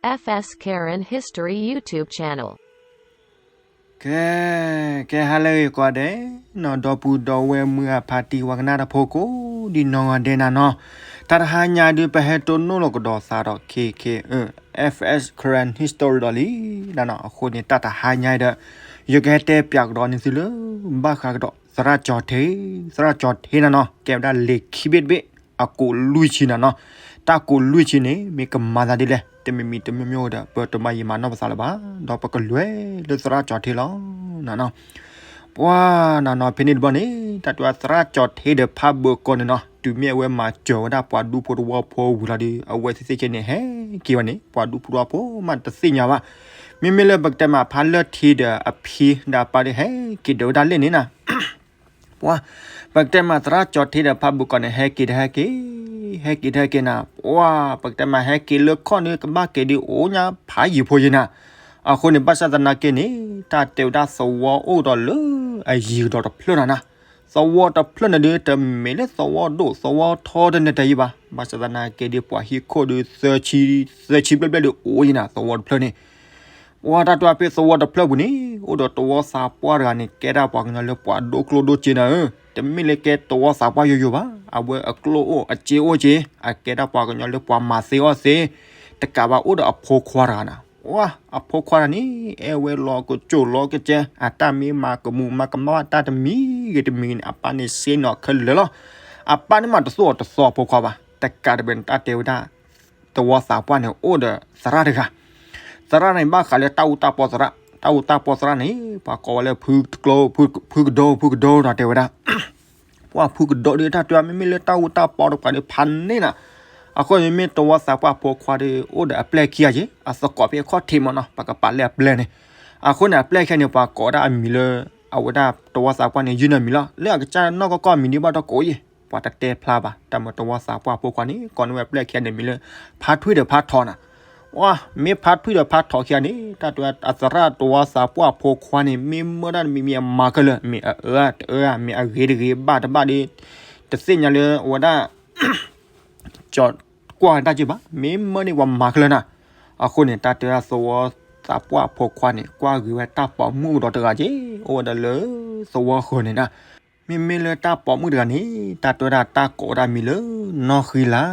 F S Karen History YouTube channel. ကဲ ကဲ ဟါလၢအဂ့ၤကိးဂၤဒဲး နီၢ် ဒီပုၢ်ဒီဝဲၢ်မုၢ်အဖါတံၢ်ဝဲကနၣ်တၢ်ဖိကိး ဒ်နီၢ်ဂၤဒဲးနၤနီၤ, တၢ်တဟါညါဒုး ပဟဲတိၢ်နီၣ်လီၤကဒီးသးဒီး ခဲခဲအၢ F S Karen History ဒီးလံနၤနီၤ. အဃိန့ၣ် တၢ်တဟါညါဒီး ယကဟဲတဲပၠးကဒီးန့ၢ်သုလၢ ဘၣ်ဃးကဒီး သရၣ်ကၠီၤထ့, သရၣ်ကၠီၤထ့နၤနီၤ ကဲဝဲဒၣ်လံာ်ခံဘ့ၣ်တဘ့ၣ် အကိးလွံၢ်ဆံနၤနီၤ. တၢ်ကိးလွံၢ်ဆံန့ၣ် မ့ၢ်ကမၤသးဒ်လဲၣ် တမံၤမံၤတမံၤမံၤဒီး ပတမၤယံာ်မၤနီၢ်ပသးလၢၤဘၣ်, ဒီးပကလဲၤလၢသရၣ်ကၠီၤထ့လီၤနၤနီၤ. ပှၤနၤနီၤ ဖဲန့ၣ်တဘျီန့ၣ် တၢ်တဲဝဲသရၣ်ကၠီၤထ့ဒီးဖးဘၢကီၢ်န့ၣ်နီၤ တုၤမ့ၢ်အဝဲမၤစၢၤဝဲဒၣ်ပှၤဒူဖိတဝီဖိဝံၤလီၤဒီး အဝဲသ့ၣ်သ့ၣ်ကဲန့ၣ် ဟဲက့ၤဝဲန့ၣ် ပှၤဒူဖိတဝီဖိမးတသ့ၣ်ညါဘၣ်. မ့မ့ၢ်လၢပကတဲမးဖးလၢထံဒီးအဖံဒီးအပၢ်ဒီး ဟဲက့ၤဒၢးဝဲဒၣ်လၢန့ၣ်နၤ ပှၤ ပကတဲမးသရၣ်ကၠီၤထ့ဒီးဖးဘၢကီၢ်န့ၣ် ဟဲက့ၤဒီးဟဲက့ၤ, ဟဲက့ၤဒီးဟဲက့ၤနၤ, ပှၤ ပကတဲမးဟဲက့ၤလၢခီၣ်န့ၣ် ကဘၣ်က့ၤဒုးအိၣ်ညါဖးယံၤဖိယံၤနၤ. အဃိန့ၣ် ဘၣ်ဆၣ်သနာ်က့န့ၣ် တၢ်တဲဝဲဒၣ်သဝီအိၣ်ဒီးလၢအယံၤကဒီးတဖျၢၣ်နၤနၤ. သဝီတဖျၢၣ်န့ၣ်ဒုး တမ့ၢ်လၢသဝီဒိၣ်သဝီထီတနၢၤတၢၤယံၤဘၣ်. ဘၣ်ဆၣ်သနာ်က့ဒုး ပှၤဟံၣ်ခိၣ်ဒုး သၢဆံဘျဲၣ်ဘျဲၣ်ဒုးအိၣ်ယံၤနၤ သဝီတဖျၢၣ်န့ၣ် ပှၤတၢ်တဲဝဲဖဲသဝီတဖျၢၣ်ပူၤန့ၣ် အိၣ်ဒီးသဝီသးပှၢ်တဂၤန့ၣ် ကဲဒၣ်ပှၤကညီလၢပှၤဒိၣ်ကျိၣ်ဒိၣ်စ့နၤဧၢ, တမ့ၢ်လၢကဲသဝီသးပှၢ်ယိယိဘၣ်, အဝဲအကျိၣ်အိၣ်အစ့အိၣ်က့ၤ, အကဲဒၣ်ပှၤကညီလၢပှၤမၤသ့အီၣ်သ့, တကးဘၣ်အိၣ်ဒီးအဖိခွါတဂၤနၤ, ဝါ အဖိခွါတဂၤန့ၣ် အဲၣ်ဝဲလီၤကစိၣ်လီၤကစဲ, အတၢ်မ့ၢ်မၤကမူးမၤကမၣ်ဘၣ်တၢ်တမံၤဂ့ၤတမံၤဂ့ၤန့ၣ် အပၢ်န့ၣ်စ့နီၤခဲလၢာ်လီၤ, အပၢ်န့ၣ်မးတသိၣ်အီၤတသီအဖိခွါဘၣ်, တကးတဘၣ်န့ၣ် တၢ်တဲဝဲဒၣ် သဝီသးပှၢ်န့ၣ် အိၣ်ဒီးသရၣ်တဂၤ, သရၣ်န့ၣ်ဘၣ်ဃးလၢတၢ်အူတၢ်ပီသရၣ်, တၢ်အူတၢ်ပီသရၣ်န့ၣ် ပှၤကိးဝဲလၢ ဖုကဒိ ဖုကဒိ တၢ်တဲဝဲဒၣ်, ပှၤဖုကဒိဒီးတၢ်တဲဝဲ မ့မ့ၢ်လၢတၢ်အူတၢ်ပီတပှၤဒီးဖးန့ၢ်နၤ, အဃိန့ၣ်မ့ၢ်သဝီသးပှၢ်ဖိခွါဒီး အိၣ်ဒီးအပျဲၢ်ခံဂၤက့ၤ, အသကိးဖဲအခီၣ်ထံးမးနီၤ ပကပာ်လၢအပျဲၢ်န့ၣ်, အဃိန့ၣ် အပျဲၢ်ခံဂၤန့ၣ် ပှၤကိးဝဲဒၣ်အမံၤလၢ အဝဲဒၣ်သဝီသးပှၢ်န့ၣ် ယုၢ်န့ၢ်မံၤလီၤ, လၢအကစၢ်နီၢ်ကီၢ်ကီၢ်မံၤဒုးဘၣ်တကိးယဲၢ် ပှၤတတဲဖျါဘၣ်, တၢ်မ့ၢ်သဝီသးပှၢ်ဖိခွါန့ၣ် ကိးန့ၢ်ဝဲအပျဲၢ်ခံဂၤန့ၣ်မံၤလၢ ဖါထွံၣ်ဒီးဖါထီနၤ, ဝါ မ့ၢ်ဖါထွံၣ်ဒီးဖါထီခံဂၤန့ၣ် တၢ်တဲဝဲအသရၣ်သဝီသးပှၢ်ဖိခွါန့ၣ် မ့ၢ်မၢဒၣ်တမံၤမံၤအမၤခဲလၢာ်, မ့ၢ်အအၢတအၢ မ့ၢ်အဂ့ၤတဂ့ၤ ဘၣ်တဘၣ်ဒီး တသ့ၣ်ညါလၢအဝဲဒၣ် ကၠီၤကွၢ်တၢ်က့ၤဘၣ်, မ့ၢ်မၢန့ၣ်ပှၤမၤခဲလၢာ်နၤ, အဃိန့ၣ် တၢ်တဲဝဲဒၣ်သဝီသးပှၢ်ဖိခွါန့ၣ် ကွၢ်ဂ့ၤဝဲတၢ်ပိာ်မုၣ်ကဒီးတဂၤက့ၤ, အိၣ်ဝဲဒၣ်လၢသဝီဃၢၤန့ၣ်နၤ, မ့မ့ၢ်လၢတၢ်ပိာ်မုၣ်တဂၤန့ၣ် တၢ်တဲဝဲဒၣ်တၢ်ကိးဝဲဒၣ်မံၤလၢ နီၢ်ဃံလၤ,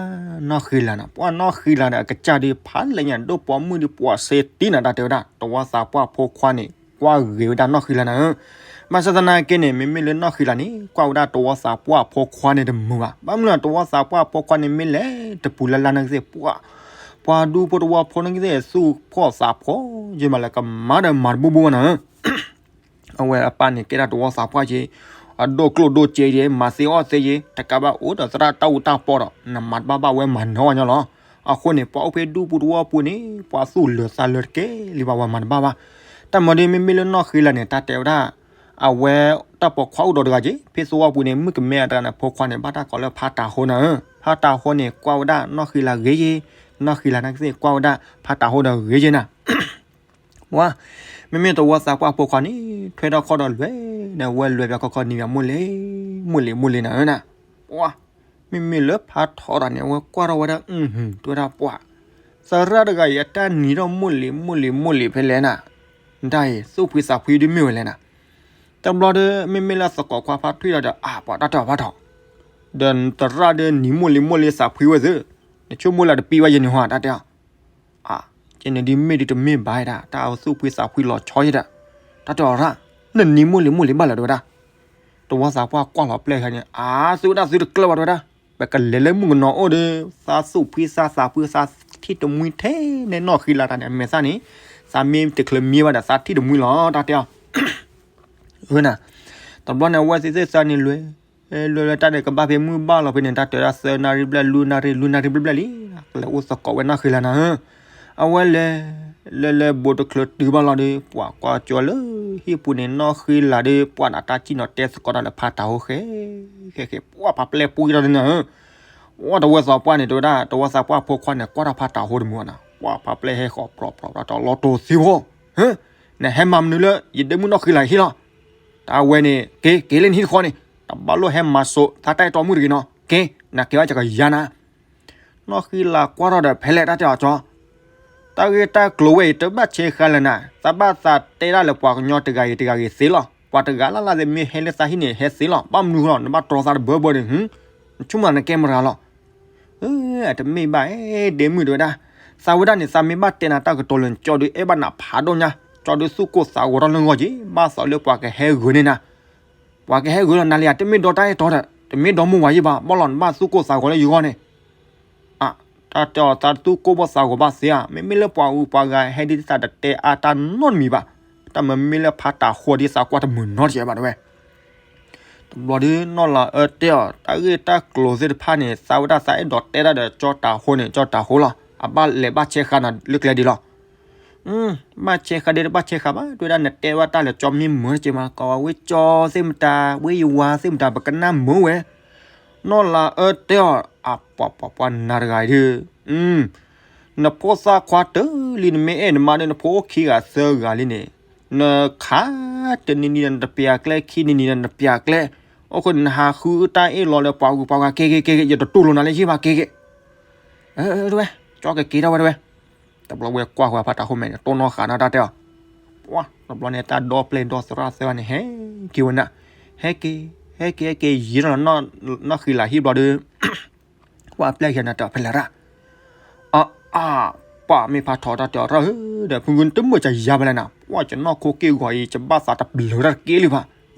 နီၢ်ဃံလၤနၤ, ပှၤနီၢ်ဃံလၤဒီးအကစၢ်ဒုးဖးလဲၣ်ညါ ဒိၣ်ပိာ်မုၣ်ဒုးပှၤစ့တံနၤ, တၢ်တဲဝဲဒၣ် သဝီသးပှၢ်ဖိခွါန့ၣ် ကွၢ်ဂ့ၤဝဲဒၣ်နီၢ်ဃံလၤနၤဧၢ, ဘၣ်ဆၣ်သနာ်က့န့ၣ် မ့မ့ၢ်လၢနီၢ်ဃံလၤန့ၣ် ကွၢ်ဝဲဒၣ်သဝီသးပှၢ်ဖိခွါန့ၣ်တမုာ်ဘၣ်, ဘၣ်မနုၤသဝီသးပှၢ်ဖိခွါန့ၣ် မ့ၢ်လဲၤတပူၤလၢ်လၢ်နာ်က့သ့ၣ် ပှၤ ပှၤဒူဖိတဝီဖိနာ်က့သ့ၣ် သူၣ်ဖှီၣ်သးဖှီၣ်ယဲၢ်မးလၢကမၤဒီးမၤတဘူၣ်ဘူၣ်ဘၣ်နၤဧၢ အဝဲအပၢ်န့ၣ်ကဲဒၣ်သဝီသးပှၢ်က့ၤ, အဒိၣ်ကျိၣ်ဒိၣ်စ့က့ၤ မၤသ့အီၣ်သ့က့ၤ တကးဘၣ်အိၣ်ဒီးသရၣ်တၢ်အူတၢ်ပီဒီး နမၤတဘၣ်ဘၣ်ဝဲမၤနၢၤအီၣ်ညီလီၤ, အဃိန့ၣ် ပှၤအိၣ်ဖဲဒူပူၤတဝီပူၤန့ၣ် ပှၤသူၣ်လၢာ်သးလၢာ်တကဲလံဘၣ် ဝဲမၤတဘၣ်ဘၣ်, တၢ်မၤဒီးမ့မ့ၢ်လၢနီၢ်ဃံလၤန့ၣ် တၢ်တဲဝဲဒၣ် အဝဲတၢ်ပိာ်ခွါအိၣ်ဒီးတဂၤက့ၤ ဖဲသဝီပူၤန့ၣ် မုၣ်ကမဲအတဂၤန့ၣ် ဖိခွါန့ၣ် ဘၣ်တၢ်ကိးလၢဖါတၤဟိနၤဧၢ, ဖါတၤဟိန့ၣ် ကွၢ်ဝဲဒၣ်နီၢ်ဃံလၤဂ့ၤက့ၤ, နီၢ်ဃံလၤနာ်က့သ့ၣ် ကွၢ်ဝဲဒၣ်ဖါတၤဟိဒီးဂ့ၤက့ၤနၤ ပှၤ မ့မ့ၢ်သဝီသးပှၢ်ဖိခွါန့ၣ် ထွဲထီၣ်ခီၣ်ဒီးလဲၤ, ဒီးဝဲလဲၤဘၣ်ခီခီန့ၣ် မ့ၢ်မိၢ်လ့ၤ, မိၢ်လ့ၤ မိၢ်လ့ၤနၤဧၢနၤ, ပှၤ မ့မ့ၢ်လၢဖါထီတၢ်န့ၣ် အဝဲကွၢ်ထီၣ်ဝဲဒၣ်, တဲဝဲဒၣ်ပှၤ သရၣ်တဂၤအံၤ အတၢ်နံၤထီၣ်မိၢ်လ့ၤ မိၢ်လ့ၤ မိၢ်လ့ၤဖဲလဲၣ်နၤ, ဒ်အံၤ သူၣ်ဖှံသးဖှံဒုးမ့ၢ်ဝဲလဲၣ်နၤ, တဘျီဒီး မ့မ့ၢ်လၢသကိးခွါဖါထွံၣ်ဒီး အါ ပှၤတၢ်တဲအီၤဖါထီ, ဒီးသရၣ်ဒီးနံၤမိၢ်လ့ၤ မိၢ်လ့ၤသးဖှံဝဲသ့, နဆိကမိၣ်လၢတပံဝဲယဲၢ်န့ၣ်ဟီ တၢ်တဲအီၤ အါ ကဲန့ၣ်ဒုးမ့ၢ်ဒုးတမ့ၢ်ဘၣ်ဒၣ် တၢ်သူၣ်ဖှံသးဖှံလီၤဆီယဲၢ်ဒၣ်, တၢ်တဲအီၤရၣ်, နနံၤမိၢ်လ့ၤမိၢ်လ့ၤဘၣ်လၢၤတဲဝဲဒၣ်, သဝီသးပှၢ်ကွၢ်လီၤပျဲၢ်ခဲန့ၣ် အါ သုဝဲဒၣ်သုတကျၢၢ်ဘၣ်တဲဝဲဒၣ်, ပကလဲၤလၢမုၣ်ကနီၤအိၣ်ဒီး သးသူၣ်ဖှံသးသးဖှံသးထံၣ်တမှံထဲန့ၣ်နီၢ်ဃံလၤတၢ်န့ၣ် အမဲာ်သၣ်န့ၣ် သးမ့ၢ်တချုးမံဘၣ်ဒီးသးထံၣ်တမှံလီၤ တၢ်တဲအီၤ ဝဲနၤ, တဘျီန့ၣ် အဝဲသ့ၣ်သ့ၣ်သးန့ၣ်လွဲၢ်, လွဲၢ်လၢတၢ်န့ၣ်ကဘၣ်ဖဲမုၢ်ဘၣ်လီၤဖဲန့ၣ် တၢ်တဲဝဲဒၣ်သၢနၣ်ရံၣ်ဘျဲၣ် လွံၢ်နၣ်ရံၣ် လွံၢ်နၣ်ရံၣ်ဘျဲၣ်ဘျဲၣ်လံ, ကလဲၤအိၣ်သကိးဝဲနီၢ်ဃံလၤနၤဧၢ, အဝဲလဲၤ, လဲၤလဲၤဘိးတချုးတုၤဘၣ်လီၤဒီး ပှၤကွၢ်ကၠီလၢဟံၣ်ပူၤန့ၣ် နီၢ်ဃံလၤဒီး ပှၤနတၢ်စံၣ်နီၤတဲသကိးတၢ်လၢဖါတၤဟိဃဲ, ဃဲဃဲ ပှၤဖးပျဲၢ်ပူၤကဒီးန့ၣ်နၤဧၢ ဝဲသဝီသးပှၢ်န့ၣ် တဲဝဲဒၣ် သဝီသးပှၢ်ဖိခွါန့ၣ် ကွၢ်ထီၣ်ဖါတၤဟိတမုာ်နၤ, ပှၤဖးပျဲၢ်ဟဲဃီၤပြီၤပြီၤဒီးလီၤတိၢ်သံဖိ, နဟဲမၤမနုၤလၢ ယဒ့မုၣ်နီၢ်ဃံလၤဟံၣ်လီၤ, တၢ်ဝဲန့ၣ် က့ၤ က့ၤလၢနဟံၣ်တဃီန့ၣ်, တဘၣ်လိၣ်ဟဲမၤစိး သးတၢ်အဲၣ်တီမုၣ်တဂ့ၤနီၤ, က့ၤ နက့ၤဘၣ်ကကယၤနၤ, နီၢ်ဃံလၤကွၢ်ထီၣ်ဒီးဖဲလဲၣ်တၢ်တဲအီၤကၠီ တၢ်ဂ့ၢ်တၢ်ကျိၤဝဲအံၤ တဘၣ်ဆဲးဃာ်လၢၤနၤ, သးဘၣ်သးတဲဒၣ်လၢပှၤကညီတဂၤဂ့ၤတဂၤဂ့ၤသ့လီၤ. ပှၤတဂၤလၢ်လၢ်သ့ၣ်မ့ၢ်ဟဲလၢသးဟံၣ်န့ၣ် ဟဲသ့လီၤ. ဘၣ်မနုၤဃိလီၤ, နဘၣ်တြီသးတဘၢဘၢန့ၣ်, နဆိကမိၣ်နကဲမတၤလီၤ. အတမ့ၢ်ဘၣ်, ဒ့မုၣ်တဲဝဲဒၣ်, သးဝဲဒၣ်န့ၣ် သးမ့ၢ်ဘၣ်တဲနၤတၢ်ကတိၤလၢာ်န့ၣ် ကၠီဒုးအဲၣ်ဘၣ်နၤဖးဒိၣ်ညါ, ကၠီဒုးသူၣ်ကိၢ်သးဂီၤထီၣ်လၢဂီၢ်က့ၤ, ဘၣ်သိးလၢပှၤကဟဲဂုာ်န့ၢ်နၤ, ပှၤကဟဲဂုာ်လီၤနၤလံဧါ, တမ့ၢ်ဒီတၢ်အဲၣ်တီဒီး တမ့ၢ်ဒီမိၢ်ဝၤယံၣ်ဘၣ်, ဘၣ်လီၤနဘၣ်သူၣ်ကိၢ်သးဂီၤလၢယဂီၢ်န့ၣ် အ, တၢ်တဲအီၤ သးတသူၣ်ကိၢ်ဘၣ်သးဂီၤဘၣ်သ့ဧါ, မ့မ့ၢ်လၢပှၤဂုၤပှၤဂၤဟဲဒ်သးတတဲအါတၢ်နီတမံၤဘၣ်, တၢ်မ့မ့ၢ်လၢဖးတၤဟိဒ်သးကွၢ်တမုာ်နီတစဲးဘၣ်တဲဝဲ. တဘျီဒုးနီၢ်လၤအၢတဲအီၤ တၢ်ဂ့ၢ်တၢ်ကျိၤသ့ၣ်တဖၣ်န့ၣ် သးဝဲဒၣ်သးအဲၣ်ဒိးတဲဒၣ်ဒီးကၠီတၤဟိန့ၣ် ကၠီတၤဟိလီၤ, အဘၣ်လဲၤဘၣ်ဆဲးဃာ်နၤလၢကျဲဒ်လီၤ. ဘၣ်ဆဲးဃာ်ဒ်တဘၣ်ဆဲးဃာ်ဘၣ်, တဲဝဲဒၣ်နတဲဝဲတၢ်လၢကၠီမ့ၢ်မုာ်တက့ၢ်မး, ကီးဝဲကၠီသ့ၣ်မတၤ, ဝဲယဝၤသ့ၣ်မတၤ, ပကနၣ်မုာ်ဝဲ. နီၢ်လၤအၢတဲအီၤ အပှၤပှၤပှၤနၤတဂၤအံၤဒုး, နဖိသၣ်ခွါတလံ နမ့ၢ်အဲၣ်နမါဒီး နဖိအိၣ်ခံဂၤသၢဂၤလံန့ၣ်, နခးတနံၤနံၤဒီးနတပျးကျဲ, ခံနံၤနံၤဒီးနတပျးကျဲ, အိၣ်ဃိနဟးဃုတၢ်အ့ၣ်လိာ်လၢပှၤဂုၤပှၤဂၤကဲက့ၤကဲက့ၤ, ယတတူၢ်လိာ်နၤလၢယံၣ်ဘၣ်ကဲက့ၤ တဲဝဲ, တဘျီဝဲကွၢ်ဃီဖးတၤဟိမဲာ်န့ၣ် တိၢ်နီၣ်ဃာ်နၤတၢ်တဲအီၤ, ပှၤ တဘျီန့ၣ် တၢ်ဒီပျဲၢ်ဒီသရၣ်သၢဂၤန့ၣ် ဟဲက့ၤဝဲနၤ, ဟဲက့ၤ, ဟဲက့ၤ ဟဲက့ၤ ဟဲက့ၤ ယံာ်ထီၣ်လီၤနီၢ်ဃံလၤဟံၣ်ဘျီဒီး, ပှၤပျဲၢ်ယၤနၤတဲအီၤဖဲလဲၣ်ရၣ်, အအ, ပှၤမ့ၢ်ဖးထီၣ်တၢ်တဲအီၤရၣ်ဧၢ, ဒီးဖုဂုၢ်နတမုာ်ကယၤဖဲလဲၣ်နၤ, ပှၤကနီၢ်ခိက့ၢ်ဂီၤအံၤ ကဘၣ်သးတဘျုးတၢ်တက့ၢ်လံဘၣ်,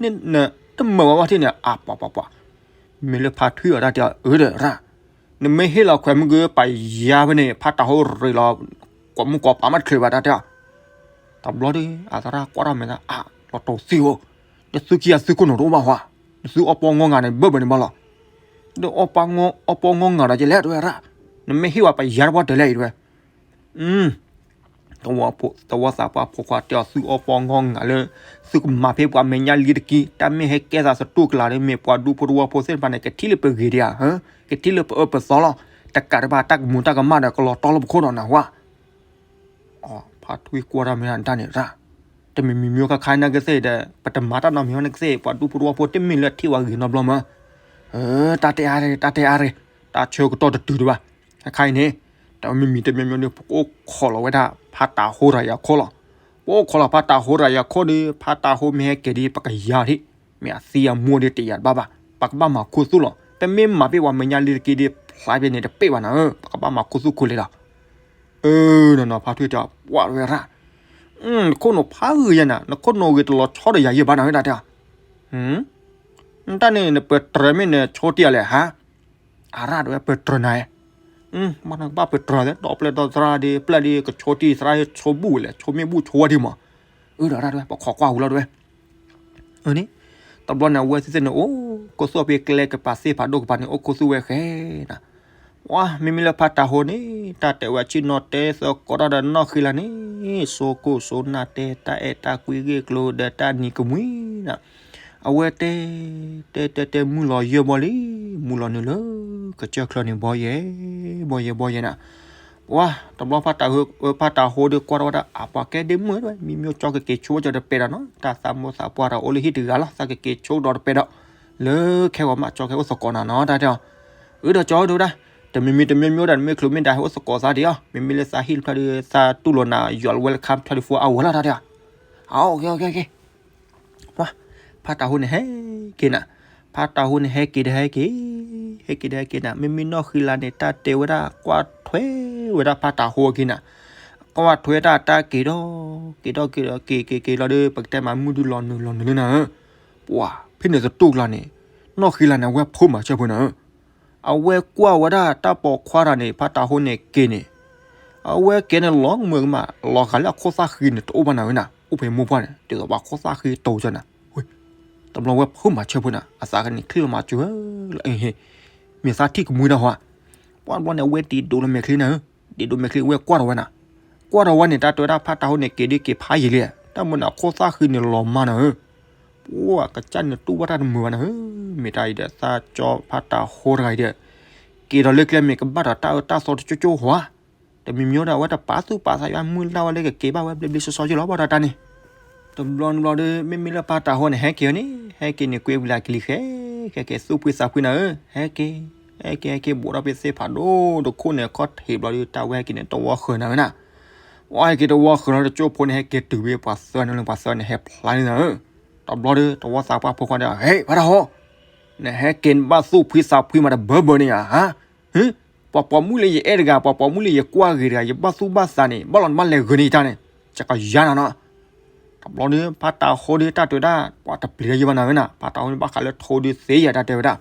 နတမုာ်ဝဲဝဲထံၣ်န့ၣ် အပှၤပှၤပှၤ မ့ၢ်လၢဖါထွံၣ်အီၤတၢ်တဲအီၤ အၢဒီးရၣ်, နမ့ၢ်ဟ့ၣ်လီၤခွဲးမုၢ်ဂ့ၤ ပယၤဖဲန့ၣ် ဖါတၤဟိရ့းလီၤ, ကိးမုၢ်ကိးပၤမးတချုးဘၣ်တၢ်တဲအီၤ, တဘျီဒီး အသရၣ်ကွၢ်ထီၣ်မဲာ်သး အါ လီၤတိၢ်သံဧိၤ, နသုခံဂၤသုခိၣ်နူာ်တအိၣ်ဘၣ်ဟီ, နသုအီပီငီငၤန့ၣ် ဘၢၣ်ဘၢၣ်န့ၣ်ဘၣ်လီၤ, ဒီးအီပီငီငၤဒီးကလဲၣ်တဲဝဲရၣ်, နမ့ၢ်ဟ့ၣ်ဝဲပယၤတပှၢ်တၢၢ်လၢအံၤတဲဝဲ သဝီသးပှၢ်ဖိခွါတဲအီၤ သုအီပီငီငၤလၢ သုကမၤဖဲပှၤမဲာ်ညါလံတက့ၢ်, တၢ်မ့ၢ်ဟဲကဲသးသတူၢ်ကလာ်ဒီး မ့ၢ်ပှၤဒူဖိတဝီဖိသ့ၣ်တဖၣ်န့ၣ် ကထံၣ်လၢပဂ့ၤဒံးဧါ, ကထံၣ်လၢပအၢပသီလီၤ, တကးဒံးဘၣ်တၢ်ကမူၤတၢ်ကမၣ်ဒီး ကလီၤတီလၢပခိၣ်ဒီးနၢ်ဟူဧါ. ဖါထွံၣ်ကွၢ်တၢ်မ့ၢ်ဒၣ်န့ၣ်ရၣ်, တမံၤမံၤမ့ၢ်ခါခါနာ်က့သ့ၣ်ဒီး ပတမၤတၢ်နီတမံၤနာ်က့သ့ၣ် ပှၤဒူဖိတဝီဖိတမ့ၢ်လၢထံၣ်ဝဲဂ့ၤနီတဘျီမး, တၢ်တဲအါရ့ၣ် တၢ်တဲအါရ့ၣ်, တၢ်ဆၢကတီၢ်တတုၤဒံးဘၣ်, ခဲခါအံၤန့ၣ် တၢ်မံၤမံၤတမံၤမံၤန့ၣ် ပကအိၣ်ခိးလီၤဝဲဒၣ် ဖါတၤဟိရၤယၤခိၣ်လီၤ, ပအိၣ်ခိးလီၤဖါတၤဟိရၤယၤခိၣ်ဒီး ဖါတၤဟိမ့ၢ်ဟဲက့ၤဒီး ပကယၤဒံး, မ့ၢ်အသံအမူဒီးတယာ်တဘၣ်ဘၣ်, ပကဘၣ်မၤခူသူၣ်လီၤ, တမ့ၢ်မၤပ့ၢ်ပှၤမဲာ်ညါလံတက့ၢ်ဒီး ဖျါဖဲန့ၣ်တပ့ၢ်ဘၣ်နၤဧၢ, ပကဘၣ်မၤခူသူၣ်ခူလ့လီၤ. အၢ နီၢ်နီၢ်ဖါထွံၣ်တဲအီၤ ပှၤတဝဲရၣ်, နခိၣ်နူာ်ဖးဂ့ၤယဲနၤ, နခိၣ်နူာ်ဂ့ၤတလီၤဆီဒီးယၤယဲဘၣ်နၤဧၢ တၢ်တဲအီၤ, တၢ်န့ၣ်နပတြၢၤမ့ၢ်နဆိတံၢ်အီၤလဲၣ်ဟါ, အရၣ်တဝဲပတြၢၤနၤဧၢ, ဘၣ်နကဘၣ်ပတြၢၤလၢ ဒီပျဲၢ်ဒီသရၣ်ဒီး ပျဲၢ်ဒီးကဆိတံၢ်သရၣ်ဆိဘူၣ်ဝဲလဲၣ်, ဆိမ့ၢ်ဘူၣ်ဆိဝဲဒံးမး, အၢ ဒီးရၣ်တဝဲ ပခိးကွၢ်ဝံၤလီၤတဝဲ အန့ၣ်, တဘျီန့ၣ် အဝဲသ့ၣ်န့ၣ် အိၣ်ခိးသူၣ်ဖဲကျဲကပၤသ့ၣ်ဖးဒိၣ်ကပၤန့ၣ် အိၣ်ခိးသူၣ်ဝဲဃဲနၤ, ပှၤ မ့မ့ၢ်လၢဖါတၤဟိန့ၣ် တၢ်တဲဝဲဆ့ၣ်နီၤတဲသကိးတၢ်ဒီးနီၢ်ဃံလၤန့ၣ် စိကိၣ်စိနၢ်တဲ တၢ်အဲၣ်တၢ်ကွံဂ့ၢ်ကျိၤဒီးတၢ်နံၤကမှံနၤ, အဝဲတဲ တဲတဲတဲ မုၢ်လီၤယဲၢ်ဘီလံ, မုၢ်လီၤနုာ်လၢ ကစၢၢ်ချၢန့ၣ် ဘီယဲၢ် ဘီယဲၢ် ဘီယဲၢ်နၤ, ပှၤ တဘျီဖါတၤဟိ ဖါတၤဟိဒီးကွၢ်ထီၣ်ဝဲဒၣ် အပှၤကဲဒ့မုၣ်တဝဲ မ့မ့ၢ်ကၠီကက့ၤဆိကၠီတပဲာ်ဒီးနီၤ တၢ်သးမိၢ်သးပှၢ်ဒီးအိၣ်လၢဟံၣ်တဂၤလီၤ သးကက့ၤဆိဒီးတပဲာ်ဒီး လၢခဲဂီၤမး ကၠီကဲအိၣ်သကိးနၤနီၤ တၢ်တဲအီၤ, အၢ ဒီးကၠီဒိဒၣ်, တမံၤမံၤတမံၤမံၤဒီး နမ့ၢ်ချုးမ့ၢ်ဒၣ်ဟဲအိၣ်သကိးသးဒံးအီၤ, မ့မ့ၢ်လၢသးဟံၣ်တဖျၢၣ်ဒီး သးတူၢ်လိာ်နၤ ယွၤလၢ welcome twenty-four hour လီၤ တၢ်တဲအီၤ, အ okay okay okay ပှၤ ဖါတၤဟိန့ၣ်ဟဲက့ၤနၤ, ဖါတၤဟိန့ၣ်ဟဲက့ၤဒီးဟဲက့ၤ, ဟဲက့ၤဒီးဟဲက့ၤနၤ, မ့မ့ၢ်နီၢ်ဃံလၤန့ၣ် တၢ်တဲဝဲဒၣ် ကွၢ်ထွဲဝဲဒၣ်ဖါတၤဟိက့ၤနၤ, ကွၢ်ထွဲတၢ်တၢ်က့ၤဒီး က့ၤဒီးက့ၤဒီးက့ၤက့ၤက့ၤလီၤဒီး ပကတဲမးမုၢ်ဒုလီၤနုာ်လီၤနုာ်လၢနၤဧၢ, ပှၤ ဖဲန့ၣ်သတူၢ်ကျါန့ၣ် နီၢ်ဃံလၤန့ၣ် အဝဲဖိမၤဆၢဖိနၤဧၢ အဝဲကွၢ်ဝဲဒၣ်တၢ်ပိာ်ခွါတဂၤန့ၣ် ဖါတၤဟိန့ၣ်က့ၤန့ၣ်, အဝဲက့ၤန့ၣ်လီၤမုာ်ကမၣ် လီၤဂာ်လၢအခိၣ်သၣ်ဃံန့ၣ် တအိၣ်ဘၣ်နၤဧၢနၤ, အိၣ်ဖဲမိၢ်ပှၢ်န့ၣ် ဒ်သိးပှၤခိၣ်သၣ်ဃံတိၤကနၤ, တဘျီဝဲဖိမၤဆၢဖိနၤ အသးကန့ၣ်ချံလီၤမၤစၢၤလၢအဟ့ၣ်, မ့ၢ်သးထံၣ်ကမှံတၢ်ဟီ, ပှၤတဘျီန့ၣ် အဝဲတံၤဒိးလၢမဲာ်ချံနၤဧၢ, တံၤဒိးမဲာ်ချံဝဲကွၢ်ထီၣ်ဝဲနၤ, ကွၢ်ထီၣ်ဝဲန့ၣ် တၢ်တဲဝဲဒၣ်ဖါတၤဟိန့ၣ် က့ၤဒ်က့ၤဖးယံာ်လံ, တၢ်မုၢ်န့ၣ် အခိၣ်သၣ်ဃံန့ၣ်လီၤမၢ်နၤဧၢ ပှၤကစၢ်န့ၣ်တူၢ်ဘၣ်တၢ်တမုာ်ဘၣ်နၤဧၢ, မ့ၢ်တၢ်အံၤဒီးသးကၠီဖါတၤဟိတဂၤအံၤဒီး, က့ၤဒီးလၢကျဲမ့ၢ်ကဘၣ်ဒီးတၢ်အၢတၢ်သီတကၠိကၠိဟီဧါ, တမံၤမံၤဒီး အဝဲတပာ်သူၣ်ပာ်သးယွၤမုၢ်လၢ်ဝဲလၢကက့ၤဘၣ်ဝဲဘျ့ဘျ့ဆှီဆှီယိလီၤဘၣ်ဒီးတၢ်န့ၣ်, တဘျီနဘျီဒီး မ့မ့ၢ်လၢဖါတၤဟိန့ၣ် ဟဲက့ၤအီၤန့ၣ်, ဟဲက့ၤန့ၣ် ကွ့ဝံၤလၢကလံၤဃဲ, ဟဲက့ၤ ဟဲက့ၤ ဟဲက့ၤ ဟဲက့ၤ ဘူးထီၣ်ဖဲသ့ၣ်ဖးဒိၣ်တခိၣ်န့ၣ် ခီၣ်ထံးဘျီဒီး တၢ်ဝဲဟဲက့ၤန့ၣ် တဝီဃၢၤနၤဝဲနၤ, ဝဲဟဲက့ၤတဝီဃုာ်လီၤ တကၠိဖိန့ၣ် ဟဲက့ၤတုၤဘၣ်ပှၤသၢန့ၣ်လၢပှၤသၢန့ၣ် ဟဲဖျါန့ၣ်ဧၢ. တဘျီဒီး တဝီသးပှၢ်ဖိခွါဒီး ဟဲ ဖါတၢ်ဟိ နဟဲက့ၤနဘၣ်သူၣ်ဖှံသးဖှံမး တဘၢဘၢန့ၣ်ဧါ. ဟါ ဟ့ ပှၤပိာ်မုၣ်လၢယအဲၣ်တဂၤ ပှၤပိာ်မုၣ်လၢယကွၢ်ဂ့ၤတဂၤ ယဘၣ်သူၣ်ဘၣ်သးန့ၣ် ဘၣ်လီၤနဘၣ်လဲၤဂုာ်န့ၢ်ယတၢ်န့ၣ် ယကယါနၤနီၤ. တဘျီဒီး ဖါတၢ်ဟိဒီး တၢ်တဲဝဲဒၣ် ပှၤတပျံၤတၢ်ယံၤဘၣ်နၤဧၢနၤ. ဖါတၢ်ဟိန့ၣ် ဘၣ်ဃးလၢထိဒီးသ့ယၤ တၢ်တဲဝဲဒၣ်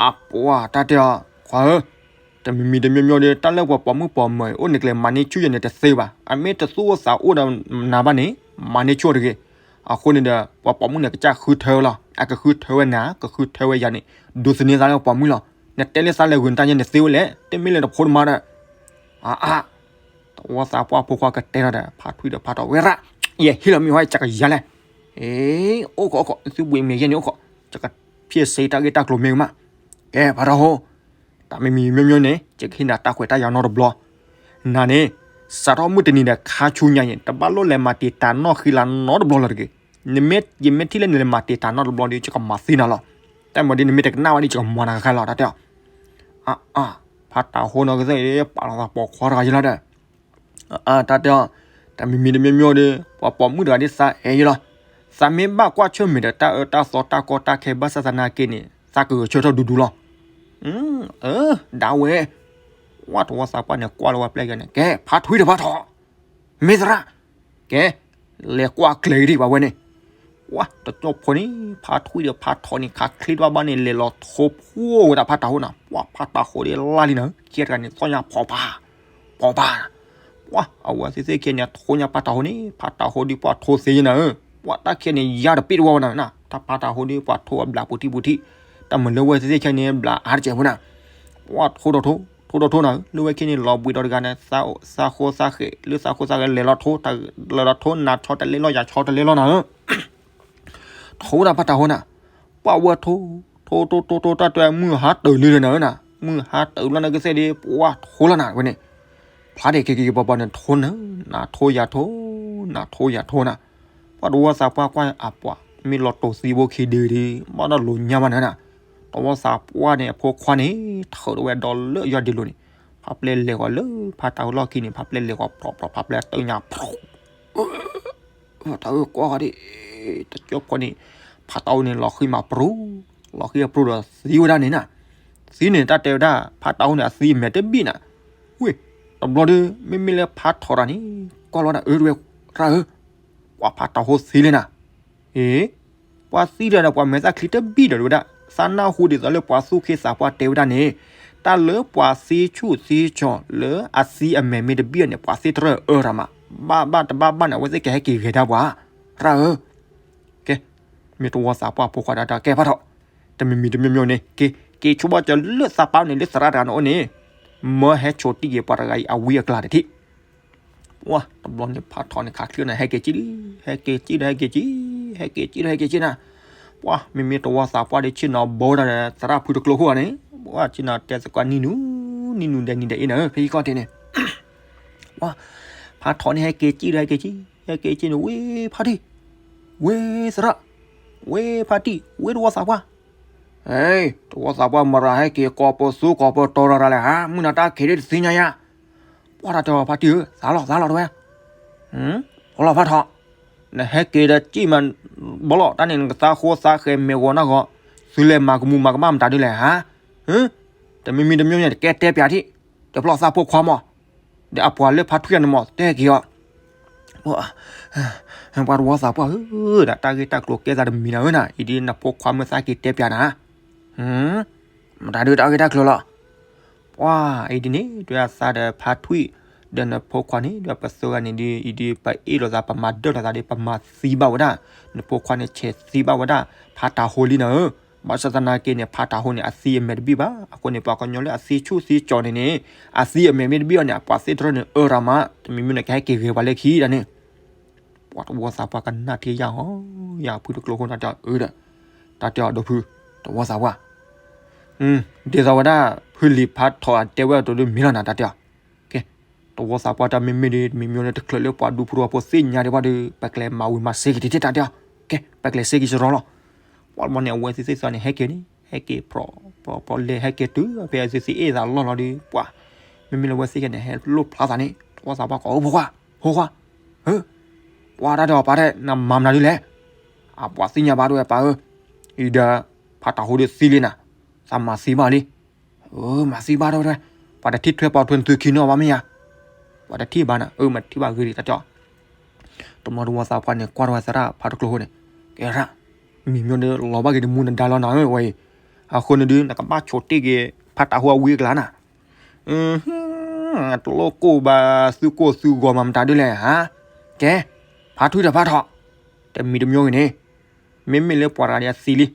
အပှၤတၢ်တဲအီၤ ခွါဧၢ, တမံၤမံၤတမံၤမံၤဒီး တၢ်လၢပှၤပိာ်မုၣ်ပိာ်မၢၤအံၤ အိၣ်နကျဲမၤန့ၢ်ဆူၣ်ယၤန့ၣ်တသ့ဘၣ်. အမ့ၢ်တသူၣ်အိၣ်သးအိၣ်ဒီးနၤဘၣ်န့ၣ် မၤန့ၢ်ဆူၣ်တဂ့ၤ. အဃိန့ၣ်ဒီး ပှၤပိာ်မုၣ်န့ၣ် ကစၢ်ဃုထၢဝဲလီၤ. အကဃုထၢဝဲနၤ ကဃုထၢဝဲယၤန့ၣ် ဒိးသန့ၤသးလၢပှၤပိာ်မုၣ်လီၤ. နတဲလၢသးလဲၤဂုာ်နတၢ်ညါန့ၣ်သ့ဝဲလဲၣ်, တမ့ၢ်လၢနဖိတမါဒီး အါအါ တဝီသးပှၢ်ဖိခွါကတဲထီၣ်ဒီး ဖါထွံၣ်ဒီးဖါထီၣ်ဝဲရၣ်, ယဟ့ၣ်လီၤမ့ၢ်ဝဲ ယကယၤလဲၣ်. အ့ အိၣ်ခိးအိၣ်ခိး သုဘှံးမ့ၢ်ယဲၢ်န့ၣ်အိၣ်ခိး, ယကဖျဲးစ့တၢ်ဂ့ၢ်တၢ်ကျိၤမ့ၢ်ကမၣ်. ကဲ ဖါတၢ်ဟိ, တၢ်မံၤမံၤမံၤမံၤန့ၣ် ယကဟ့ၣ်နၤတၢ်ခွဲးတၢ်ယာ်နီတဘျီ. နၤန့ၣ် စးထီၣ်မုၢ်တနံၤဒီးခါဆူညါအံၤ တဘၣ်လိၣ်လဲၤမၤတံာ်တာ်နီၣ်ဃံလၤနီတဘျီလၢၤတဂ့ၤ. နမ့ၢ် ယမ့ၢ်ထံၣ်လၢနလဲၤမၤတံာ်တာ်နီတဘျီဒီး ယကမၤသံနၤလီၤ. တၢ်မၤဒီး နမ့ၢ်တကနၣ်ဘၣ်ဒီး ယကမၤနၤဃဲလီၤ တၢ်တဲအီၤ. အါအါ ဖါတၢ်ဟိနီၤကသ့ၣ် ပာ်လီၤသးပိာ်ခွါတဂၤယလီၤဒီး အါ တၢ်တဲအီၤ, တၢ်မံၤမံၤတမံၤမံၤဒီး ပှၤပိာ်မုၣ်တဂၤဒ်သးအဲၣ်ယလီၤ. သးမ့ၢ်ဘၣ်ကွၢ်ဆၢၣ်မဲာ်ဒီးတၢ်အၢတၢ်သီတၢ်ကီတၢ်ခဲဘၣ်ဆၣ်သနာ်က့န့ၣ် သးကဂဲၤဆၢထၢၣ်ဒူဒူလီၤ. အၢ ဒၣ်ဝဲ, ဝဲတဝီသးပှၢ်န့ၣ် ကွၢ်လၢဝဲပျဲၢ်ယၤန့ၣ် ကဲ ဖါထွံၣ်ဒီးဖါထီၣ် မ့ၢ်သရၣ်, ကဲ လဲၤကွၢ်ကျဲၤဒံးဘၣ်ဝဲန့ၣ်. ဝဲတကၠိဖိန့ၣ် ဖါထွံၣ်ဒီးဖါထီၣ်န့ၣ် ခးချ့တဘၣ်ဘၣ်န့ၣ် လဲၤလီၤထိဖှိၣ်ဝဲဒၣ်ဖါတၢ်ဟိနၤ. ပှၤဖါတၢ်ဟိဒီးလါလံနၤဧၢ, ခံတဂၤန့ၣ် သီၣ်ညါဖီၣ်ဖး ဖီၣ်ဖး, ပှၤအဝဲသ့ၣ်သ့ၣ်ခံန့ၣ် ထိညါဖါတၢ်ဟိန့ၣ် ဖါတၢ်ဟိဒီးပှၤထိသ့ယနၤဧၢ. ပှၤတၢ်ခံန့ၣ် ယါတပ့ၢ်တဝီဝဲနၤ, တၢ်ဖါတၢ်ဟိဒီးပှၤထိအဘျးပူၤထံပူၤထံ, တၢ်မုာ်လၢဝဲသ့ၣ်သ့ၣ်ခံန့ၣ် ဘျးအါတစဲးဖိနၤ. ပှၤထိဒီးထိ, ထိဒီးထိနၤဧၢ, လၢဝဲခံန့ၣ် လီၤဘှံးဒီးတဂၤန့ၣ် သးဃိသးဃဲး လၢသးဃိသးဃဲး လဲၤလီၤထိ, လဲၤလီၤထိ နၤဆီတလဲလီၤ ယၤဆီတလဲလီၤနၤဧၢ. ထိတၢ်ဖါတၢ်ဟိနၤ, ပှၤဝဲထိ, ထိထိထိထိ တၢ်တဲမုၢ်ဟါတၢၢ်လံလၢနၤဧၢနၤ, မုၢ်ဟါတၢၢ်လီၤနၤကသ့ၣ်ဒီး ပှၤထိလီၤနၤဝဲန့ၣ်, ဖျါဒဲးက့ၤက့ၤပှၤပှၤန့ၣ်ထိနၤ, နၤထိယၤထိ, နၤထိယၤထိနၤ, ပှၤတဝီသးပှၢ်ကွၢ်အပှၤ မ့ၢ်လီၤတိာ်သံဘိခံဒုဒု ဘၣ်ဒီးလိာ်ညါဘၣ်နၤနၤ, တဝီသးပှၢ်န့ၣ် အဖိခွါန့ၣ် ထၢးဒီးဝဲဒီးလၢယွၤဒ့လိၤန့ၣ်, ဖးပျဲလဲၤဃီၤလၢဖါတၢ်ဟိလီၢ်ခံန့ၣ် ဖးပျဲလဲၤဃီၤပြီပြီ ဖးပျဲတညါ ဖျိ တၢ်အၢကွၢ်ဃီၤဒံး, တကၠိဖိန့ၣ် ဖါတၢ်ဟိန့ၣ် လီၤဃံမးပြူၤ, လီၤဃံအပြူၤဒီးသံဝဲဒၣ်န့ၣ်နၤ, သံန့ၣ် တၢ်တဲဝဲဒၣ် ဖါတၢ်ဟိန့ၣ် အသံအမဲာ်တဘံၣ်နၤ, ဝ့ၢ်, တဘျီဒီး မ့မ့ၢ်လၢဖါထီၣ်တၢ်န့ၣ် ကွၢ်လီၤနၤ အၢတဝဲ ရၣ်ဧၢ, ကွၢ်ဖါတၢ်ဟိသံလံနၤ, အ့ ပှၤသံတၢ်ဒီးပှၤမဲာ်သၣ်ချံတဘံၣ်ဒီးဝဲဒၣ်, သးနၢ်ဟူဒ်သိးလၢပှၤသူၣ်က့သးပှၢ်တဲဝဲဒၣ်န့ၣ်, တၢ်လၢပှၤသံဆူၣ်သံကၠီၤလၢအသံအမဲာ်မ့ၢ်တဘံၣ်န့ၣ် ပှၤသ့တရၢၢ်အၢရၤမး, ဘၣ်ဘၣ်တဘၣ်ဘၣ်န့ၣ် အဝဲသ့ၣ်ကဟဲက့ၤဂဲၤဒၣ်ပှၤ, ရၣ်ဧၢ, ကဲ, မ့ၢ်တဝီသးပှၢ်ဖိခွါဒၣ်တၢ်ကဲဖးထီၣ်, တမံၤမံၤတမံၤမံၤန့ၣ် က့ၤ, က့ၤဆိဘၣ်ကၠီၤလၢသးပာ်န့ၣ် လၢသရၣ်တဂၤန့ၣ်အိၣ်န့ၣ်, မၢဟဲဆိးတံၢ်က့ၤပှၤတဂၤအံၤအဝံအကျါတထံၣ် ပှၤတဘျီန့ၣ် ဖးထီၣ်န့ၣ် ခးချ့န့ၣ် ဟဲက့ၤကံၣ်လံ, ဟဲက့ၤကံၣ်လံ ဟဲက့ၤကံၣ်လံ ဟဲက့ၤကံၣ်လံ ဟဲက့ၤကံၣ်နၤ, ပှၤမ့မ့ၢ်တဝီသးပှၢ်ဒီး ဆ့ၣ်နီၤဘိဒၣ်ဒီး သရၣ်ဖုတကျိခိၣ်ဂၤန့ၣ်, ပှၤဆ့ၣ်နီၤတဲသကိးနံၤနူၤ, နံၤနူၤဒဲးနံၤဒဲးအံၤနၤ ဖဲယကီၢ်တ့ၢ်န့ၣ်, ပှၤ ဖးထီၣ်န့ၣ် ဟဲက့ၤကံၣ်လံ ဟဲက့ၤကံၣ်, ဟဲက့ၤကံၣ်န့ၣ် ဝ့ၢ်ဖါတံၢ်, ဝ့ၢ်သရၣ်, ဝ့ၢ်ဖါတံၢ်, ဝ့ၢ်တဝီသးပှၢ် တဝီသးပှၢ်မၤရၤဟဲက့ၤကိးပသူကိးပတီၤရၤရၤလဲၣ်ဧါ, မုၢ်နၤတၢ်ခံးဒ်တသ့ၣ်ညါယၤ, ပှၤတၢ်တဲအီၤဖါတံၢ်ဧၢ, သးလီၤ သးလီၤတဝဲ, လီၤဖးထီၣ်, နဟဲက့ၤဒီးကံၣ်မး, ဘီလီၤ တၢ်န့ၣ်နကသးဃိသးဃဲၤမဲာ်ဂီၤနၢ်ဂီၤ, သုလဲၤမၤကမူၤမၤကမၣ်မတၤဒ်လဲၣ်ဧါ, တမံၤမံၤတမံၤန့ၣ် တကဲတဲပၠးထံၣ်, တပျီသးဖိခွါမး, ဒီးအပှၤလၢဖါထွံၣ်န့ၣ်မး တဲက့ၤအီၤ ပှၤတဝီသးပှၢ်ဧၢ, ဒီးတၢ်ဂ့ၢ်တၢ်ကျိၤကဲသးတမံၤနၤဧၢနၤ, အံၤဒ်နဖိခွါမုၢ်သးက့ၤတဲပၠးနၤ, မတၤဒုးတၢ်ဂ့ၢ်တၢ်ကျိၤလီၤ, ပှၤအံၤဒ်န့ၣ် ဒ်အသးဒီးဖါထွံၣ်, ဒီးနဖိခွါန့ၣ် ဒီးပသၢဂၤန့ၣ်ဒီး အံၤဒ်ပအ့ၣ်လိာ်သး ပမၤဒၢၣ်လိာ်သးဒီး ပမၤသံဘၣ်ဝဲဒၣ်, နဖိခွါန့ၣ်ဆဲးသံဘၣ်ဝဲဒၣ်, ဖါတၢ်ဟိလံနၤဧၢ, ဘၣ်ဆၣ်သနာ်က့န့ၣ် ဖါတၢ်ဟိန့ၣ် အသံအမဲာ်တဘံၣ်ဘၣ်, အဃိန့ၣ် ပှၤကညီလၢအသံဆူၣ်သံကၠီၤန့ၣ်န့ၣ်, အသံအမဲာ်မ့ၢ်တဘံၣ်အီၤန့ၣ် ပှၤသ့တရၢၢ်န့ၣ်အၢရၤမး, တမံၤမံၤန့ၣ် ကဟဲက့ၤဂဲၤပှၤလၢခံဒၣ်န့ၣ် ပှၤတဝီသးပှၢ်ကနၣ်ထံယၢ်ဟီ, ယၤဖုတကျိခိၣ်နၤတဲအီၤအၢဒီး, တၢ်တဲအီၤဒီးဖု, တဝီသးပှၢ်, ဒ်သိးဝဲဒၣ် ဖုလံၤဖးထီၣ်အတဲဝဲအသိးဒီးမ့ၢ်လီၤနၤတၢ်တဲအီၤ, ကဲ, တဝီသးပှၢ်တၢ်မ့မ့ၢ်ဒီး တမံၤမံၤန့ၣ် တချုးလၢပှၤဒူဖိတဝီဖိသ့ၣ်ညါဒံးဘၣ်ဒီး ပကလဲၤမၤဝံၤမၤစ့က့ၤတထံၣ်တၢ်တဲအီၤ, ကဲ, ပကလဲၤစ့က့ၤစရီလီၤ, ပှၤတဘျီန့ၣ် အဝဲသ့ၣ်သ့ၣ်သီန့ၣ် ဟဲက့ၤန့ၣ် ဟဲက့ၤပြီ, ပြီ, ပြီလဲၤဟဲက့ၤတုၤ ဖဲအဝဲသ့ၣ်သ့ၣ်အ့ၣ်သးလီၢ်လီၤဒီး ပှၤ, မ့မ့ၢ်လၢအဝဲသ့ၣ်ကဲန့ၣ် ဟဲလိၣ်ဖျါသးန့ၣ် တဝီသးပှၢ်ကိးအိၣ်ဖိခွါ ဖိခွါ, ပှၤတၢ်တဲအီၤပၢ်တဲ နမၤမနုၤဒ်လဲၣ်. အပှၤသ့ၣ်ညါဘၣ်ဒ်ဝဲပၢ်ဧၢ, အံၤဒီး ဖးတၢ်ဟိဒုးသံလံနၤ, သးမၤသံဘၣ်လံ. မၤသံဘၣ်ဒ်ဝဲ, ပှၤတထံၣ်ထွဲပှၤထွဲနသုခံနီၤဘၣ်မ့ၢ်ဧါ. ပှၤတထံၣ်ဘၣ်နၤ, အမၤထံၣ်ဘၣ်ဂ့ၤဒံးတၢ်တဲအီၤ. တမီတဝီသးပှၢ်န့ၣ် ကွၢ်ထီၣ်ဝဲသရၣ်ဖးတကျိဟိန့ၣ်, ကဲရၣ်, မံၤမၠိဒီးလီၤဘၣ်က့ၤတမူနဒါလီၤနၤဝဲအံၤ, အဃိန့ၣ်ဒုး နကဘၣ်ဆိးတ့ၢ်က့ၤ ဖးတၢ်ဟိအဝံအကျါနၤ. တလိၣ်ကိၢ်ဘၣ်သုကိၢ်သုဂီၤမၤမတၤဒ်လဲၣ်ဧါ. ကဲ, ဖးထွံၣ်ဒီးဖးထီၣ်, တမံၤတမံၤဂ့ၤန့ၣ်, မ့မ့ၢ်လၢပှၤတဂၤဒ်အသံလံ,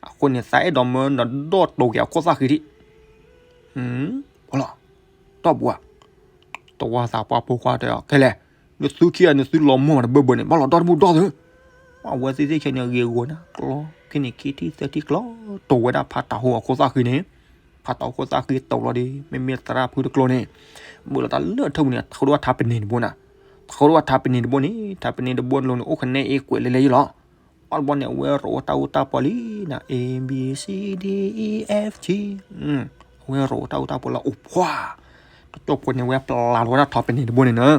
အဃိန့ၣ် သးအဲၣ်ဒိးမၢနဒီၣ်တိာ်က့ၤအခိၣ်သၣ်ဃံဒံး. လီၤ, ဒီၣ်ဘူးဧါ. တဝီသးပှၢ်ဖိခွါတဲအီၤ ခဲလဲၣ်, နသုခံဂၤနသုလီၤမၢ်မးတဘၢဘၢန့ၣ် ဘၣ်လီၤဒီတဘူၣ်ဒီတသု. အဝဲသ့ၣ်သ့ၣ်ခဲန့ၣ်ဂ့ၤဂီၤနၤကျီ, ခံန့ၣ်ခံထံၣ်သၢထံၣ်ကျီ, တိာ်ဝဲဒၣ်ဖးတၢ်ဟိအခိၣ်သၣ်ဃံန့ၣ်, ဖးတၢ်ဟိခိၣ်သၣ်ဃံတိာ်လီၤဒီး မ့မ့ၢ်သရၣ်ဖုတကျိန့ၣ်, ဘၣ်လီၤတၢ်လၢထၢပူၤန့ၣ် ထီဒိၣ်ထးပနံာ်တဘိနၤ, ထီဒိၣ်ထးပနံာ်တဘိန့ၣ် ထးပနံာ်တဘိလီၤန့ၣ် အိၣ်ကနဲအ့ကွဲးလဲလဲယလီၤ. အီၣ်တဘျီန့ၣ် အဝဲရိးဝဲတၢ်အူတၢ်ပီလံနၤ, A B C D E F G, အဝဲရိးဝဲတၢ်အူတၢ်ပီလီၤအိၣ်ပှၢ်, တကၠိဖိန့ၣ် အဝဲပျၢ်လီၤဝဲဒၣ်ထးပနံာ်တဘိန့ၣ်နၤ.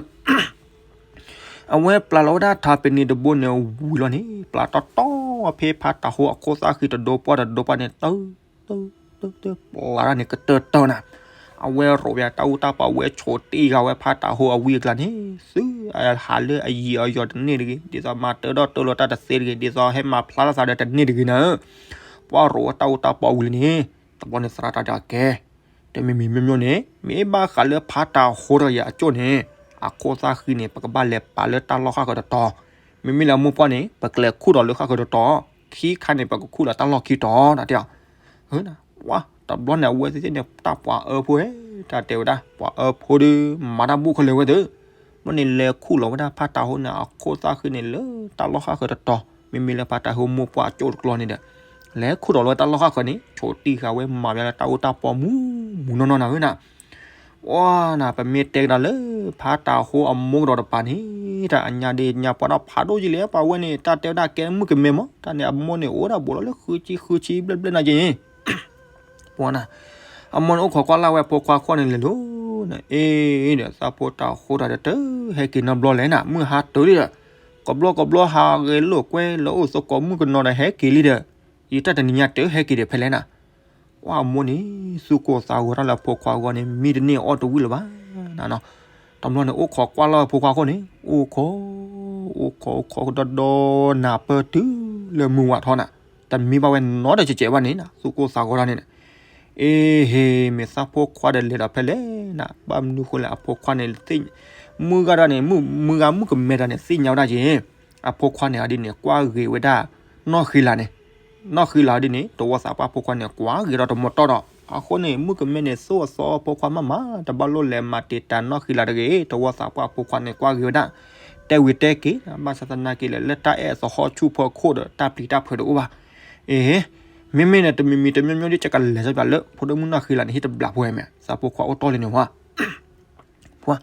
အဝဲပျၢ်လီၤဝဲဒၣ်ထးပနံာ်တဘိန့ၣ်ဝံၤလီၤန့ၣ် ပျၢ်တီတီဖဲဖးတၢ်ဟိအခိၣ်သၣ်ဃံတဒိပှၢ်တဒိပှၢ်န့ၣ် တၢ တၢ တၢ တၢ ပျၢ်တၢ်န့ၣ်ကတၢၢ်တၢၢ်နၤ. အဝဲရိးဝဲတၢ်အူတၢ်ပီ အဝဲဆိးတ့ၢ်ဃာ်ဝဲဖးတၢ်ဟိအဝံအကျါန့ၣ် သုဟးလၢအယံာ်အယီၤတန့ၢ်တဂ့ၤ, ဒ်သိးမၤတၢ်ဒီးတၢ်လီၤတၢ်တသ့တဂ့ၤ, ဒ်သိးဟဲမၤဖျါလီၤသးဒီးတန့ၢ်တဂ့ၤနၤ. ပှၢ်ရိးဝဲတၢ်အူတၢ်ပီဝံၤလံန့ၣ်, တဘျီန့ၣ်သရၣ်တၢ်ဒီးကဲ တမံၤမံၤမ့ၢ်မ့ၢ်န့ၣ် မ့ၢ်ဘၣ်ဃးလၢဖးတၢ်ဟိတဂၤအကၠိၣ်န့ၣ်, အခိၣ်သၣ်ဃံန့ၣ် ပကဘၣ်လဲၤပာ်လၢတၢ်လီၢ်ဃၣ်ဃၢၤတတီၤ, မ့မ့ၢ်လၢအမိၢ်ပှၢ်န့ၣ် ပကလဲၤခူၣ်ဒီးလၢဃၣ်ဃၢၤတတီၤ, ခံခါန့ၣ် ပကခူၣ်လၢတၢ်လီၢ်ခံတီၤ တၢ်တဲအီၤ. ဝါ, တဘျီန့ၣ် အဝဲသ့ၣ်န့ၣ် တၢ်ပှၤအၢဖိဟဲ, တၢ်တဲဝဲဒၣ် ပှၤအၢဖိဒီး မၤတၢ်ဘူၣ်ခဲလၢာ်ဝဲသ့ၣ်, ဘျီန့ၣ်လဲၤခူၣ်လီၤဝဲဒၣ်ဖးတၢ်ဟိန့ၣ် အခိၣ်သၣ်ဃံန့ၣ် လၢတၢ်လီၢ်ဃၣ်ဃၢၤတတီၤ, မ့မ့ၢ်လၢဖးတၢ်ဟိမိၢ်ပှၢ်အကၠိၣ်တကျီန့ၣ်ဒီး လဲၤခူၣ်ဒီးလၢတၢ်လီၢ်ဃၣ်ဃၢၤန့ၣ် ဆိးတ့ၢ်ဃာ်ဝဲမၤဝဲလၢတၢ်အူတၢ်ပီမူးမူးနီၢ်နီၢ်နၤဧၢနၤ. ဝါနၤ ပမ့ၢ်တဲကဒီးလၢ ဖးတၢ်ဟိအမိၢ်ကဒီးတပၤန့ၣ် တၢ်အညါဒ့ညါပှၤဒီးဖးဒိၣ်ကံလဲၣ် ပှၤဝဲန့ၣ် တၢ်တဲဝဲဒၣ်ကဲမုၣ်ကမဲမး တၢ်န့ၣ်အမိၢ်န့ၣ် အိၣ်ဒၣ်ဘူးလီၤလၢဃုဆံဃုဆံဘျဲၣ်ဘျဲၣ်နၤက့ၤ ပှၤနၤ, အမိၢ်န့ၣ်အိၣ်ခိးကွၢ်လၢ်ဝဲဖိခွါခိၣ်န့ၣ်လဲၤလိၤနၤ, အ့ဒီး သးဖိတၢ်ဟိတၢ်ဒီး တဟဲက့ၤနီတဘျီလဲၣ်နၤ, မုၢ်ဟါတၢ်လံဒီး, ကဘျီကဘျီဟးဂဲၤလိာ်ကွဲလၢအိၣ်သကိးမုၣ်ကနီၤဒီးဟဲက့ၤလံဒီး, ယတၢ်တနံၤညါတဟဲက့ၤဒီးဖဲလဲၣ်နၤ. ပှၤအမိၢ်န့ၣ် သူၣ်ကိၢ်သးဂီၤထီၣ်လၢအဖိခွါအဂီၢ်န့ၣ် မံတန့ၢ်အီၣ်တဝံၣ်လၢၤဘၣ်နၤနီၤ. တဘျီန့ၣ် အိၣ်ခိးကွၢ်လၢ်ဝဲဖိခွါခိၣ်န့ၣ် အိၣ်ခိး, အိၣ်ခိး, အိၣ်ခိးဒီဒီနၤ ပၢတုၤလၢမုၢ်ဝးထီနၤ, တမံဘၣ်ဝဲနီတစဲးစဲးဘၣ်န့ၣ်နၤ, သူၣ်ကိၢ်သးဂီၤထီၣ်န့ၣ်, အ့ဟ့ မ့ၢ်သးဖိခွါဒီးလဲၤဒီးဖဲလဲၣ်နၤ, ဘၣ်မနုၤဃိလဲၣ် အဖိခွါန့ၣ် မုၢ်ဂၤဒၣ်န့ၣ် မုၢ်ဂၤမုၣ်ကမဲတၢ်န့ၣ် သ့ၣ်ညါဝဲဒၣ်က့ၤ, အဖိခွါန့ၣ် အဒ်န့ၣ် ကွၢ်ဂ့ၤဝဲဒၣ် နီၢ်ဃံလၤန့ၣ်, နီၢ်ဃံလၤဒ်န့ၣ် တဝီသးပှၢ်ဖိခွါန့ၣ် ကွၢ်ဂ့ၤဒီးတမီၤတီၢ်ဒီး, အဃိန့ၣ် မုၣ်ကမဲန့ၣ် သိၣ်အသီအဖိခွါမးမး တဘၣ်လိၣ်လဲၤမၤတံာ်တာ်နီၢ်ဃံလၤတဂ့ၤ, တဝီသးပှၢ်ဖိခွါန့ၣ် ကွၢ်ဂ့ၤဝဲဒၣ်, တဲဝံၤတဲက့ၤ, ဘၣ်ဆၣ်သနာ်က့လဲၣ် လၢတၢ်အဲၣ်အသဟီၣ်ဆူၣ်ဖီခိၣ်ဒီး တၢ်ပျံၤတၢ်ဖုးတအိၣ်ဘၣ်, အ့ဟ့, မ့မ့ၢ်န့ၣ် တမံၤမံၤတမံၤမံၤဒ် ကလဲၤစၢ်ပျၢ်လၢ ဖိဒိၣ်မုၣ်နီၢ်ဃံလၤန့ၣ် ဟံၣ်တဘျးဖိဝဲမ့ၢ် သးဖိခွါအိၣ်တီၢ်လံန့ၣ်ဝဲ ပှၤ,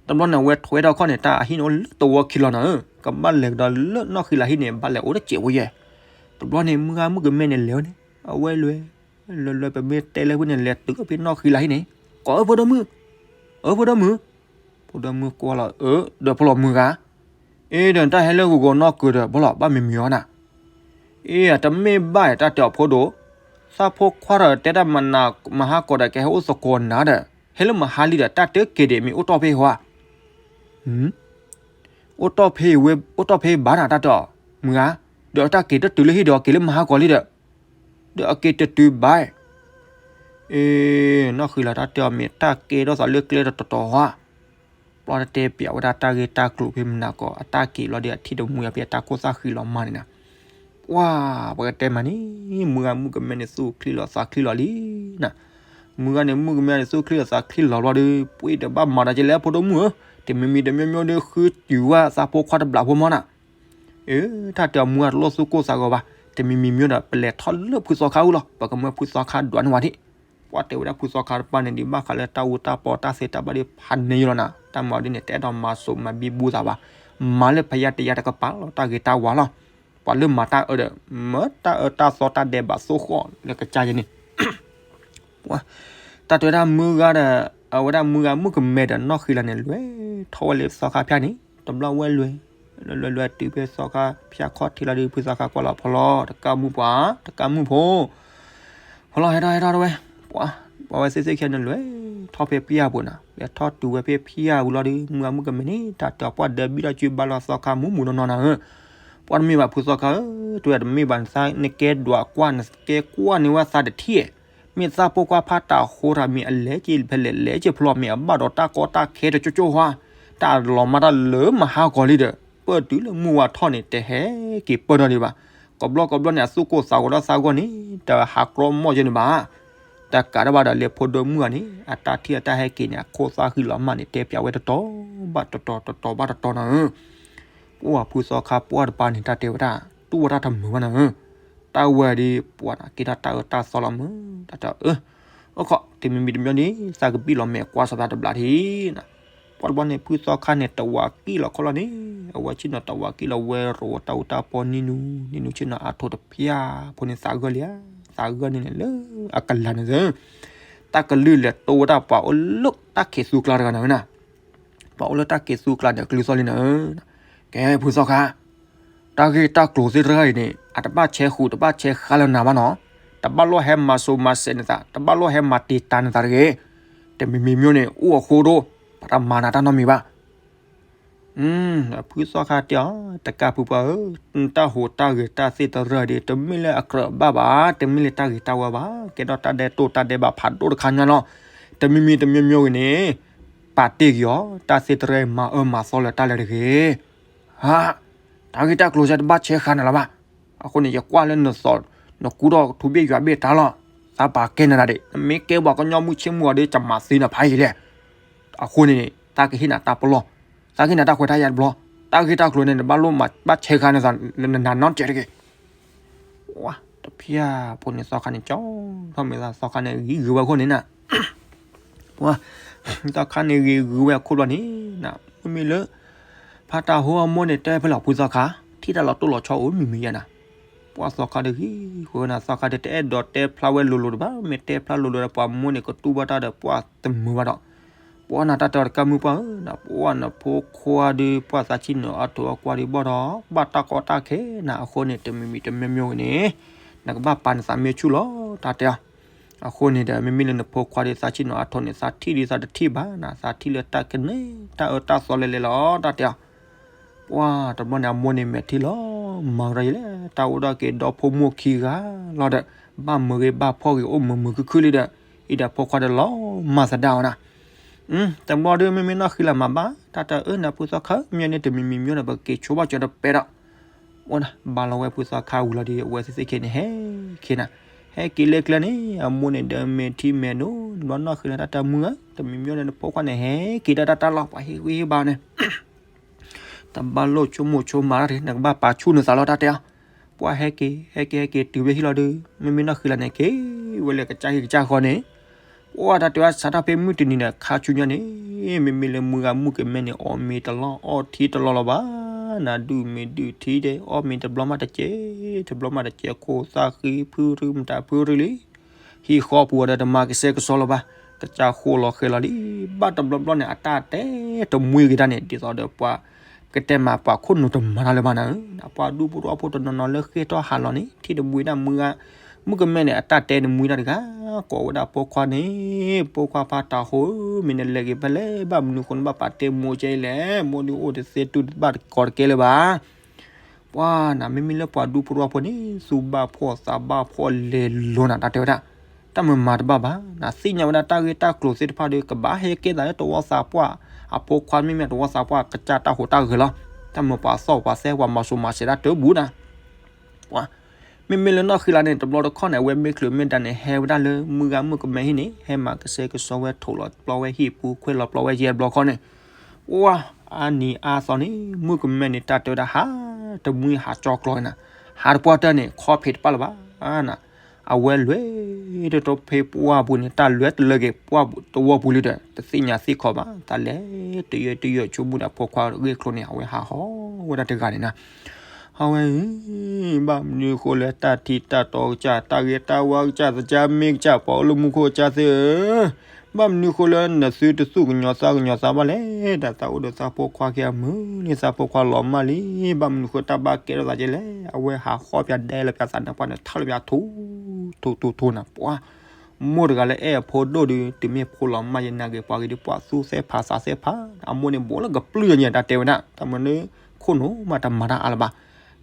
တဘျီန့ၣ် အဝဲထွဲထီၣ်ခီၣ်န့ၣ် တၢ်အဟံၣ်န့ၣ်အိၣ်လၢတဝီခံလီၤနၤဧၢ, ကဘၣ်လဲၤကဒီးလၢနီၢ်ဃံလၤဟံၣ်န့ၣ် ဘၣ်လဲၤအိၣ်တစဲးဖိယဲၢ်, တဘျီန့ၣ် မုၢ်ဂၤမုၣ်ကမဲန့ၣ်လဲၤဝဲန့ၣ်, အဝဲလဲၤ, လဲၤလဲၤ ပမ့ၢ်တဲလၢဖဲန့ၣ် လဲၤတုၤဖဲနီၢ်ဃံလၤဟံၣ်န့ၣ်, ကိးအၢဖိဒိၣ်မုၣ်, အၢဖိဒိၣ်မုၣ်, ဖိဒိၣ်မုၣ်ကွၢ်လီၤ အၢ, ဒီးဖိလီၤမုၢ်ဂၤ, အ့ဒီးတၢ်ဟဲလၢဂီၤဂီၤနီၢ်ကၢၤဒီး ဖိလီၤ ဘၣ်မံၤမံၤအီၤနၤ အ့ တမ့ၢ်ဘၣ်တၢ်တဲအီၤဖိဒိၣ်, သးဖိခွါဒီးတဲတၢ်မနၤမဟါကီးဒီး ကဟဲအိၣ်သကိးနၤဒီး ဟဲလၢမဟါလံဒီး တၢ်တက့ၤဒံးမ့ၢ်အိၣ်တီၢ်ဖဲဟီဧါ, အိၣ်တီၢ်ဖဲဝဲ အိၣ်တီၢ်ဖဲဘၣ်နၤတၢ်တဲအီၤ, မုၢ်ဂၤ, ဒီးတၢ်က့ၤတတုၤလၢဟံၣ်ဒီး က့ၤလၢမဟါကီးလံဒီး, ဒီးအက့ၤတတုၤဘၣ် အ့ နီၢ်ဃံလၤတၢ်တဲအီၤမ့ၢ်တၢ်ကဲထီၣ်သးလၢကျဲတတီၤတီၤဧါ, ဘျီတတဲပျးဝဲဒၣ်တၢ်ဂ့ၢ်တၢ်ကျိၤဖဲမနၤကီး အတၢ်က့ၤဘျီဒီး အထံၣ်တမှံအဖဲအတၢ်ခိၣ်သၣ်ဃံလီၤမါန့ၣ်နၤ, ပှၤ ပကတဲမးန့ၣ် မုၢ်ဂၤမုၣ်ကမဲန့ၣ် သူၣ်ချံလီၤသးချံလီၤလံနၤ, မုၢ်ဂၤန့ၣ် မုၣ်ကမဲန့ၣ် သူၣ်ချံလီၤသးချံလီၤဘျီဒီး ပှ့ၤတဘၣ်မၤတၢ်ကဲလဲၣ် ဖိဒိၣ်မုၣ်ဧၢ, တမံၤမံၤတမံၤမံၤဒီး ဃုတုၤဝဲသးဖိခွါတဘျးဖိမီၤနၤ အၢ တၢ်တဲအီၤမုၢ်ဂၤတလိၣ်သူၣ်ကိၢ်သးဂီၤဘၣ်, တမံၤမံၤမံၤဒီး ပလဲၤထီၣ်လၢဖုသီခါအအိၣ်လီၤ, ပကမၢဖုသီခါဒွးန့ၢ်ဝဲဒၣ်, ပှၤတဲဝဲဒၣ်ဖုသီခါတပၤန့ၣ် ဒ်ဘၣ်ဃးလၢတၢ်အူတၢ်ပီတၢ်သ့တၢ်ဘၣ်ဒ်ဖးန့ၢ်ယိလီၤနၤ, တၢ်မၤဒ်န့ၣ် တအဲၣ်ဒိးမၤစိးမၤဘံဘူသးဘၣ်, မၤလၢဖယါတယါတကပၤလီၤ, တၢ်ဂ့ၤတၢ်ဝါလီၤ, ပှၤလၢမၤတၢ်အၢဒီး မၢတၢ်အၢတၢ်သီတၢ်ဒဲးဘးသိၣ်ဃီၣ်လၢကစၢ်ယဲန့ၣ် ပှၤ တၢ်တဲဝဲဒၣ်မုၢ်ဂၤဒီး အဝဲဒၣ်မုၢ်ဂၤမုၣ်ကမဲဒီးနီၢ်ဃံလၤန့ၣ် လဲၤထီၣ်ဝဲလၢသီခါဖၠၣ်န့ၣ်, တဘျီဝဲလွဲၢ် လွဲၢ်လွဲၢ်တုၤဖဲသီခါဖၠၣ်ခီၣ်ထံးလီၤဒီး ဖုသီခါကွၢ်လီၤဖီလီၤ တကးမူၣ်ပှၤ တကးမူၣ်ဖိ ဖီလီၤ ဟဲထီၣ်ဟဲထီၣ်တဝဲ ပှၤ ပှၤဝဲသ့ၣ်သ့ၣ်ခံဂၤန့ၣ် လဲၤထီၣ်ဖဲဖၠၣ်ပူၤနၤ လဲၤထီၣ်တုၤဝဲဖဲဖၠၣ်ပူၤလီၤဒီး မုၢ်ဂၤမုၣ်ကမဲန့ၣ် တၢ်တဲအီၤ ပှၤဒၢဘံၣ်ထီၣ်ကွံာ်ဘါလီၤသီခါမူးမူးနီၢ်နီၢ်နၤဧၢ ပှၤတမ့ၢ်ဘၣ်ဖုသီခါဧၢ တဝဲတမ့ၢ်ဘၣ်နသး နကဲဒွးကွၢ် နကဲကွၢ်န့ၢ်ဝဲသးတထံၣ် မ့ၢ်သးဖိခွါဖးတၢ်ဟိထီၣ် မ့ၢ်အလဲၤက့ၤဖဲလဲၣ်လဲၤက့ၤဖျီ မ့ၢ်အဘၣ်ဒီးတၢ်ကီတၢ်ခဲတကၠိကၠိဟါ တၢ်လီၤမၢ်တၢ်လၢမဟါကီၤလံဒီး ပၢၢ်တုၤလၢမုၢ်ဝါထီၣ်န့ၣ် တဟဲက့ၤပၢၢ်နီတဂၤဘၣ်. ကဘျီကဘျီန့ၣ် အသူၣ်ကိၢ်သးဂီၤဒီးသးဂီၢ်န့ၣ် တဟးကြီမီၢ်ကဲန့ၣ်ဘၣ်. တကးဒံးဘၣ်ဒီးလၢဖိဒိၣ်မုၣ်ဂၤန့ၣ် အတၢ်ထံၣ်အတၢ်ဟဲက့ၤန့ၣ် အခိၣ်သၣ်ဃံလီၤမၢ်န့ၣ် တဲပၠးဝဲတတီၤဘၣ်တတီၤ တတီၤဘၣ်တတီၤနၤဧၢ ပှၤဖုသီခါပှၢ်တပၤန့ၣ် တၢ်တဲဝဲဒၣ် တူၢ်ဝဲတၢ်တမုာ်ဘၣ်နၤဧၢ တၢ်ဝဲဒၣ်ပှၤန့ၣ် ကဲထီၣ်တၢ်အၢတၢ်သီလီၤမုၢ် တၢ်တဲအၢ အိၣ်ခိး တမံၤမံၤတမံၤန့ၣ် သးကဘံၣ်လီၤမဲာ်ကွၢ်စီၤသးတဘျီထံးနၤ. ပှၤတဘျီန့ၣ် ဖုသီခါန့ၣ် တဝးကံၣ်လီၤခီလီၤန့ၣ် အဝဲဆ့ၣ်နီၤတဝးကံၣ်လီၤဝဲ ရိးတၢ်အူတၢ်ပီနံၤနူၤ နံၤနူၤဆ့ၣ်နီၤအါထိးတဖၠၣ်ဖိန့ၣ် သးဂၢၢ်လံဧါ သးဂၢၢ်န့ၣ်န့ၣ်လၢအကလၤန့ၣ်သၢ တၢ်ကလုၢ်လဲၤတိဝဲဒၣ်ပှၤအိၣ်လၢတၢ်ခံးသူကျါတဂၤနၤဧၢနၤ ပှၤအိၣ်လၢတၢ်ခံးသူကျါန့ၣ် အကလုၢ်သီၣ်လံနၤဧၢ, ကဲ ဖုသီခါ, တၢ်ဂ့ၢ်တၢ်ကျိၤသ့ၣ်တဖၣ်အံၤန့ၣ် အတဘၣ်ဆဲးဃုာ် တဘၣ်ဆဲးဃါလၢနၤဘၣ်နီၤ, တဘၣ်လိၣ်ဟဲမၤစိၤမၤစဲးနသး, တဘၣ်လိၣ်ဟဲမၤတံာ်တာ်နသးတဂ့ၤ, တမံၤမံၤမံၤန့ၣ် အိၣ်အဃိဒိၣ်, ပတမၤနၤတၢ်နီတမံၤဘၣ်. ဖုသီခါတဲအီၤ, တကးဖုပှၢ်ဧၢ, တၢ်ဟူးတၢ်ဂဲၤတၢ်သ့ၣ်တဖၣ်ဒီး တမ့ၢ်လၢအကြၢးဘၣ်ဘၣ်, တမ့ၢ်လၢတၢ်ဂ့ၤတၢ်ဝါဘၣ်, ကဲထီၣ်တၢ်ဒဲးတိၢ်တၢ်ဒဲးဘးဖးဒိၣ်တခါညါလီၤ. တမံၤမံၤတမံၤမံၤဂ့ၤန့ၣ် ပာ်တ့ၢ်က့ၤအီၤ, တၢ်သ့ၣ်တဖၣ်မၤအၢမၤသီလၢတၢ်လဲၤတဂ့ၤ. ဟါ, တၢ်ဂ့ၢ်တၢ်ကျိၤစဲတဘၣ်ဆဲးဃါနၤလၢၤဘၣ်. အဃိန့ၣ် ယကွၢ်လၢနသီၣ်, နကူထီၣ်ထူဘ့ၣ်ယွၤဘ့ၣ်တၢ်လီၤ. သးပာ်ကဲနၤဒၣ်ဒံး, နမ့ၢ်ကဲပှၤကညီမုၢ်ဆ့ၣ်မုၢ်ဂီၤဒီး ယမၤသံနၤဖးယံာ်လဲၣ်. အဃိန့ၣ်န့ၣ် သးကဟ့ၣ်နၤတၢ်ပလီၢ်, သးကဟ့ၣ်နၤတၢ်ခွဲးတၢ်ယာ်တဘျီ, တၢ်ဂ့ၢ်တၢ်ကျိၤန့ၣ် နဘၣ်လိၣ်မၤဘၣ်ဆဲးဃါနသး, နနၤနီတစဲးတဂ့ၤ. ဝါ, တဖၠၣ်ဖိန့ၣ်သီခါန့ၣ် ကၠီထီၣ်မ့ၢ်သးသီခါန့ၣ် ဂံၤဂုာ်ဝဲအဃိန့ၣ်နၤ ပှၤ, သီခါန့ၣ်ဂ့ၤဂုာ်ဝဲအခိၣ်ဘျီန့ၣ်, မ့မ့ၢ်လၢ ဖါတၢ်ဟိအမိၢ်န့ၣ် တဲဖဲလီၤဖုသီခါ, ထံၣ်တၢ်လီၤတိၢ်လီၤဆီအိၣ်မံၤမံၤယါနၤ, ပှၤသီခါဒီးဂံၤဃုာ်ဝဲနၤ, သီခါဒီးတအဲၣ်ဒိးတဲဖျါဝဲလိၤလိၤတဘၣ်, မ့ၢ်တဲဖျါလိၤလိၤဒီး ပှၤမိၢ်န့ၣ်ကတူၢ်ဘၣ်တၢ်ဒီး ပှၤတမုာ်ဘၣ်ဒီး, ပှၤနၤတၢ်တဲအီၤတကးမုၢ်ပှၢ်ဧၢ, ပှၤနဖိခွါဒီး ပှၤသးဆံၣ်နီၤအါထိးအကွၢ်ဒီးဘၣ်ဒီး ဘၣ်တၢ်ကီတၢ်ခဲနၤ, အဃိန့ၣ် တမံၤမံၤတမံၤမံၤဂ့ၤန့ၣ် နကဘၣ်ပာ်နသးမ့ၢ်ဆူၣ်လီၤ တၢ်တဲအီၤ. အဃိန့ၣ်ဒီး မ့မ့ၢ်လၢနဖိခွါဒီး သးဆံၣ်နီၤအါထိးန့ၣ် သးထံၣ်ဒီးသးတထံၣ်ဘၣ်နၤ, သးထံၣ်လၢတၢ်ကန့ၢ်တၢ်အၢတၢ်သီလဲၤလဲၤလီၤ တၢ်တဲအီၤ. ပှၤတဘျီန့ၣ် အမိၢ်န့ၣ်မဲာ်ထံလီၤ, မၤကဒီးယလဲၣ်, တၢ်အိၣ်ဒီးက့ၤဒီဖိမိၢ်ခံဂၤလီၤဒီး ဘၣ်မုာ်ဂ့ၤဘၣ်ဖှီၣ်ဂ့ၤ အိၣ်မုာ်မုာ်ခုၣ်ခုၣ်လံဒီး အံၤဒီးဖိခွါဒီးလီၤမၢ်သဒါအီၤနၤ. တဘျီဒီး မ့မ့ၢ်နီၢ်ဃံလၤမၤဘၣ် တၢ်တဲအၢ နၤဖုသီခါ မ့ၢ်န့ၣ် တမံၤမံၤမံၤန့ၣ် ပက့ၤဆိဘၣ်ကၠီတပဲဒီး အိၣ်နၤ ဘၣ်လီၤဝဲဖုသီခါဝံၤလီၤဒီး အဝဲသ့ၣ်သ့ၣ်ခဲန့ၣ် ဟဲက့ၤနၤ, ဟဲက့ၤလၢကျဲန့ၣ် အမိၢ်န့ၣ်ဒီးမဲာ်ထံမဲာ်နိ, တဘျီနီၢ်ဃံလၤ တၢ်တဲမုၢ်ဧၢ, တမံၤမံၤန့ၣ် နဖိခွါန့ၣ် ဟဲက့ၤတၢ်တၢ်တၢ်လီၤ, ပှၤဟ့ၣ်ဂံၢ်ဟ့ၣ်ဘါန့ၣ် တဘၣ်လိၣ်ဆိကမိၣ်ဆိကမးတၢ်တဂ့ၤ, နကဘၣ်ပာ်ဆူၣ်နသးလီၤ တၢ်တဲအီၤ. ပှၤဟဲက့ၤ ဟဲက့ၤ ဟဲက့ၤတုၤဖဲဟံၣ်လီၤဒီး မ့မ့ၢ်နီၢ်ဃံလၤန့ၣ် က့ၤဝဲလၢကစၢ်ဟံၣ်ကစၢ်ဃီန့ၣ် ပှၤတၢ်တဲဝဲစးထီၣ်ဖဲမုၢ်တနံၤန့ၣ် ခါဆူညါန့ၣ် မ့မ့ၢ်လၢမုၢ်ဂၤမုၢ်ကမဲန့ၣ် အီၣ်မ့ၤတလီၢ် အီၣ်ထံတလီၢ်လီၤဘၣ်, နၤဒုးမ့ၤဒုးထံဒီး အီၣ်မ့ၤတဘျီမးတကဲး တဘျီမးတကဲး ခိၣ်သၣ်ဃံဖုရူမတၤဖုရူလံ ဟံၣ်ဃီပူၤဒီးတမၤကစဲကစီလီၤဘၣ်, ကစၢ်ဃိလီၤဃဲၤလီၤလံ, ဘၣ်တဘျီဘျီန့ၣ် အတၢ်တဲတမှံဂ့ၤတၢ်န့ၣ် ဒ်သိးဒီးပှၤ ကတဲမၤပှၤခိၣ်နူာ်တမၤတၢ်လၢၤဘၣ်နၤဧၢ, ပှၤဒူဖိတဝီဖိတနီၤနီၤလၢဃ့ၢ်ထီၣ်ဟးလီၤန့ၣ် ထံၣ်တမှံဒၣ်မုၢ်ဂၤ, မုၢ်ကမဲန့ၣ် အတၢ်တဲတမှံတၢ်တဂၤ, ကိးဝဲဒၣ်ဖိခွါန့ၣ်, ဖိခွါဖါတၢ်ဟိဧၢ, မ့ၢ်နလဲၤက့ၤဖဲလဲၣ် ဘၣ်မနုၤဃိနဘၣ်ပာ်တဲမိၢ်ကဲအံၤလဲၣ်, မိၢ်ဒုးအိၣ်တသ့တူၢ်ဘၣ်တကီတကဲလၢၤဘၣ် ပှၤနၤ မ့မ့ၢ်လၢပှၤဒူဖိတဝီဖိန့ၣ် သူၣ်ဘၣ်ဖှီၣ်သးဘၣ်ဖှီၣ်လဲၤလိၤနၤ တၢ်တဲဝဲဒၣ်, တၢ်မၤမၤတဘၣ်ဘၣ်, နသ့ၣ်ညါဝဲဒၣ်တၢ်ဂ့ၢ်တၢ်ကျိၤသ့ၣ်တဖၣ်ဒီး ကဘၣ်ဟဲကဲသးလၢတဝီသးပှၢ်, အဖိခွါမ့မ့ၢ်တဝီသးပှၢ် ကစၢ်တၢ်ဟူးတၢ်ဂဲၤလီၤ, တၢ်မၤပှၤသီၣ်ပှၤသဲပှၤမၤစိၤမၤစဲးတၢ်တဘူၣ်နၤ ပှၤ, မ့မ့ၢ်လၢနီၢ်ဃံလၤန့ၣ် တဘျီတခီၣ်န့ၣ် အဝဲမ့ၢ်ချုးမ့ၢ်ဒါန့ၣ် ဟဲဝဲဒၣ်လၢမုၢ်ဂၤမုၢ်ကမဲဟံၣ်န့ၣ် ဟဲမၤကစဲကစီဝဲ ထိးလီၤပျီဝဲဟံၣ်ပူၤ ခွဲးလီၤပျီဝဲယဲၢ်ဘျီခီန့ၣ်, ပှၤ, အါနံၤအါသီန့ၣ် မုၢ်ကမဲန့ၣ် တၢ်တဲဝဲဒၣ် ဟးတမှံဟးကၠီကျီနၤ, ဟးတပှၢ်တၢၢ်န့ၣ် ခီဖံးတပၣ်လၢၤဘၣ်နၤ, အဝဲလဲၤတတီဖဲပှၢ်ပူၤန့ၣ် တၢ်လဲၤတလၢက့ၤ ပှၢ်တဝီပူၤလံဒီး တသ့ၣ်ညါသ့ၣ်ခီဘၣ်, တၢ်လဲၤတယၢၢ်တယၢၢ်ဆိကမိၣ်ဒီး ဖိခွါဂ့ၢ်ချိန့ၣ် အဝဲဟးဟီဝဲဒၣ်တဂၤန့ၣ်နၤ ဟီဝဲ, ဘၣ်မနုၤဃိလဲၣ် တၢ်ထံးတၢ်တီကစၢ် တၢ်ဂ့ၤတၢ်ဝါကစၢ် သကၢ်မ့ၢ်ကစၢ် ပှၤအိၣ်လၢမူခိၣ်ကစၢ်သ့ၣ်ဧၢ, ဘၣ်မနုၤဃိလၢနသုတသူၣ်ကညီၤသးကညီၤသးဘၣ်လဲၣ်, တၢ်သးအိၣ်ဒီးသးဖိခွါခံဂၤမုာ်လံ, သးဖိခွါလီၤမၢ်လံ, ဘၣ်မနုၤဃိတၢ်ဘၣ်ကဲထီၣ်သးကဲလဲၣ်, အဝဲဟးဃီၣ်ပၠးဒဲလၢပၠးသးနၢ်ပှၢ်န့ၣ် ထီၣ်လၢပၠးထူ ထူထူထူနၤ, ပှၤ မိၢ်တဂၤလၢအဲၣ်အဖိဒိၣ်ဒီး တမ့ၢ်ဖိလီၤမၢ်ယနၤဂ့ၤ ပှၤဂ့ၤဒီး ပှၤသူၣ်သဲၣ်ဖးသးသဲၣ်ဖး, အမိၢ်န့ၣ် ဘူးလၢကပျုၢ်ယညါ တၢ်တဲဝဲဒၣ်, တၢ်မနုၤ ခိၣ်နူာ်မးတမၤတၢ်အါလၢၤဘၣ်,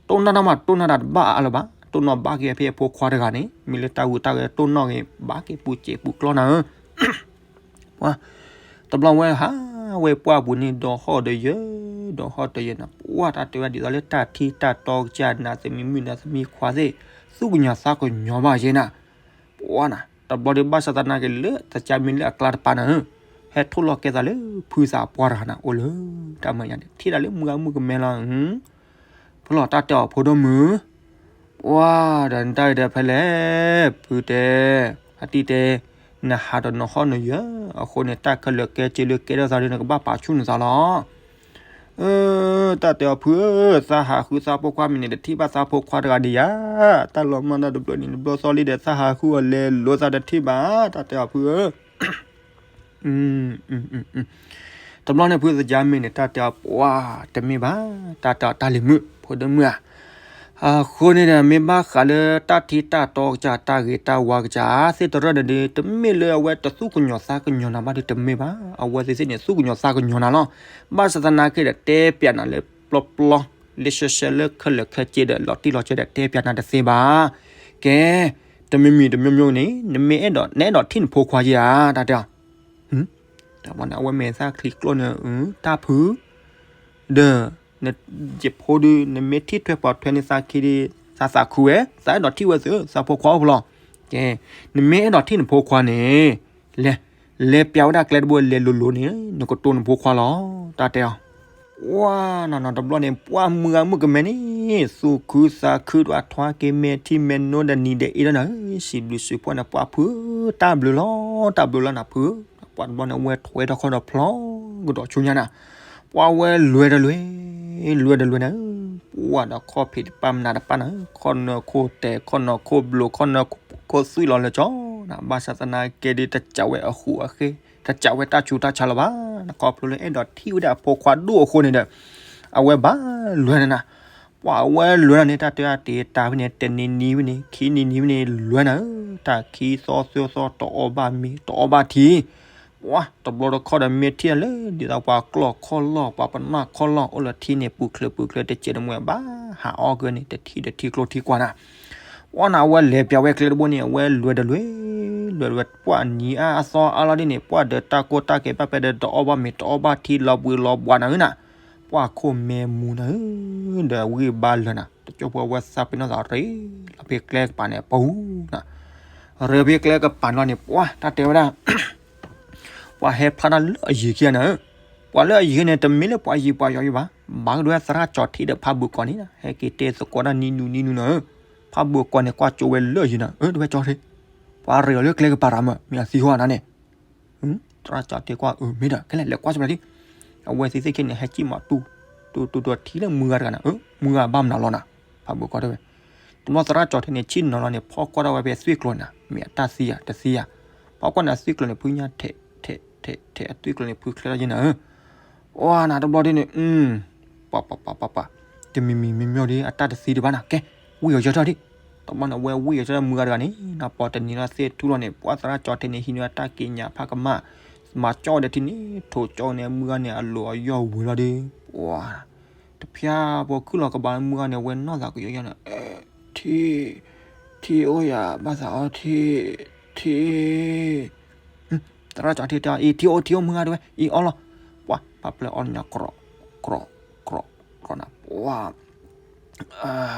တိၢ်နီၣ်တၢ်မး တိၢ်နီၣ်တၢ်တဘၣ်အါလၢၤဘၣ်, တိၢ်နီၣ်ဘၣ်က့ၤဖဲအဖိခွါတဂၤန့ၣ် မ့ၢ်လၢတၢ်ဂုၤတၢ်ဂဲၤ တိၢ်နီၣ်က့ၤ ဘၣ်က့ၤပူၤစဲးပူၤကျီနၤဧၢ ပှၤ တဘျီဝဲဟးဝဲပှၢ်ပူၤန့ၣ် ဒီးဟီၣ်ဒီးယၢၤ, ဒီးဟီၣ်ဒီးယၢၤနၤ, ပှၤတၢ်တဲဝဲဒ်သိးလၢတၢ်ထံတၢ်တီကစၢ် နၤသမံမုၣ်နၤသမံခွါသ့ၣ်, သူၣ်ကညီၤသးကညီၤဘၣ်ယဲနၤ, ပှၤနၤ, တဘျီဒီးဘၣ်ဆၣ်သနာ်က့လၢ သကၢ်မ့ၢ်လၢအကျါတပၤနၤဧၢ, ဟဲထိၣ်လီၤကဲသးလၢဖုသးပှၢ်တဂၤနၤ အိၣ်လၢ တၢ်မၤညါန့ၣ် ထံၣ်ဒၣ်လၢမုၢ်ဂၤမုၢ်ကမဲလီၤ, ဖုလီၤတၢ်တဲအီၤဖိဒိၣ်မုၣ် ပှၤဒီးနတၢ်အံၤဒီးဖဲလဲၣ်, ဖုတဲ, ဖါတံၢ်တဲ, နဟးဒီးနဟီၣ်နယၢၤ, အဃိန့ၣ် တၢ်ခဲလၢာ်ကဲစ့လၢကဲထီၣ်သးဒီး နကဘၣ်ပာ်ဆူၣ်နသးလီၤ. တၢ်တဲအီၤဖုဧၢ, သးဟးဃုသးဖိခွါမ့ၢ်န့ၣ် တထံၣ်ဘၣ်သးဖိခွါတဂၤဒံးဧါ, တၢ်လီၤမၢ်တၢ်တဘျီနံၤတဘျီသီလံဒီး သးဟးဃုအီၤလဲၤလိာ်သးတထံၣ်ဘၣ်, တၢ်တဲအီၤဖုဧၢ တဘျီန့ၣ်ဖုသကၢ်မ့ၢ်န့ၣ် တၢ်တဲအီၤပှၤတမ့ၢ်ဘၣ်, တၢ်တဲအီၤတၢ်လံၤမုၣ် ဖိဒိၣ်မုၣ်ဧါ, အဃိန့ၣ်ဒီး မ့ၢ်ဘၣ်ဃးလၢတၢ်ထံတၢ်တီကစၢ် တၢ်ဂ့ၤတၢ်ဝါကစၢ်သ့ၣ်တရၢၣ်ဒီး တမ့ၢ်လၢအဝဲတသူၣ်ကညီၤသးကညီၤနၤဘၣ်ဒီးတမ့ၢ်ဘၣ်, အဝဲသ့ၣ်သ့ၣ်န့ၣ် သူၣ်ကညီၤသးကညီၤနၤလီၤ. ဘၣ်ဆၣ်သနာ်က့ဒီး တဲပျးနၤလၢပျီပျီ လၢဆှဲဆှဲလၢခဲလၢာ်ခဲဆ့ဒီး လီၤတံၢ်လီၤဆဲးဒီးတဲပျးနၤတသ့ဘၣ်. ကဲ, တမံၤမံၤတမံၤမံၤန့ၣ် နမ့ၢ်အဲၣ်ဒိး နအဲၣ်ဒိးထံၣ်နဖိခွါဧါ, တၢ်တဲအီၤ တၢ်ဘျီန့ၣ် အဝဲမဲာ်သၣ်ချံကျိန့ၣ် တၢ်ဖု ဒီး ယဖိဒုး နမ့ၢ်ထံၣ်ထွဲပိာ်ထွဲန့ၢ်သးခံဒီး သးသးခုဝဲ, သးအဲၣ်ဒိးထံၣ်ဝဲသု သးဖိခွါအိၣ်ဖဲလဲၣ်. ကဲ, နမ့ၢ်အဲၣ်ဒိးထံၣ်နဖိခွါန့ၣ် လဲၤ, လဲၤပျးဝဲဒၣ်ကျဲတဘိ လဲၤလိၤလိၤန့ၣ် နကတိၤနဖိခွါလီၤ, တၢ်တဲအီၤ. ဝါ နီၢ်နီၢ်တဘျီန့ၣ် ပှၤမုၢ်ဂၤမုၢ်ကမဲန့ၣ် သူၣ်ခုသးခု ဒွးထွါက့ၤမဲာ်ထံမဲာ်နိဒီးနံၤဒီးအ့ဒီးနၤဧၢ, စံးဘျုးစံးဖှိၣ်န့ၣ် ပှၤဖု တၢ်ဘျုးလီၤ တၢ်ဘျုးလီၤနၤဖု. ပှၤတဘျီန့ၣ် အဝဲထွဲထီၣ်ခီၣ်ဒီးဖျီကဒီးဆူညါနၤ, ပှၤဝဲလဲၤတလဲၤ, လဲၤတလဲၤနၤဧၢ, ပှၤဒီးခီၣ်ဖံးတပၢ်မနၤတပၢ်နၤဧၢ, ခီၣ်နၢခိၣ်တဲာ် ခီၣ်နၢခိၣ်ဘျိး ခီၣ်နၢခိၣ်သွံၣ်လီၤလၢကၠီနၤ, ဘၣ်ဆၣ်သနာ်က့ဒီး တစံးဝဲအဃိအဃ့ တစံးဝဲတၢ်ဆူးတၢ်ဆါလၢၤဘၣ်, နခီဖျိလၢအဲၣ်ဒိးထံၣ်ဝဲဒၣ်အဖိခွါဒိၣ်အဃိန့ၣ်ဒီး အဝဲဘၣ်လဲၤနၤနၤ ပှၤအဝဲလဲၤနၤန့ၣ် တၢ်တဲအတ့ၢ်တၢ်ဖဲန့ၣ် တနံၤနံၤဖဲန့ၣ် ခံနံၤနံၤဖဲန့ၣ် လဲၤနၤဧၢ, တၢ်ခံသီသၢသီ တအီၣ်ဘၣ်မ့ၤ တအီဘၣ်ထံ, ပှၤတဘျီတခီၣ်ဒီး မ့ၢ်ထံၣ်လၢ ဒ်သိးပှၤကျီၢ်ခီၣ်လီၢ် ပှၤပနီၣ်ခီၣ်လီၢ် အိၣ်လၢထံန့ၣ် ပူၤချၢပူၤချၢ တစဲးတမှဲဘၣ် ဟးအီၣ်က့ၤန့ၣ် တထံၣ်တထံၣ်ကျိထံကွၢ်နၤ ပှၤနၤ အဝဲလဲၤပျးဝဲကျဲတဘိန့ၣ် အဝဲလဲၤတလဲၤ, လဲၤတလဲၤ ပှၤနံၤအါအသီအါလီၤဒ်န့ၣ် ပှၤဒီးတၢ်ကိၢ်တၢ်ကဲဘၣ်ဖဲဒီး တအီၣ်ဘၣ်မ့ၤ တအီဘၣ်ထံ လီၤဘှံးလီၤဘှါနၤဧၢနၤ, ပှၤခိၣ်မဲမူနၤဧၢ, ဒီးဝံၣ်ဘါလၢၤနၤ, တကၠိဖိအဝဲသးပ့ၤနီၣ်သးရ့ လီၤဖဲကျဲကပၤန့ၣ် ပူၤနၤ, ရ့ဖဲကျဲကပၤလီၤန့ၣ် ပှၤတၢ်တဲဝဲဒၣ် ပှၤဟဲဖျါတၢ်လၢအယံၤခံဂၤနၤဧၢ, ပှၤလၢအယံၤန့ၣ် တမ့ၢ်လၢပှၤယံၤပှၤယီၤယံၤဘၣ်, ဘၣ်ကဒွဲသရၣ်ကၠီထံဒီးဖးဘိၣ်ကီးန့ၣ် ဟဲက့ၤတဲသကိးတၢ်နံၤနူနံၤနူနၤဧၢ, ဖးဘိၣ်ကီးန့ၣ် ကွၢ်ကၠိဝဲလၢအယံၤနၤဧၢ, တဝဲကၠီထံ, ပှၤရ့အီၤလၢကျဲကပၤရၤမး မ့ၢ်အသံဟီနၤန့ၣ် သရၣ်ကၠီထံကွၢ်အၢ မ့ၢ်ဒီး ခဲလၢာ်လဲၤကွၢ်စ့ၢ်ကီးလီၤ, အဝဲသ့ၣ်သ့ၣ်ခဲန့ၣ် ဟဲကံၣ်မးတူတူတူထံလၢမုၢ်ဂၤတဂၤနၤဧၢ, မုၢ်ဂၤဘၣ်မနုၤလီၤနၤ, ဖးဘိၣ်ကီးတဲဝဲ, တဘျီသရၣ်ကၠီထံန့ၣ် ဆ့ၣ်နီၤလီၤန့ၣ် ဖီၣ်ကွၢ်ထီၣ်ဝဲဖဲအသွံၣ်ကျိၤနၤ, မ့ၢ်အတၢ်သံဧါ တသံဧါ, ဖီၣ်ကွၢ်န့ၣ်အသွံၣ်ကျိၤန့ၣ် ဖုညါထဲးထဲးထဲးထဲးအသွံၣ်ကျိၤန့ၣ် ဖုချ့ထီၣ်ယဲနၤဧၢ, ပှၤနၤတဘျီဒ်န့ၣ် ပှၤပှၤပှၤပှၤပှၤ, တမံၤမံၤမံၤမံၤဒီး အတၢ်တသံဒံးဘၣ်နၤ, ကဲ, ဝံၣ်အီၤယၢထီၣ်ဒံး, တဘျီန့ၣ် အဝဲဝံၣ်အီၤယၢထီၣ်မုၢ်ဂၤတဂၤန့ၣ် နပီၤတနံၤလီၤသ့ၣ်ထူလီၤန့ၣ် ပှၤသရၣ်ကၠီထံန့ၣ် ဟံးန့ၢ်အတၢ်က့ၤညါဖးကမၣ်, မၤကၠီဒီးထံန့ၣ် ထိးကၠီန့ၣ် မုၢ်ဂၤန့ၣ် အလိၤအယီၢ်ဝံၤလီၤဒီး, ပှၤ, တဖျါပှၤခုၣ်လီၤကဘၣ်လၢမုၢ်ဂၤန့ၣ် အဝဲနီၢ်သးကယီယီန့ၣ်, ထံ, ထံအိၣ်ယၤ ဘၣ်သးအီထံ, ထံ သရၣ်ကၠီထံတဲအီၤ အံၤထံအိၣ်ထံအိၣ်မုၢ်ဂၤတဲဝဲ အံၤအီၣ်လီၤ, ပှၤ ဖးပျဲၢ်အီၣ်လၢညါ ကြီးကြီးကြီးနၤ ပှၤ,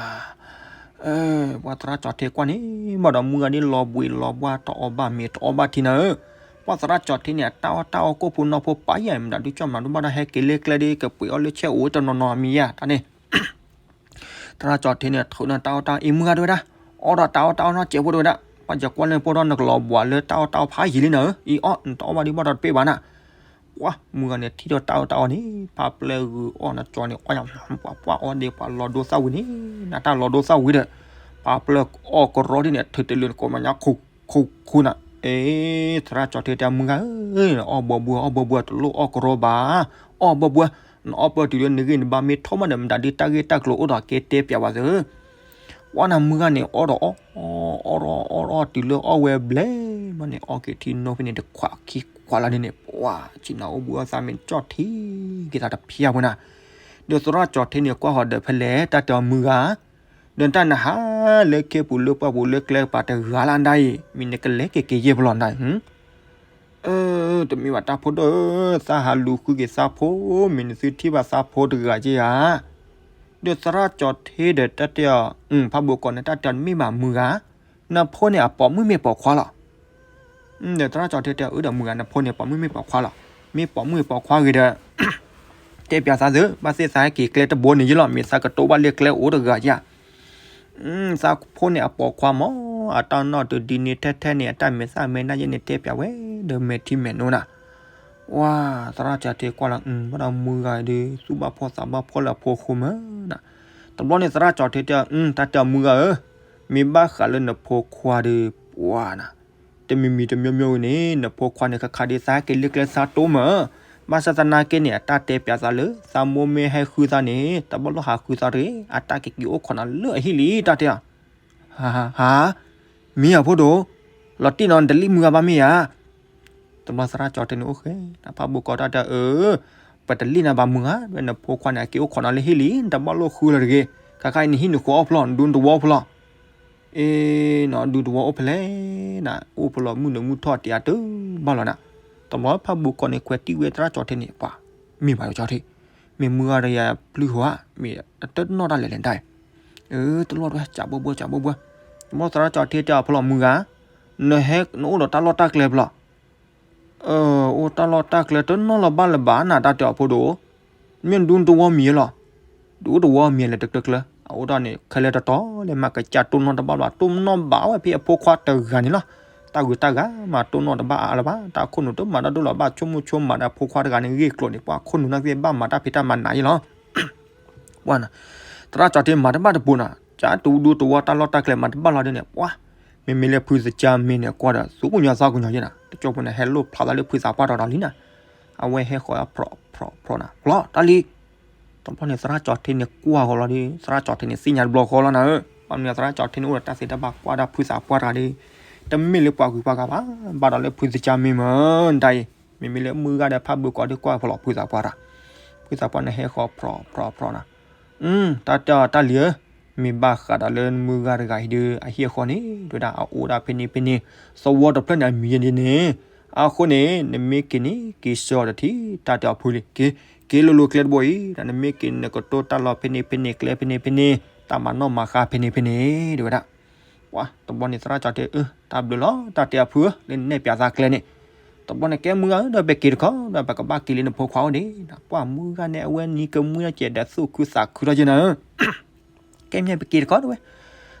ပှၤသရၣ်ကၠီထံကွၢ်န့ၣ် ဘၣ်ဒီးမုၢ်ဂၤဒ်လီၤဘှံးလီၤဘှါ တအီၣ်ဘၣ်မ့ၤတအီၣ်ဘၣ်ထံနၤဧၢ, ပှၤသရၣ်ကၠီထံန့ၣ် အတၢ်အီၣ်တၢ်အီကိၣ်ဖိနီၢ်ဖိပာ်ယၤ မတၤဒုကၠီမတၤဒုဘၣ်ဒီးဟဲက့ၤလၢကျဲဒ်ကပှ့ၤအီၣ်လၢဆဲးအိၣ်တနီၤနီၤမံၤယါတၢ်န့ၣ် သရၣ်ကၠီထံန့ၣ် ထုးန့ၢ်တၢ်အီၣ်တၢ်အီ အံၤမုၢ်ဂၤတဲဝဲဒၣ်, အီၣ်ဒီးတၢ်အီၣ်တၢ်အီနီၢ်စဲးဖိတဲဝဲဒၣ်, ပှၤယကွၢ်လၢပှၤဒီးနကလီၤဘှါလၢတၢ်အီၣ်တၢ်အီဖးယံာ်လံနၤဧၢ, အံၤအီၣ် နတအီၣ်ဘၣ်ဒံးဘၣ်ဒီးတပ့ၢ်ဘၣ်နၤ, ပှၤမုၢ်ဂၤန့ၣ် ထံၣ်ဒီးတၢ်အီၣ်တၢ်အီန့ၣ် ဖးပျဲၢ်ဂုာ်အီၣ်နကၠီန့ၣ် အီၣ်ယၤ ပှၤပှၤအီၣ်ဒ့ပှၤလီၤဒိသၣ်ဝံၤန့ၣ် နတၢ်လီၤဒိသၣ်ဝံၤဒီး ဖးပျဲၢ်အီၣ်ကရီဒ်န့ၣ် ထုးတလၢနကိးမညါ ခူခူခူနၤ အ့ သရၣ်ကၠီၤထ့တဲ မုၢ်ဂၤဧၢ, အီၣ်ဘှီဘှီ အီၣ်ဘှီဘှီ တလိၣ်အီၣ်ကရီဘၣ်, အီၣ်ဘှီဘှီ, နအီၣ်ပၢၢ်တုၤလၢနဂ့ၢ်နဘါမ့ၢ်ထီၣ်မးဒီး မတၤဒုးတၢ်ဂ့ၢ်တၢ်ကျိၤအိၣ်ဒီးကဲတဲပၠးဝဲသ့ၣ် ပှၤနၤမုၢ်ဂၤန့ၣ် အီၣ်ဒီးအီၣ်, အီၣ်ဒီးအီၣ် အီၣ်ဒီးအီၣ်တုၤလၢအီၣ်ဝဲဘျဲၣ်မးန့ၣ် အီၣ်က့ၤထံနီၢ်ဖဲန့ၣ် တခွးခံခွးလီၤဒ်န့ၣ် ပှၤဆ့ၣ်နီၤအိၣ်ဘှံးအီၣ်သး မ့ၢ်ကၠီၣ်ထံက့ၤသးတဖျါဝဲနၤ, ဒီးသရၣ်ကၠီၤထ့န့ၣ် ကွၢ်ဃီၤဒီးဖဲလဲၣ် တၢ်တဲအီၤမုၢ်ဂၤ ဒီးတၢ်နဟးလၢခ့ပူၤလၢပှၢ်ပူၤလၢကျဲကပၤတဂၤလၢ်ဒၣ်အံၤ မ့ၢ်နကလဲၤက့ၤက့ၤယဲၢ်ပလီၢ်နၤ အၢ တမ့ၢ်ဘၣ်တၢ်ဖိဒိၣ်ဧၢ, သးဟးလူၤဃုက့ၤသးဖိ မ့ၢ်နသုထံၣ်ဘၣ်သးဖိတဂၤက့ၤဧါ. ဒီးသရၣ်ကၠီၤထ့ဒီးတၢ်တဲအီၤ ဖးဘိးကီးန့ၣ် တၢ်တဲအီၤတမ့ၢ်ဘၣ်မုၢ်ဂၤ, နဖိန့ၣ်အပိာ်မုၣ်မ့ၢ်ပိာ်ခွါလီၤ. ဒီးသရၣ်ကၠီၤထ့တဲအီၤ အၢ ဒီးမုၢ်ဂၤ နဖိန့ၣ်ပိာ်မုၣ်မ့ၢ်ပိာ်ခွါလီၤ. မ့ၢ်ပိာ်မုၣ်ပိာ်ခွါဂ့ၤဒီး တဲပၠးသးသု ဘၣ်သ့ၣ်သးဟဲက့ၤကျဲတဘိန့ၣ်ယလီၤ မ့ၢ်သးကတိၤဘၣ်လၢကျဲအိၣ်တဂၤဧါ. သးဖိန့ၣ်အပိာ်ခွါမး အတၢ်နီၢ်တဒ်န့ၣ်ထဲထဲန့ၣ် အတၢ်မဲာ်သၣ်မဲာ်နါယဲန့ၣ်တဲပၠးဝဲ ဒီးမဲာ်ထံမဲာ်နိနၤ. ဝါ သရၣ်ကၠီၤထ့ကွၢ်လီၤ ဘၣ်ဒီးမုၢ်ဂၤဒီး သူၣ်ဘၣ်ဖှီၣ်သးဘၣ်ဖှီၣ်လၢအဖိအဃိမးနၤ. တဘျီန့ၣ် သရၣ်ကၠီၤထ့တဲ တၢ်တဲအီၤမုၢ်ဂၤဧၢ, မ့ၢ်ဘၣ်ဃးလၢနဖိခွါဒီး ပှၤနၤ တမံၤမံၤတမံၤမံၤဝဲန့ၣ် နဖိခွါန့ၣ် ခါခါဒ်သးဟဲက့ၤလၢကျဲသးတိမး, ဘၣ်ဆၣ်သနာ်က့န့ၣ် အတၢ်တဲပၠးသးလၢ သးမိၢ်မ့ၢ်ဟဲဃုသးန့ၣ် တဘၣ်လိၣ်ဟးဃုသးတဂ့ၤ, အတၢ်ကက့ၤအိၣ်ခိးနၤလၢအဟံၣ်လံ တၢ်တဲအီၤ. ဟါ ဟါ မ့ၢ်အဖိဒိၣ်, လီၤတံၢ်နီၤ နတလံၣ်မုၢ်ဂၤဘၣ်မ့ၢ်ဧါ. တဘျီသရၣ်ကၠီၤထ့န့ၣ်အိၣ်ဃဲ ဖးဘိးကီးတၢ်တဲအီၤ အၢ ပတလံၣ်နၤဘၣ်မုၢ်ဂၤ, နဖိခွါန့ၣ် အက့ၤအိၣ်ခိးနၤလၢဟံၣ်လံ, နတဘၣ်လိၣ်ဃုလၢၤတဂ့ၤ, ခါခါအံၤနဟံၣ်နဃီအိၣ်ဖဲလဲၣ်, နဒူနတဝီအိၣ်ဖဲလဲၣ်. အ့ နဒူတဝီအိၣ်ဖဲလဲၣ်နၤ, အိၣ်ဖဲလဲၣ်မုၢ်နမုၢ်ထီၣ်တယၤတဘၣ်လီၤနၤ. တဘျီဖးဘိးကီးန့ၣ် ခွဲးတံၢ်ဝဲသရၣ်ကၠီၤထ့န့ၣ် ပှၤ မ့ၢ်ဘၣ်ကၠီၤထ့, မ့ၢ်မုၢ်ဂၤဒီးယၤပျုၢ်ဃီဧါ, မ့ၢ်အတနီၣ်တၢ်လဲၤလဲၤတၢ်အံၤ. အၢ တလီၢ်တဝဲ ကးဘှီဘှီ ကးဘှီဘှီ. တဘျီသရၣ်ကၠီၤထ့တဲအီၤဖဲလဲၣ်မုၢ်ဂၤ, နဟဲနအိၣ်ဒီးတၢ်လီၢ်တၢ်ကျဲဖဲလဲၣ်. အိၣ်တၢ်လီၢ်တၢ်ကျဲတနီၣ်လၢၤဘၣ်လၢၤဘၣ်နၤ တၢ်တဲအီၤဖိဒိၣ်, မ့ၢ်ဒူတဝီမံၤလီၤ. ဒူတဝီမံၤလဲၤတကျၢကျၢ, အအိၣ်ဒၣ်န့ၣ် ခဲလၢာ်တတီၤလဲၤမၤကစၢ်တိၢ်နီၣ်တဘၣ်ဘၣ်, တိၢ်နီၣ်ဘၣ်ဝဲဖဲအဖိခွါတဂၤန့ၣ်လီၤ. တၢ်ဂုၤတၢ်ဂၤမၤတိၢ်နီၣ်တဘၣ်အါလၢၤဘၣ်, တၢ်ခိၣ်နူာ်တမၤတၢ်ဒိၣ်လၢၤဘၣ်, ဆိကမိၣ်ဆိကမးဒီးအဖိခွါတဂၤန့ၣ်ဂ့ၢ်ကျိၤန့ၣ် ပှၤခိၣ်နူာ်နာ်က့ဘၣ်မၤတၢ်ဖံးတၢ်မၤနးယဲလီၤ. ပှၤနၤ, သရၣ်ကၠီၤထ့မၤတဘၣ်တပူၤနၤ, ကးတူဒူတဝီတၢ်လီၢ်တၢ်ကျဲမၤတဘၣ်လီၤဒ်န့ၣ် ပှၤ, မ့မ့ၢ်လၢဖုသကါမ့ၢ်န့ၣ် ကွၢ်ဒီး သူၣ်ကညီၤသးကညီၤယဲနၤ, တကၠိဖိန့ၣ် ဟဲလိၣ်ဖျါသးလၢဖုသးပှၢ်တဂၤဒီးလံနၤ, အဝဲဟဲဃီၤဖျိးဖျိးဖျိးနၤ, ဖျိးတၢ်လံ. တဘျီန့ၣ် သရၣ်ကၠီၤထ့န့ၣ်ကွၢ်ဃီၤလီၤဒီး သရၣ်ကၠီၤထ့န့ၣ်သ့ၣ်ညါတဘျီဃီလီၤနၤဧၢ, ပှၤမ့ၢ်သရၣ်ကၠီၤထ့န့ၣ်အိၣ်ဒီးတၢ်သ့တၢ်ဘၣ်ကွၢ်ဒၣ်ဖုသးပှၢ်တဂၤဒီး, တမ့ၢ်လၢပှၤဂုၤပှၤဂၤဘၣ်, ဘၣ်ဒီးလၢဖုသကါမ့ၢ်မး, တၢ်အံၤ, မ့မ့ၢ်လၢမုၢ်ဂၤဒီးဖးဘိးကီးဒီးကွၢ်ဖျိးဖုသးပှၢ်တဂၤ, ဖုသးပှၢ်န့ၣ်ဟဲဃီၤဖျိးဖျိးဖျိးနၤ, တၢ်တဲအီၤတၢ်လံဧၢ, မ့ၢ်ဘၣ်ဃးဒီးလၢမုၢ်ဂၤတဂၤအံၤဒီး အဟံၣ်အဃီန့ၣ် တဲဝဲဒၣ် အအိၣ်ဒၣ်ဖဲန့ၣ်ဖဲန့ၣ်, သဝီတဖျၢၣ်န့ၣ် အမံၤယဲန့ၣ်န့ၣ်, အဃိန့ၣ် နမ့ၢ်က့ၤန့ၣ် က့ၤဆှၢအီၤတထံၣ်, တၢ်တဲအီၤဖုလံ, က့ၤ, က့ၤလိၤလိၤကျဲတဘိအံၤ, နမ့ၢ်က့ၤန့ၣ် နကတိၤတၢ်လီၢ်ဖဲန့ၣ်ဖဲန့ၣ် ကျဲဖဲန့ၣ်ဖဲန့ၣ်, တၢ်မၤနီၣ်မၤဃါဖဲန့ၣ်ဖဲန့ၣ် တဲဝဲဒၣ်. ပှၤတဘျီန့ၣ် သရၣ်ကၠီၤထ့အၢ တၢ်ဘျုးလီၤ တၢ်တဲအီၤဖုဧၢ, လၢနနဲၣ်ပၠးသးကျဲန့ၣ်, တဘျီန့ၣ် ကဲမုၢ်ဂၤဧၢ ဒီးပက့ၤတခီ ဒီးပကဘၣ်က့ၤလၢနဖိခွါအိၣ်ဒံး, ပှၤမုၢ်ဂၤန့ၣ် အဝဲနံၤကမှံဒီးကဲးဒီးသူၣ်ခုသးခုထီၣ်က့နၤဧၢ ကဲမ့ၢ်ပက့ၤတခီတဲဝဲ.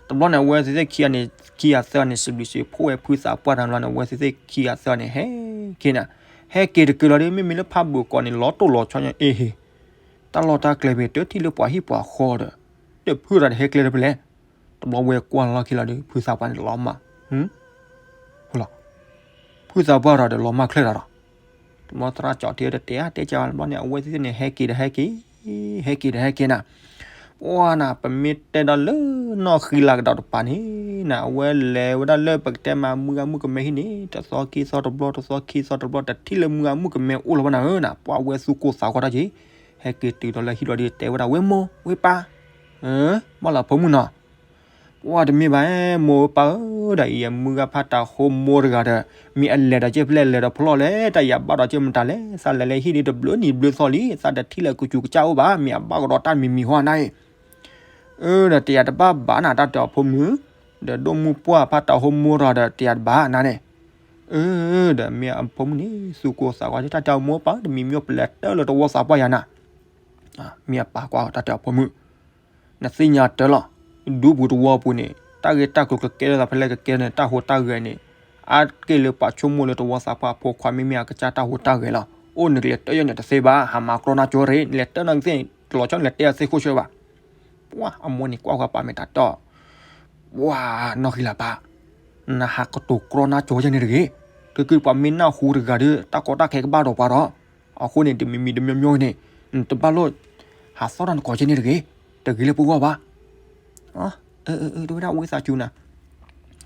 တဘျီန့ၣ် အဝဲသ့ၣ်ခံဂၤန့ၣ် ခံဂၤသၢဂၤန့ၣ် စံးဘျုးစံးဖှိၣ်ဝဲဖုသးပှၢ်တဂၤန့ၣ် အဝဲသ့ၣ်ခံဂၤသၢဂၤန့ၣ် ဟဲက့ၤနၤ, ဟဲက့ၤတက့ၤလီၤဒီး မ့မ့ၢ်လၢဖးဘိးကီးန့ၣ် လီၤတိၢ်လီၤဆီညါ အ့ဟ့ၣ်, တၢ်လီၢ်တၢ်ကျဲဖဲတထံၣ်လၢပှၤဟံၣ်ပှၤဃီဒီး, ဒီးဖုတဂၤန့ၣ်ဟဲကျဲလၢဖဲလဲၣ်. တဘျီဝဲကွၢ်လီၢ်ခံလီၤဒီး ဖုသးပှၢ်န့ၣ်လီၤမၢ် ဖုသးပှၢ်ဒီးလီၤမၢ်ချၢဒီး တဘျီသရၣ်ကၠီၤထ့တတဲအါတဲကဲဘၣ် တဘျီန့ၣ် အဝဲသ့ၣ်န့ၣ် ဟဲက့ၤဒီးဟဲက့ၤ, ဟဲက့ၤဒီးဟဲက့ၤနၤ, ပှၤနၤ ပမ့ၢ်တဲဒီးလၢနီၢ်ဃံလၤကဒီးတပၤန့ၣ်နၤ အဝဲလဲၤဝဲဒၣ်လၢပကတဲမးမုၢ်ဂၤမုၣ်ကမဲဟံၣ်န့ၣ် တသီခံသီတဘျီ တသီခံသီတဘျီ တထံၣ်လၢမုၢ်ဂၤမုၣ်ကမဲအိၣ်လၢၤဘၣ်နၤဧၢနၤ ပှၤဝဲသူၣ်ကိၢ်သးဂီၤတၢ်က့ၤ, ဟဲက့ၤတုၤဒီးလၢဟံၣ်လီၤဒီးတဲဝဲဒၣ် ဝဲမိၢ်ဝဲပၢ် ဘၣ်လီၤဖိမုၣ်နီၤ ပှၤတမ့ၢ်ဘၣ် မိၢ်ဝဲပၢ်ဧၢ ဒီးအံၤယမုၢ်ဂၤဖးတၢ်ဟိမိၢ်တဂၤဒီး မ့ၢ်အလဲၤဒီးကဲဖဲလဲၣ်လဲၤဒီးဖျီၣ်လဲၣ် တၢ်ယၤဘၣ်ဒီးကဲမတၤလဲၣ် သးလဲၤလၢဟံၣ်ဒ်တဘျုးနံၤဘျုးသီလံ သးတထံၣ်လၢကစူၤကစၢ်အိၣ်ဘၣ် မ့ၢ်အဘၣ်ကဒီးတၢ်မံၤမံၤဟီနၤအံၤ အၢ ဒီးတယၤတဘၣ်ဘၣ်နၤ တၢ်တဲအီၤဖိမုၣ်, ဒီးဒိၣ်မုၢ်ပှၢ်ဖးတၢ်ဟိမိၢ်တဂၤဒီးတယၤတဘၣ်နၤန့ၣ်, အၢ ဒီးမ့ၢ်အဖိမုၣ်န့ၣ် သူၣ်ကိၢ်သးဂီၤ တၢ်တဲအီၤမိၢ်ပၢ် တမံၤမံၤပလဲၤတၢ်လၢတဝီသးပှၢ်ယၤနၤ, မ့ၢ်အပၢ်ကွၢ်တၢ်တဲအီၤဖိမုၣ် နသ့ၣ်ညါတၢ်လီၤ, ဒူပူၤတဝီပူၤန့ၣ် တၢ်ဂ့ၢ်တၢ်ကျိၤကကဲထီၣ်သးဖဲလဲၣ်ကကဲန့ၣ် တၢ်ဟူးတၢ်ဂဲၤန့ၣ်, အါတက့ၢ်လၢပှၤဆိကမိၣ်လၢတဝီသးပှၢ်ဖိခွါမ့မ့ၢ်အကစၢ်တၢ်ဟူးတၢ်ဂဲၤလီၤ, အိၣ်နုာ်ကလဲၤတၢ်ယဲၢ်န့ၣ်တသ့ဘၣ် ဟးမၤကြီနၤကၠိရ့ၣ် နလဲၤတၢ်နၤကသ့ၣ် တလီၤဆီနလဲၤတဲအသ့ၣ်ခိၣ်ဆၢဘၣ်, ပှၤအမိၢ်န့ၣ်ကွၢ်ဃီပာ်မ့ၢ်တၢ်တီၢ်, ပှၤနီၢ်ဃံလၤပၢ်, နဟးကတိၤကြီနါကၠီယဲန့ၣ်တဂ့ၤ. တက့ၢ်ပှၤမ့ၢ်နၢ်ဟူတဂၤဒီး တၢ်ကီတၢ်ခဲကဘၣ်ဒီးပှၤဒီး, အဃိန့ၣ် တမံၤမံၤတမံၤမံၤန့ၣ် နတဘၣ်လိၣ်ဟးသီၣ်တၢ်နကီၢ်ယဲန့ၣ်တဂ့ၤ. တဂ့ၤလၢပဂီၢ်ဘၣ်. အၢ အၢ အၢ တဝဲဒၣ်ဝံသးစူၤနၤ.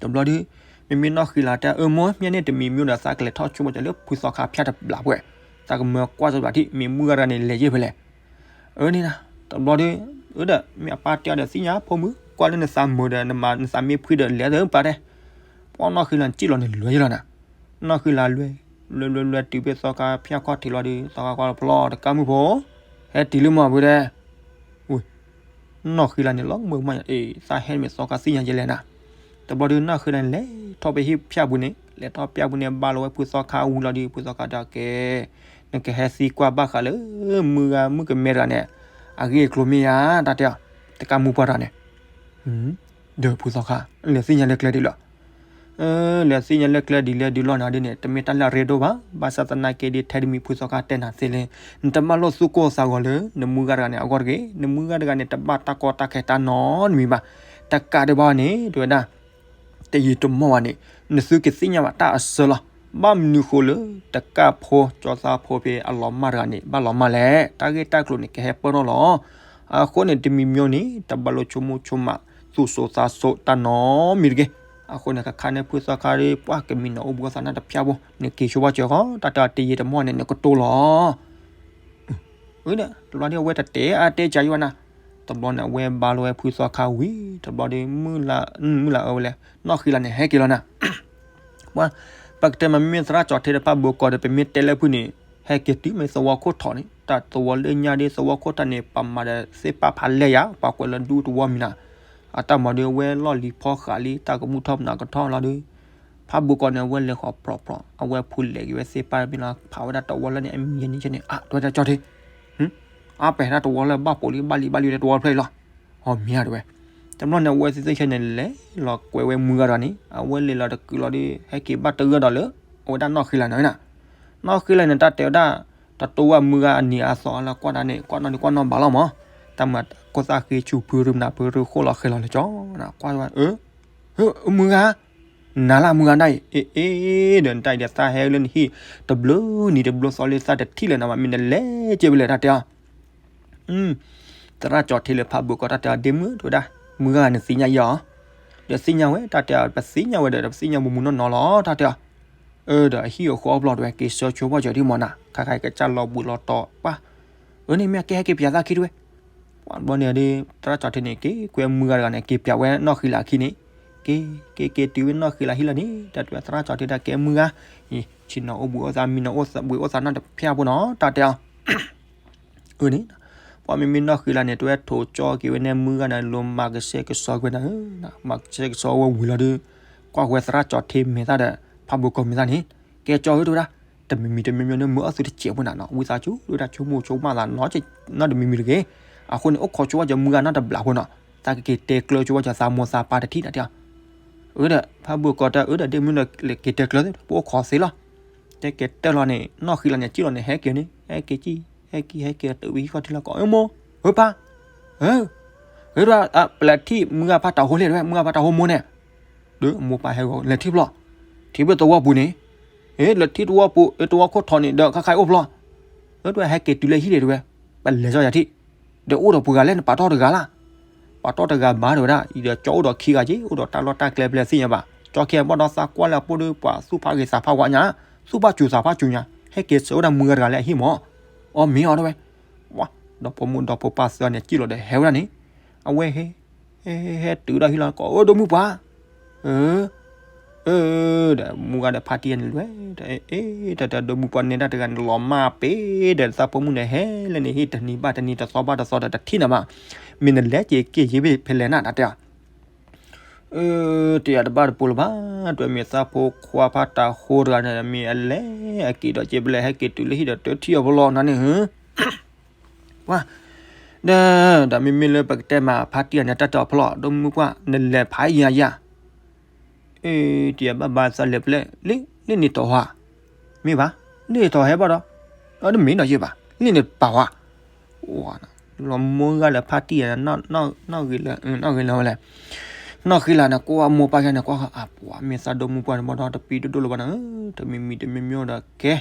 တဘျီဒီး မ့မ့ၢ်နီၢ်ဃံလၤတဲ အၢ မိၢ် မ့ၢ်န့ၣ်တမံၤမံၤဒီး သးကလဲၤထီၣ်ဆိကမိၣ်ကၠီလၢဖုသီခါဖၠၣ်တဘျး ပှဲၤ, သးကမၢကွၢ်စၢၤဘၣ်ထံၣ် မ့ၢ်မုၢ်ဂၤတဂၤန့ၣ် လဲၤယဲၢ်ဖဲလဲၣ်. အၢန့ၣ်နၤ, တဘျီဒီး အၢဒီး မ့ၢ်အပၢ်တဲအီၤဒီးသ့ၣ်ညါ ဖိမုၣ် ကွၢ်လၢနသးမုာ်ဒီး နမၤနသးမ့ၢ်ဖှံဒီး လဲၤသၢပၢ်တဲ. ပှၤနီၢ်ဃံလၤန့ၣ် စံၣ်လီၤန့ၣ်လွဲယဲၢ်လီၤနၤ. နီၢ်ဃံလၤလွဲ, လွဲလွဲလွဲတုၤဖဲသီခါဖၠၣ်ခီၣ်ထံးလီၤဒီး သီခါကွၢ်လီၤဖျီ တကးမုၢ်ဖိ, ဟဲတုၤလၢမီၢ်ပူၤဒဲး. ဝ့ၢ်, နီၢ်ဃံလၤန့ၣ်လီၤမုာ်မး အ့ သးဟဲမ့ၢ်သီခါသ့ၣ်ညါယဲၢ်လဲၣ်နၤ. တဘျီဒီးနီၢ်ဃံလၤန့ၣ် လဲၤထီၣ်ဖဲဟံၣ်ဖၠၣ်ပူၤန့ၣ် လဲၤထီၣ်ဖၠၣ်ပူၤန့ၣ် ဘါလီၤဝဲဖုသီခါဝံၤလီၤဒီး ဖုသီခါတဲကဲ, နကဟဲသံကွၢ်ဘၣ်ဃးလၢ မုၢ်ဂၤမုၣ်ကမဲတဂၤန့ၣ် အဂ့ၢ်အကျိၤမ့ၢ်ဧါ တၢ်တဲအီၤ, တကးမုၢ်ပှၢ်တဂၤန့ၣ် ဒီးဖုသီခါ လဲၤသ့ၣ်ညါလၢကျဲဒ်လဲၣ်. လဲၤသ့ၣ်ညါလၢကျဲဒ်လဲၣ်ဒ်လဲၣ်နၤဒ်န့ၣ် တမ့ၢ်တၢ်လၢအရ့ဒိၣ်ဘၣ်. ဘၣ်ဆၣ်သနာ်က့ဒ်ထဲတမံၤဖုသီခါတဲနၤသ့လၢ နတဘၣ်လိၣ်သူၣ်ကိၢ်သးဂီၤလၢ နမုၢ်ဂၤတဂၤန့ၣ် အဂီၢ်တဂ့ၤ. နမုၢ်ဂၤတဂၤန့ၣ် တဘၣ်တၢ်ကီတၢ်ခဲတၢ်နီတမံၤဘၣ်. တကးဒံးဘၣ်န့ၣ် တဝဲဒၣ် တယံာ်တမီၢ်ဘၣ်န့ၣ် နသုကသ့ၣ်ညါဘၣ်တၢ်အစၢလီၤ. ဘၣ်မနုၤဃိလၢ တကးဖိ ကၠီသးဖိဖဲအလီၤမၢ်တဂၤန့ၣ် ဘၣ်လီၤမၢ်လဲၣ်. တၢ်ဂ့ၢ်တၢ်ကျိၤန့ၣ် ကဟဲပၢၢ်ထီၣ်လီၤ. အဃိန့ၣ် တမံၤမံၤန့ၣ် တဘၣ်လိၣ်ဆိကမိၣ်ဆိကမး သူၣ်စိသးစိတၢ်နီတမံၤတဂ့ၤ. အဃိန့ၣ် ခါခါန့ၣ် ဖုသီခါဒီး ပှၤကမံနီၤအိၣ်ဘှံးအိၣ်သးနီတဖၠၣ်ဖိ နက့ၤဆိဘၣ်စၢၤဃီ တၢ်တဲတယံာ်တမီၢ်န့ၣ် နကတိၤလီၤ. အၢ တဘျီဒ်အဝဲတတဲအါတဲကၢ်ယံၤဘၣ်နၤ. တဘျီန့ၣ် အဝဲဘါလီၤဝဲဖုသီခါဝံၤ တဘျီဒီး မုၢ်လၢ်အၢဝဲလဲၣ် နီၢ်ဃံလၤန့ၣ် ဟဲက့ၤလီၤနၤ. ပှၤ ပကတဲမ့မ့ၢ်သရၣ်ကၠီၤထ့ဒီးဖးဘိကီးဒီး ပမ့ၢ်တဲလၢဖုန့ၣ် ဟဲက့ၤတုၤမ့ၢ်သဝီခိၣ်ထီးန့ၣ် တၢ်သဝီလၢညါဒီးသဝီခိၣ်ထီးန့ၣ် ပမၤဒီးသ့ၣ်ပာ်ဖးလဲၢ်ယၤ ပှၤကွဲးလၢဒူသဝီမံၤနၤ. အတၢ်မၤဒီးအဝဲလီၢ်လံၤဖီဃာ်လံ တၢ်ကမူထီၣ်ပနၤကထီၣ်လီၤဒီး ဖးဘိကီးန့ၣ် အဝဲလဲၤဃီၤပြီပြီ အဝဲဖိလဲၤက့ၤဝဲသ့ၣ်ပာ်မ့ၢ်လီၤ ဖးဝဲဒၣ်တဝီလၢန့ၣ် အမံၤန့ၣ်ကန့ၣ် အါ တဝဲဒၣ်ကၠီၤထ့ အါ ပဟဲဒၣ်တဝီလၢဘၣ်ပိာ်လံ ဘၣ်လံဘၣ်လံတဝီဖျၢၣ်အံၤလီၤ. အီၤမ့ၢ်ဧါတဝဲ. တဘျီန့ၣ် အဝဲသ့ၣ်သ့ၣ်ခဲန့ၣ် လဲၤလီၤကွဲးဝဲမုၢ်ဂၤဒီးန့ၣ် အဝဲလဲၤလီၤတကုာ်လီၤဒီး ဟဲက့ၤဘၣ်တဂၢၢ်ဒီးလၢ အဝဲဒၣ်နီၢ်ဃံလၤန့ၣ်ဝဲနၤ. နီၢ်ဃံလၤန့ၣ် တၢ်တဲဝဲဒၣ် တတိဝဲမုၢ်ဂၤအနံၤအသီလၢကွၢ်ဒၣ်န့ၣ် ကွၢ်နီၢ်ဒံးကွၢ်နီၢ်ဘၣ်လီၤမး. တၢ်မၤခိၣ်သၣ်ဃ့ဆူဖုရူမနၤဖုရူဃိၣ်လီၤဃဲၤလီၤလၢကၠီ ကွၢ်ဝဲ အၢ မုၢ်ဂၤ နၤလၢမုၢ်ဂၤဒၣ်အံၤ အ့ အ့ ဒီးနတၢ်အံၤဒီးသးဟဲလၢနဟံၣ် တဘျုးနံၤတဘျုးသီလၢသးတထံၣ်လၢၤနၤဘၣ် မ့ၢ်နလဲၤက့ၤဖဲလဲၣ်တၢ်တဲအီၤ. သရၣ်ကၠီၤထ့လၢဖးဘိကီးတၢ်တဲအီၤ ဒ့မုၣ်တဝဲဒၣ် မုၢ်ဂၤနသ့ၣ်ညါယဲၢ်အီၤ. ဒီးသ့ၣ်ညါဝဲတၢ်တဲအီၤ ပသ့ၣ်ညါဝဲဒီး ပသ့ၣ်ညါမူမူနီၢ်နီၢ်လီၤ တၢ်တဲအီၤ. အၢ ဒီးအဟံၣ်အဃီအဖျီတဝဲ က့ၤဆၢဆိဘၣ်စၢၤဒ်မီၢ်နၤ ခါခါကစၢ်လီၤဘှံးလီၤတီၤပှၢ်. အၢ န့ၣ်မ့ၢ်ကဲဟဲက့ၤပၠးသးခံတဝဲ ပှၤဘျီန့ၣ်ဒီး သရၣ်ကၠီၤထ့န့ၣ် က့ၤကွဲမုၢ်ဂၤတဂၤန့ၣ် က့ၤပၠးဝဲနီၢ်ဃံလၤအခံန့ၣ် က့ၤ က့ၤ က့ၤတုၤဝဲနီၢ်ဃံလၤဟံၣ်လီၤန့ၣ် တၢ်တဲသရၣ်ကၠီၤထ့တၢ်ကဲမုၢ်ဂၤ ဆ့ၣ်နီၤအိၣ်ဘှံးအိၣ်သး မံနီၤအိၣ်ဘှံးအိၣ်သးနီတဖၠၣ်ဖိနီၤ တၢ်တဲအီၤ. အၢ န့ၣ် ပှၤမ့မ့ၢ်နီၢ်ဃံလၤန့ၣ် တဝဲထိးကၠီက့ၤဝဲန့ၣ် မုၢ်ဂၤန့ၣ် လိၤမၤကဆှဲကဆှီကွံာ်နၤဧၢ, မၤကဆှဲကဆှီဝဲဝံၤလီၤဒီး ကွၢ်ဃီသရၣ်ကၠီၤထ့မဲာ်သၣ်ဒီး ဖးဘိကီးမဲာ်သၣ်န့ၣ် ကဲကၠီဧၢ တဝဲဒၣ် တမံၤမံၤတမံၤမံၤန့ၣ် မ့ၢ်အီၣ်သုတစဲးဖိနၤနီၤ ဝံသးစူၤ တဝဲဒၣ်ဆိကမိၣ်ဆိကမးသးနီတမံၤမံၤတဂ့ၤ. အဃိန့ၣ် အိၣ်ခိးဆိဘၣ်စၢၤမုၢ်ဂၤနီတဘျီဖိနီၤ သးကက့ၤတဲကျၢၤဆိဘၣ်စၢၤသးမိၢ်သးပၢ်တထံၣ်နၤတဲအီၤ. အၢ ဒီး ဖးဘိကီးတဲ အၢ ဒီး ဒ့မုၣ်ဒီး က့ၤတဲကျၢၤ ပအိၣ်ခိးသ့လီၤ. တဲက့ၤတဲလီၤန့ၣ် နီၢ်ဃံလၤန့ၣ် စံၣ်လီၤန့ၣ် ဟဲက့ၤန့ၣ် ဟဲက့ၤစံၣ် ဟဲက့ၤ ဟဲက့ၤတုၤဝဲဟံၣ်ခီၣ်ထံးလီၤကီး အၢ မိၢ် အၢ ပၢ် အၢ အၢ ဒီး ပလဲၤထံၣ်မုၢ်ဂၤဖးတၢ်ဟိလဲၣ်တဝဲ မုၢ်ဂၤဖးတၢ်ဟိမိၢ်န့ၣ် ဒီးမိၢ်ပၢ်ဟဲဂီၤ လဲၤထံၣ်ဖျီၣ် ထံၣ်ဖျီၣ်သဝီပူၤန့ၣ် ဟ့ၣ် လဲၤထံၣ်သဝီပူၤ သဝီခိၣ်ထီးန့ၣ် ဒီးခါခါအိၣ်ဖျီၣ် အၢ တဝဲဟဲက့ၤတုၤလၢဟံၣ်ဒံးတဝဲ ပလဲၤစီယၤထံၣ် ဒီးအိၣ်ဒီးပှၤဂၤလဲၣ် နပာ်တီၢ်တဂၤလၢ် ပာ်တီၢ်တဂၤဘၣ်တဝဲဒၣ် အံၤဒီးကၠီအိၣ်ဒီးခံဂၤက့ အိၣ်ဒီးတၢ်လီၢ်တၢ်ကျဲဖဲလဲၣ်သ့ၣ်ညါဘၣ် ကၠီခဲအံၤဘၣ်ဒီးသးကွၢ်လၢအပိၢ်ဒီး ပှၤသူၣ်ဖးဂ့ၤသးဖးဝါညါ သူၣ်ဖးစူၤသးဖးစူၤညါ ဟဲက့ၤစၢၤဝဲဒၣ်မုၢ်ဂၤတဂၤလၢအဟံၣ်မး အီၣ်မ့ၢ်အီၤတဝဲ ပှၤ ဒီဖိမိၢ်ဒီဖိပၢ်သၢန့ၣ် စံၣ်လီၤဒီးဟဲဝဲဒၣ်န့ၣ် အဝဲဟဲ ဟဲ ဟဲတုၤဒၣ်ဟံၣ်လီၤကီး အၢ ဒိၣ်မုၢ်ပှၢ် အၢ အၢ ဒီးမုၢ်ဂၤဒီးဖါတံၢ်န့ၣ်လွဲ အ့ တၢ်တၢ်ဒိၣ်မုၢ်ပှၢ်န့ၣ် တၢ်တဂၤန့ၣ် လီၤမၢ်ပ့ၤဒီးသးဖိမုၣ်န့ၣ် ဟဲလၢန့ၣ်ဟံၣ်တနံၤဘၣ်တနံၤ တသီဘၣ်တသီဒီးတထံၣ်နၤဘၣ် မ့ၢ်နလဲၤက့ၤက့ၤယ့ၢ်ဖဲလဲၣ်နၤ တၢ်တဲအီၤ အၢ တယၤတဘၣ်တပိၤလၢၤဘၣ် တမ့ၢ်သးဖိခွါဖးတၢ်ဟိတဂၤန့ၣ် မ့ၢ်အလဲၤအက့ၤဒီးက့ၤဖဲလဲၣ် ဟဲက့ၤတုၤလၢဟံၣ်ဒီးတထံၣ်အီၤဖိလီၤနၤန့ၣ် ပှၤ ဒီး ဒီးမ့မ့ၢ်လၢပကတဲမး ဖါတံၢ်အံၤန့ၣ် တၢ်တဲအီၤဖျီၣ် ဒိၣ်မုၢ်ပှၢ် နလဲၤဖးယံၤယံၤ အ့ တယၤဘၣ်ဘၣ်သးလဲၤဖဲလဲၣ် လ့ၣ်န့ၣ်တီၤဟါ မ့ၢ်ဘၣ် လ့ၣ်တီၤဟဲဘၣ်ဒီး အတမ့ၢ်နီၤယ့ၢ်ဘၣ် လ့ၣ်န့ၣ်ပာ်ဟါ လီၤမိၢ်ဂၤလၢဖါတံၢ်အံၤ နီၣ်ဂ့ၤလၢ နီၣ်ဂ့ၤလၢဝဲလဲၣ် ပှၤ နီၢ်ဃံလၤန့ၣ် ကွၢ်အမိၢ်ပၢ်ယါန့ၣ် ကွၢ်အပှၤမ့ၢ်သးဒိၣ်မုၢ်ပှၢ်တဘီဒီးတပံဒိၣ်ဒိၣ်လၢၤဘၣ်န့ၣ်, တမံၤမံၤတမံၤမံၤဒီးကဲ,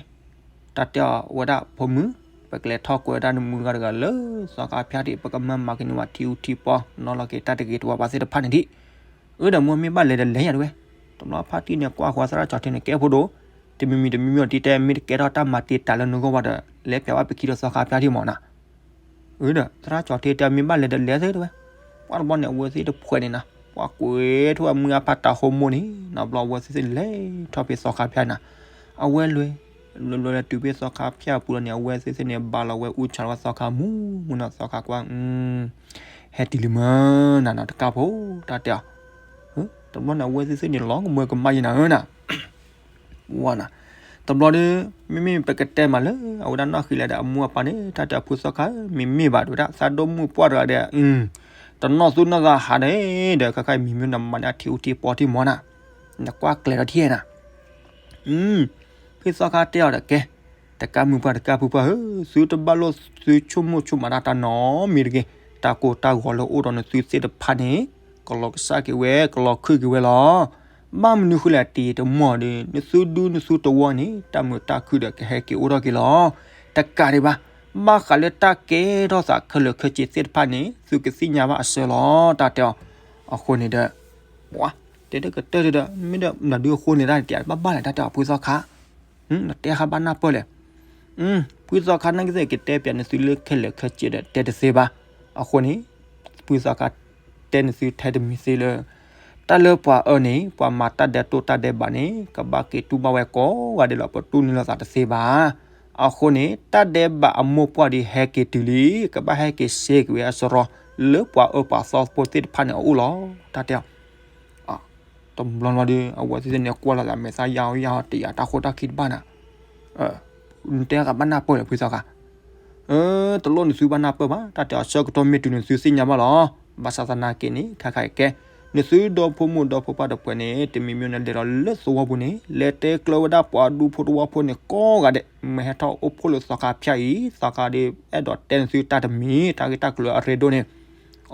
တၢ်တဲအီၤဝဲဒၣ်ဖိမုၣ်, ပကလဲၤထီၣ်ကွဲဝဲဒၣ်နမုၢ်ဂၤတဂၤလၢ သီခါဖၠၣ်ထံး ပကမၤမၤက့ၤန့ၢ်ဝဲထံအူထံပီ နီၣ်လီၤက့ၤတၢ်တဂ့ၤတဝါဘၣ်သ့ၣ်တဖၣ်န့ၣ်ဒံး, အၢဒီးမ့ၢ်မ့ၢ်ဘၣ်လဲၤဒီးလဲၤယၤတဝဲ, တဘျီဖါတံၢ်န့ၣ်ကွၢ်ဃီသရၣ်ကၠီၤထံန့ၣ်ကဲဖိဒိၣ်, တမံၤမံၤတမံၤမံၤအီၤတံၢ်တဲ မ့ၢ်တကဲထီၣ်တၢ်မၤတ့ၢ်တၢ်လၢနဂီၢ်ဘၣ်ဒီး လဲၤပျးဝဲပခံဒီးသီခါဖၠၣ်ထံးမးနၤ အၢဒီး သရၣ်ကၠီၤထံတဲမ့ၢ်ဘၣ်လဲၤဒီးလဲၤသ့တဝဲ, ပှၢ်တဘျီန့ၣ် အဝဲသ့ၣ်တဖှဲးန့ၣ်နၤ ပှၤကွဲးထီၣ်ဝဲမုၢ်အါဖးတးဟိမိၢ်န့ၣ် နီတဘျီအဝဲသ့ၣ်သ့ၣ်န့ၣ်လဲၤထီၣ်ဖဲသီခါဖၠၣ်နၤ, အဝဲလွဲ လွဲလွဲလၢတုၤဖဲသီခါဖၠၣ်အပူၤလီၤန့ၣ် အဝဲသ့ၣ်သ့ၣ်န့ၣ် ဘၣ်လီၤဝဲအူၣ်ဆၣ်လီၤဝဲသီခါမူမူနီၤ သီခါကွၢ် ဟဲတုၤလံမၢနၤနီၤ တကၢ်ဖိတၢ်တဲအီၤ, တဘျီန့ၣ် အဝဲသ့ၣ်သ့ၣ်န့ၣ် လီၤကမၢကမၣ်ယဲနၤဧၢနၤ ဝါနၤ, တဘျီဒီး မ့မ့ၢ်ပကတဲမးလၢ အဝဲဒၣ်နီၢ်ဃံလၤဒီးအမိၢ်အပၢ်န့ၣ် တၢ်တဲအီၤဖုသီခါ မ့မ့ၢ်ဘၣ်ဒိၣ်ဝဲဒၣ် သးဒိၣ်မုၢ်ပှၢ်တဂၤဒီး တနီၣ်သူၣ်နီၣ်သးဟးဒီး ဒီးခဲခါအံၤမံၤမ့ၢ်နမၤန့ၢ်အထံအူထံပီထံမီနၤ, နကွၢ်ကျဲၤဒီးထံၣ်နၤ ဖုသီခါတဲအီၤဒီးကဲ, တကၢ်မုၢ်ပှၢ်တကၢ်ဖုပှၢ်ဧၢ, သုတဘၣ်လိၣ်သုဆိကမိၣ်ဆိကမးတၢ်တၢ်နီတမံၤတဂ့ၤ, တၢ်ကိၢ်တၢ်ဂီၤလၢအိၣ်ဒီးနသုသ့ၣ်တဖၣ်န့ၣ် ကလီၤကစၢ်က့ၤဝဲ ကလီၤခုၣ်က့ၤဝဲလီၤ. ဘၣ်မနုၤဃိလဲၣ်တံၤတမီၢ်ဒီး နသုဒူနသုတဝီန့ၣ် တၢ်မုာ်တၢ်ခုၣ်ဒီးကဟဲက့ၤအိၣ်ထီၣ်က့ၤလီၤ. တကးဒံးဘၣ်, ဘၣ်ဃးလၢတၢ်ကဲထီၣ်သးခဲလၢာ်ခဲဆ့သ့ၣ်တဖၣ်န့ၣ် သုကသ့ၣ်ညါဘၣ်အဆၢလီၤ တၢ်တဲအီၤ. အဃိန့ၣ်ဒီး ပှၤ တဲတကတၢၢ်ဒီး မ့ၢ်ဒီးနဒုးအဃိန့ၣ်တၢ်န့ၣ် တဘၣ်ဘၣ်လဲၣ် တၢ်တဲအီၤဖုသီခါ နတဲဃာ်ဘၣ်နၢ်ပၢၢ်လဲၣ်. ဖုသီခါနာ်က့သ့ၣ်ကတဲပၠးနသုလၢခဲလၢာ်ခဲဆ့ဒီးတဲတသ့ဘၣ်. အဃိန့ၣ် ဖုသီခါတဲနသုထဲတမံၤသ့လၢ တၢ်လၢပှၤအၢန့ၣ် ပှၤမၤတၢ်ဒဲးတိၢ်တၢ်ဒဲးဘးန့ၣ် ကဘၣ်က့ၤတူၢ်ဘၣ်ဝဲကိးဂၤဒဲးလီၤ ပတူၢ်န့ၢ်လိာ်သးတသ့ဘၣ်. အဃိန့ၣ် တၢ်ဒဲးဘးအမိၢ်ပှၢ်ဒီးဟဲက့ၤတုၤလံ ကဘၣ်ဟဲက့ၤစ့က့ၤဝဲအစရီ လၢပှၤအၢပှၤသီဖိသ့ၣ်တဖၣ်န့ၣ်အအိၣ်လီၤ တၢ်တဲအီၤ. တဘျီဘျီဒီး အဝဲသ့ၣ်သ့ၣ်န့ၣ်ကွၢ်လီၤသးမဲာ်သၣ်ယါအီၤယါအီၤတယာ်တၢ်ဃိတၢ်ခံတဘၣ်နၤ. နတဲဃာ်ဘၣ်နၢ်ပၢၢ်လဲၣ်ဖုသီခါ. တလိၣ်နသုဘၣ်နၢ်ပၢၢ်ဘၣ် တၢ်တဲအီၤဆၢကတီၢ်မ့ၢ်တုၤနသုသ့ၣ်ညါဘၣ်လီၤ. ဘၣ်ဆၣ်သနာ်က့န့ၣ် ခဲခါအံၤကဲ နသုဒီဖိမိၢ်ဒီဖိပၢ်တဖှဲးန့ၣ် တမံၤမံၤန့ၣ်လဲၤဒီးလၢသဝီပူၤန့ၣ် လဲၤတဲကျၢၤဝဲဒၣ်ပှၤဒူဖိတဝီဖိန့ၣ်ကိးဂၤဒဲး မ့ၢ်ဟဲထီၣ်အိၣ်ဖှိၣ်လၢသီခါဖၠၣ်အံၤ သီခါဒီးအဲၣ်ဒိးတဲနသုတၢ်တမံၤ တၢ်ဂ့ၢ်တၢ်ကျိၤအရ့ဒိၣ်န့ၣ်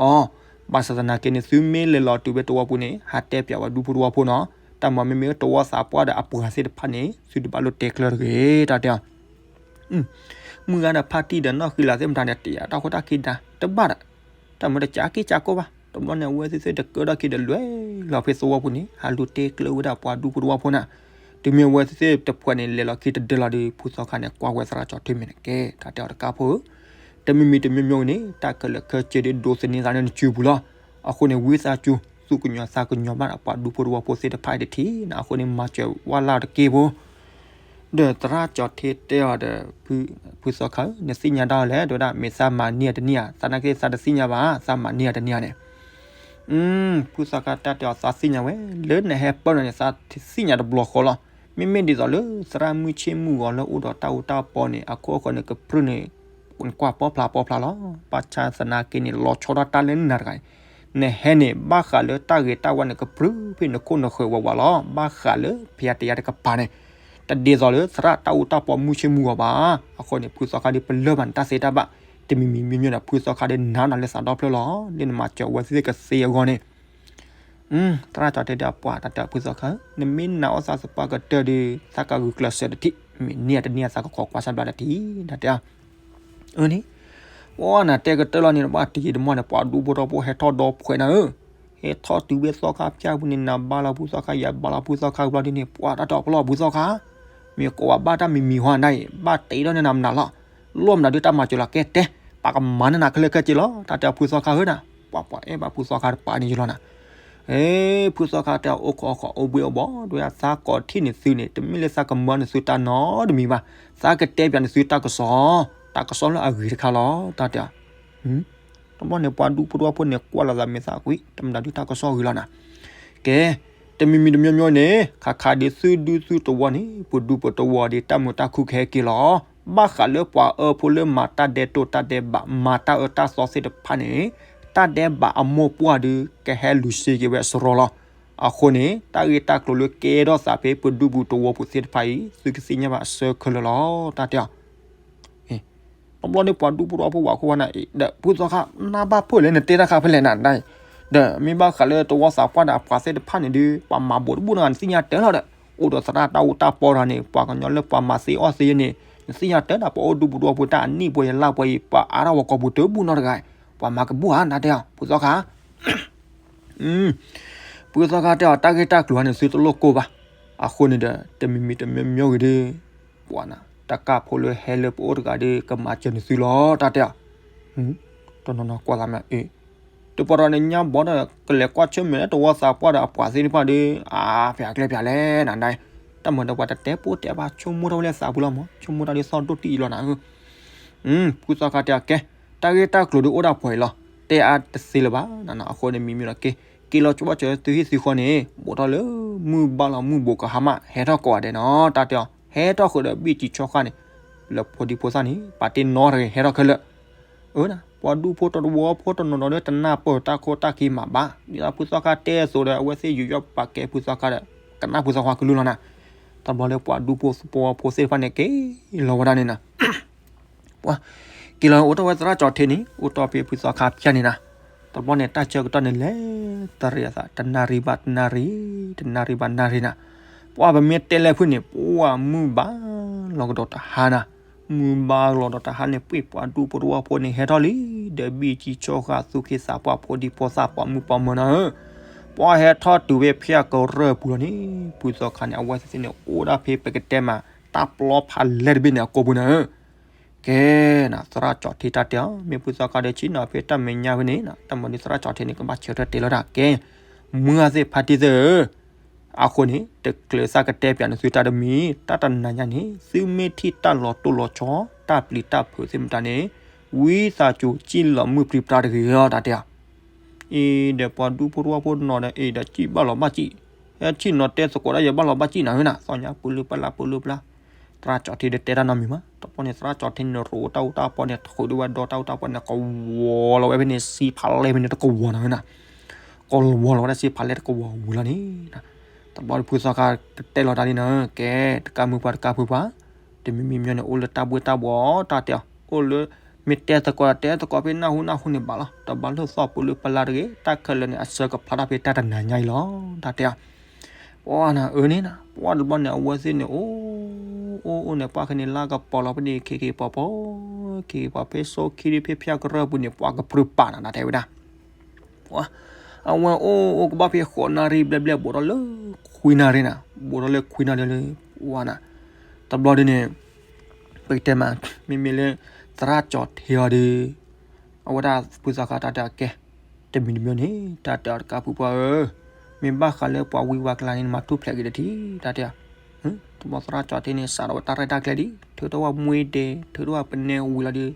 အီၤ ဘၣ်ဆၣ်သနာ်က့န့ၣ် သုမ့ၢ်လဲၤလီၤတုၤဖဲသဝီပူၤန့ၣ် ဟးတဲပၠးဝဲဒူဖိတဝီဖိနီၤ. တၢ်မၤမ့မ့ၢ်သဝီသးပှၢ်ဒီးအပှၤသ့ၣ်တဖၣ်န့ၣ် သုတဘၣ်လိၣ်တဲကျၢၤတဂ့ၤ တၢ်တဲအီၤ. မုၢ်ဂၤဒီးဖါတံၢ်ဒီးနီၢ်ဃံလၤသ့ၣ်မတၤန့ၣ် တယာ်တၢ်ဃိတၢ်ခံတၢ်တဘၣ်ဒီး တၢ်မ့ၢ်တကးက့ၤကးကိၢ်ဘၣ်. တဘျီန့ၣ် အဝဲသ့ၣ်သ့ၣ်တကၢထီၣ်က့ၤဒီးလဲၤလီၤဖဲသဝီပူၤန့ၣ် ဟးလူၤတဲကျၢၤဝဲဒၣ်ပှၤဒူဖိတဝီဖိန့ၣ်. တုၤမ့ၢ်အဝဲသ့ၣ်သ့ၣ်တဖှဲးန့ၣ် လဲၤလီၤခံတဒၢလီၤဒီး ဖုသီခါန့ၣ် ကွၢ်ဝဲသရၣ်ကၠီၤထွဲမ့ၢ်န့ၣ်ကဲ တၢ်တဲအီၤတကးဖိဧၢ တမံၤမံၤတမံၤမံၤန့ၣ် တၢ်ခဲလၢာ်ခဲဆ့ဒ်ဒိးသန့ၤသးလၢနစုပူၤလီၤ. အဃိန့ၣ် ဝံသးစူၤ သူၣ်ကညီၤသးကညီၤဘၣ်ဒီးပှၤဒူဖိတဝီဖိသ့ၣ်တဖၣ်အံၤတထံၣ်န့ၣ် အဃိန့ၣ် မၤစၢၤဝဲလၢတက့ၢ်ဖိ ဒီးသရၣ်ကၠီၤထွဲတဲအီၤဒီး ဖုသီခါဧၢ နသ့ၣ်ညါတၢ်အီၤလဲၣ် တဲဝဲဒၣ် မ့ၢ်သးမၤန့ၢ်ဧါတန့ၢ်ဧါ သနာ်က့သးတသ့ၣ်ညါဘၣ် သးမၤန့ၢ်ဧါတန့ၢ်ဧါန့ၣ် ဖုသီခါတၢ်တဲအီၤသးသ့ၣ်ညါဝဲ လၢနဟဲပၢၢ်နၤန့ၣ် သးသ့ၣ်ညါတဘျီဃီလီၤ. မ့မ့ၢ်ဒ်သိးလၢ သရၣ်မုၢ်ဆ့ၣ်မုၢ်ဂီၤလၢအိၣ်ဒီးတၢ်အူတၢ်ပီန့ၣ် အခိၣ်အဃၢၤန့ၣ်ကပြုၢ်န့ၣ် နကွၢ်ပီဖျါပီဖျါလီၤ. ဘၣ်ဆၣ်သနာ်က့န့ၣ် လီၤဆီဒၣ်တၢ်လၢနၤတဂၤန့ၣ် နဟဲန့ၣ် ဘၣ်ဃးလၢတၢ်ဂ့ၤတၢ်ဝါန့ၣ် ကပြုၢ်ဖဲနခိၣ်နဃၢၤဝးဝးလီၤ. ဘၣ်ဃးလၢဖဲယၤတယၤတကပၤန့ၣ် တဒ်သိးလၢသရၣ်တၢ်အူတၢ်ပီမုၢ်ဆ့ၣ်မုၢ်ဂီၤဘၣ်. အဃိန့ၣ် ဖုသီခါဒ်ပလၢၢ်ဘၣ်နတၢ်သ့တၢ်ဘၣ် တမံၤမံၤမံၤမံၤန့ၣ် ဖုသီခါဒ်နၤနၤလၢသးဒီဖျၢၣ်လီၤ. လၢနမၤစၢၤအဝဲသ့ၣ်ကသ့အဂီၢ်န့ၣ် သရၣ်ကၠီၤထွဲတဲအီၤပှၤတၢ်တဲအီၤဖုသီခါဧၢ နမ့ၢ်နာ်အီၣ်သးသပှၢ်ကတၢၢ်ဒီး သးကဂုာ်ကျဲးစၢးတထံၣ် မ့ၢ်န့ၢ်တန့ၢ်သးကခိးကွၢ်ဆၢဘျါတထံၣ် တၢ်တဲအီၤ အၢန့ၣ် ပှၤနၤတဲကတၢၢ်လီၤန့ၣ် တဘၣ်တယံာ်တမီၢ်န့ၣ် ပှၤဒူဖိတဝီဖိဟဲထီၣ်ဒီဖှဲးနၤဧၢ ဟဲထီၣ်တုၤဖဲသီခါဖၠၣ်ပူၤန့ၣ် နၤဘါလီၤဖုသီခါ ယၤဘါလီၤဖုသီခါဘျီဒ်န့ၣ် ပှၤတၢ်တဲအီၤပလီၢ်ဖုသီခါ မ့ၢ်ကိးဝဲဘၣ်တၢ်မံၤမံၤဟီနၤအံၤ ဘၣ်တ့ထီၣ်န့ၢ်နၤမနုၤလီၤ လိၣ်မနုၤဒုးတၢ်မၤစၢၤလီၤ ကဲတဲ ပကမၤန့ၢ်နၤခဲလၢာ်ခဲဆ့လီၤ တၢ်တဲအီၤဖုသီခါဧၢနၤ ပှၤပှၤအဲၣ်ဘၣ်ဖုသီခါတပၤန့ၣ်ယလီၤနၤ ဖုသီခါတဲအီၤအိၣ်ခိးအိၣ်ခိးအိၣ်ဘှံးအိၣ်ဘှီၣ် ဒ်သးကိးထီၣ်န့ၢ်သုန့ၣ် တမ့ၢ်လၢသးကမၤန့ၢ်သုတၢ်နီတမံၤဘၣ် သးကတဲပၠးန့ၢ်သုတၢ်ကစီၣ် တၢ်ကစီၣ်လၢအဂ့ၤတခါလီၤ တၢ်တဲအီၤ တဘျီန့ၣ် ပှၤဒူဖိတဝီဖိန့ၣ် ကွၢ်လီၤသးမဲာ်သၣ်ကွံာ် တမတၤဒုးတၢ်ကစီၣ်ဂ့ၤလီၤနၤ ကဲ တမံၤမံၤတမံၤမံၤန့ၣ် ခါခါဒ်သုဒူသုတဝီန့ၣ် ပဒူပတဝီဒ်တၢ်မုာ်တၢ်ခုၣ်ကဟဲက့ၤလီၤ ဘၣ်ဃးလၢပှၤအၢဖိလၢမၤတၢ်ဒဲးတိၢ်တၢ်ဒဲးဘး မၤတၢ်အၢတၢ်သီသ့ၣ်တဖၣ်န့ၣ် တၢ်ဒဲးဘးအမိၢ်ပှၢ်ဒုး ကဟဲလူၤစ့က့ၤဝဲအစရီလီၤ အဃိန့ၣ် တၢ်ဂ့ၢ်တၢ်ကျိၤလၢကဲထီၣ်သးဖဲပဒူပူၤတဝီပူၤသ့ၣ်တဖၣ်အံၤ သုကသ့ၣ်ညါဘၣ်အဆၢခဲလၢာ်လီၤ တၢ်တဲအီၤ တဘျီန့ၣ်ပှၤဒူဖိတဝီဖိဝဲကိးဝဲနၤအံၤ ဒီးဖုသီခါ နၢ်ဘၣ်ဖုၣ်လဲၣ် နတဲတၢ်ခါဖဲလဲၣ်နၤဒ်အံၤ ဒီးမ့ၢ်ဘၣ်ဃးလၢတဝီသးပှၢ်ဒီးအပှၤသ့ၣ်တဖၣ်န့ၣ်ဒီး ပှၤမၤဘူးတဘူးနီၤ နသ့ၣ်ညါတၢ်လီၤဒီး အိၣ်ဒီးသရၣ်တၢ်အိၣ်တၢ်ပီဒီးန့ၣ် ပှၤကညီလၢပှၤမၤသ့အီၣ်သ့ယဲန့ၣ် နသ့ၣ်ညါတၢ်ဒီးပှၤအိၣ်ဒူပူၤတဝီဖိတၢ်အနံၣ်ပှဲၤယလၢ်ပှဲၤအံၤ ပှၤအါထီၣ်ဝဲကိာ်ပူၤတဘူးနီတဂၤ ပှၤမၤကဘူးဧါ နတဲအီၤ ဖုသီခါ ဖုသီခါတဲအီၤ တၢ်ဂ့ၢ်တၢ်ကျိၤဟါန့ၣ် သုတလိၣ်ကိၢ်ဘၣ်. အဃိန့ၣ်ဒီး တမံၤမံၤတမံၤမံၤဂ့ၤဒီး ပှၤနၤ တၢ်ကၢ်ဖိလၢဟဲလၢပအိၣ်တဂၤဒီး ကမၤစၢၤနသုလီၤ တၢ်တဲအီၤ. တနီၤနီၤကွၢ်သးမ့ၢ် အ့ တပှၤဒီးနညါဘီဒီး ကလဲၤကွၢ်ဆၢၣ်မဲာ်လၢတဝီသးပှၢ်ဒီးအပှၤသ့ၣ်တဖၣ်ဒီး အါ ဖဲအကျဲဖဲလဲၣ်နၤဒၣ် တၢ်မၤဒီးပှၤတတဲပိာ်တဲဘၣ် ဆိကမိၣ်တၢ်ဝဲလၢသးပူၤလီၤမး ဆိကမိၣ်တၢ်ဒ်သိးဒိၣ်တံၢ်အံၤလီၤနၤ ဖုသီခါတဲအီၤ ကဲ တၢ်ဂ့ၢ်တၢ်ကျိၤဒုးအိၣ်ဒၣ်ပှဲၤအံၤလီၤ တဲအါတသ့လၢၤဘၣ်နနီၤ အဃိန့ၣ်မံမံဒီးက့ၤ က့ၤလီၤကၠိဘၣ်စၢၤသုဟံၣ်သုဃီန့ၣ် ဘူးထီၣ်လၢ မုၢ်ဘါလီၤမုၢ်ဘူးကဟါမး ဟဲထီၣ်ကိးဂၤဒဲးနီၤ တၢ်တဲအီၤ ဟဲထီၣ်ဃုာ်ဒီးဘံၣ်ကံဆီဃၣ်န့ၣ် လၢဖိဒံဖိသၣ်န့ၣ် ပာ်တ့ၢ်နီတဂၤဟဲထီၣ်ခဲလၢာ် အၢ ပှၤဒူဖိတဝီဖိတနီၤနီၤဒီး တနၢ်ပၢၢ်တၢ်ခိၣ်တၢ်ခံမးဘၣ် ဒ်သိးဖုသီခါတဲအသိးဒီး အဝဲသ့ၣ်ယူးယီၣ်ပာ်ကဲဖုသီခါဒီး ကနၣ်ဖုသီခါကလုၢ်လီၤနၤ တဘျီလၢပှၤဒူဖိတဝီဖိသ့ၣ်တဖၣ်န့ၣ် က့ၤလီၤဝဲဒၣ်န့ၣ်နၤ ပှၤ က့ၤလီၤအိၣ်ထီၣ်ဝဲသရၣ်ကၠီၤထ့န့ၣ် အိၣ်တီၢ်ဖဲဖုသီခါဖၠၣ်န့ၣ်နၤ တဘျီန့ၣ် တၢ်ဆၢကတီၢ်န့ၣ်လဲၤတရံးအသး တနၣ်ရံၣ်ဘၣ်တနၣ်ရံၣ် တနၣ်ရံၣ်ဘၣ်နၣ်ရံၣ်နၤ ပှၤပမ့ၢ်တဲလဲၣ်ဖုန့ၣ် ပှၤမုၢ်ဘါလီၤကဒီးတဟါနၤ မုၢ်ဘါလီၤဒီးတဟါန့ၣ် ပှ့ၤပှၤဒူဖိတဝီဖိန့ၣ် ဟဲထီၣ်လံ ဒီးဘံၣ်ကံဆီဃၣ် သူၣ်က့သးပှၢ်ဖိဒံဖိသၣ် ပှၤမုၣ်ပှၤမၢၤနၤဧၢ ပှၤဟဲထီၣ်တုၤဝဲဖဲအကရၢၢ်ပူၤလီၤန့ၣ် ဖုသီခါန့ၣ် အဝဲသ့ၣ်န့ၣ် အိၣ်ဒၣ်ဖဲပကတဲမး တၢ်ပျီဖးလဲၢ်တဘ့ၣ်န့ၣ် အကိာ်ပူၤနၤဧၢ ကဲနၤ သရၣ်ကၠီၤထ့တၢ်တဲအီၤ မ့ၢ်ဖုသီခါဒီးဆ့ၣ်နီၤဖဲတၢ်မဲာ်ညါဖဲန့ၣ် တၢ်မၤဒုးသရၣ်ကၠီၤထ့န့ၣ် ကဘၣ်ဆၢထၢၣ်တဲလီၤတၢ်ကဲ မုၢ်ဂၢ်သ့ၣ်ဖါတံၢ်သ့ၣ်ဧၢ အဃိန့ၣ် တချုးသးကတဲပၠးနသုတၢ်တမံၤ တၢ်တနၤညါန့ၣ် သုမ့ၢ်ထံၣ်တၢ်လီၤတိၢ်လီၤဆီ တၢ်ပျံၤတၢ်ဖုးသ့ၣ်မတၤန့ၣ် ဝံသးစူၤစံၣ်လီၤမုၢ်ပြံပြါတဂ့ၤလီၤ တၢ်တဲအီၤ အံၤဒီးပှၤဒူဖိတဝီဖိနီၤဒီး အံၤဒီးစံၣ်ဘၣ်လီၤဘၣ်စံၣ် ဟဲဆ့ၣ်နီၤတဲသကိးတၢ်ယဘၣ်လီၤဘၣ်စံၣ်နၤဧၢနၤ သီညါပူၤလၢပလါပူၤလၢပလါ သရၣ်ကၠီၤထ့ဒီးတဲတၢ်နီတမံၤမး တဘျီန့ၣ် သရၣ်ကၠီၤထ့န့ၣ် ရိးတၢ်အူတၢ်ပီန့ၣ် ထုးဒိၣ်ဝဲဒီတၢ်အူတၢ်ပီန့ၣ် ကဝီၤလီၤဝဲဖဲန့ၣ် စ့ဖးလဲၢ်ဖဲန့ၣ်တကဝီၤနၤဧၢနၤ ကဝီၤလီၤဝဲဒၣ်စ့ဖးလဲၢ်တကဝီၤဝံၤလီၤန့ၣ် တဘျီဖုသီခါကတဲလီၤတၢ်လံနၤဧၢ ကဲ တကးမုၢ်ပှၤတကးဖုပှၤ တမံၤမံၤမံၤန့ၣ် အိၣ်လၢတၢ်ဘှ့ၣ်တၢ်ဘှီတၢ်တဲအီၤ အိၣ်လၢ မ့ၢ်တဲသကိးတဲသကိးဖဲနၢ်ဟူနၢ်ဟူန့ၣ်ဘၣ်လီၤ တဘၣ်လၢသီၣ်ပူၤလၢပလါတဂ့ၤ တၢ်ခဲလၢာ်န့ၣ် အဆၢကဖျါတၢ်ဖဲတၢ်တနၤညါအံၤလီၤ တၢ်တဲအီၤ ပှၤနၤအၢန့ၣ်နၤ ပှၤတဘျီန့ၣ် အဝဲသ့ၣ်န့ၣ် အိၣ် အိၣ် အိၣ်န့ၣ် ပှၤခဲန့ၣ် လါကပီၤလီၤဖဲန့ၣ် ခံခံပီၤပီၤ ခံခံပီၤဖဲစိခံဖဲဖၠၣ်ကရၢၢ်ပူၤန့ၣ် ပှၤကပြုၢ်ပာ်နၤ နတဲဝဲဒၣ် ပှၤ အဝဲအိၣ်အိၣ်ကဘၣ်ဖဲဃိးနၣ်ရံၣ်ဘျဲၣ်ဘျဲၣ် ဘူးထီၣ်လၢခွံနၣ်ရံၣ်နၤ ဘူးထီၣ်လၢခွံနၣ်ရံၣ်လၢ ပှၤနၤ တဘျီဒ်န့ၣ် ပကတဲမး မ့မ့ၢ်လၢ သရၣ်ကၠီၤထ့အီၤဒီး အဝဲဒၣ်ဖုသီခါတၢ်တဲအီၤကဲ တမံၤတမံၤန့ၣ် တၢ်တဲအီၤတကးဖုပှၤဧၢ, မ့ၢ်ဘၣ်ဃးလၢပှၤဝံပှၤကလၤန့ၣ် နမၤထူၣ်ဖျဲးက့ၤတထံၣ် တၢ်တဲအီၤ, တဘျီသရၣ်ကၠီၤထ့န့ၣ် စးထီၣ်ဝဲတၢ်ရဲၣ်တၢ်ကျဲၤဒံး ထုးထီၣ်ဝဲမူဒါ ထုးထီၣ်ဝဲပနဲဝံၤလီၤဒီး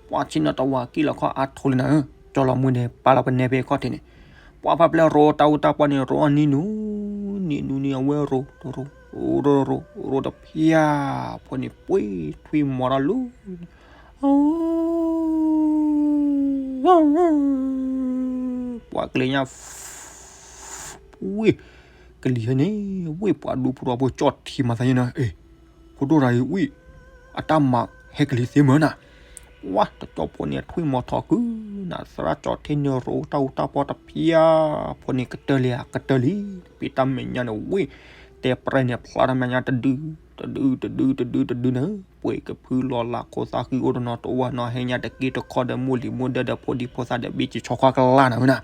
ပှၤဆ့ၣ်နီၤတဝၤကံၣ်လီၤခီၣ်အါထီၣ်လံနၤဧၢ, ကၠီလီၤမူဒါ ပာ်လီၤပနဲဖဲခီၣ်ထံးန့ၣ်, ပှၤဖးပျဲၢ်ရိတၢ်အူတၢ်ပီန့ၣ် ရိအနံၤနူၤ နံၤနူၤနံၤ အဝဲရိ ရိ ရိ ရိ ရိတဖျၢၣ် ဖိန့ၣ်ပှ့ၤထွံၣ်မီၤထီၣ်လူၤ ပှၤကလံၤညါ ဝ့ၢ် ကလံၤဟဲန့ၣ် ဝ့ၢ်ပှၤဒူဖိတဝီဖိ ကၠီၣ်ထံမၤသးယဲၢ်နၤ အ့ၣ် ဖိဒိၣ်တဂၤအံၤ ဝ့ၢ် အတၢ်မၤဟဲကလံၤသ့မၢနၤ, ဝါ တကၠီဖိန့ၣ် ထွံၣ်မီၤထီၣ်ကုၤနၤ သရၣ်ကၠီၤထ့န့ၣ် ရိတၢ်အူတၢ်ပီတဖျၢၣ် ဖိန့ၣ်ကတၢၢ်လံဧါ ကတၢၢ်လံ, ပ့ၤတၢ်မဲာ်ညါန့ၣ် ဝ့ၢ် တဲပြဲၢ်န့ၣ် ဖျါတၢ်မဲာ်ညါတဒု တဒု တဒု တဒု တဒုနၤ, ပှ့ၤကဖုလီၤလးခိသၣ်ဃံအိၣ်တနီၤတဝီနီၤ ဟဲညါတက့ၢ်တခီဒီး မိၢ်လံၤမိၢ်ဒၢဒီး ဖိဒံဖိသၣ်ဒီး ဘ့ၣ်က့ၤဆီခွါကလါနၤဝဲနၤ,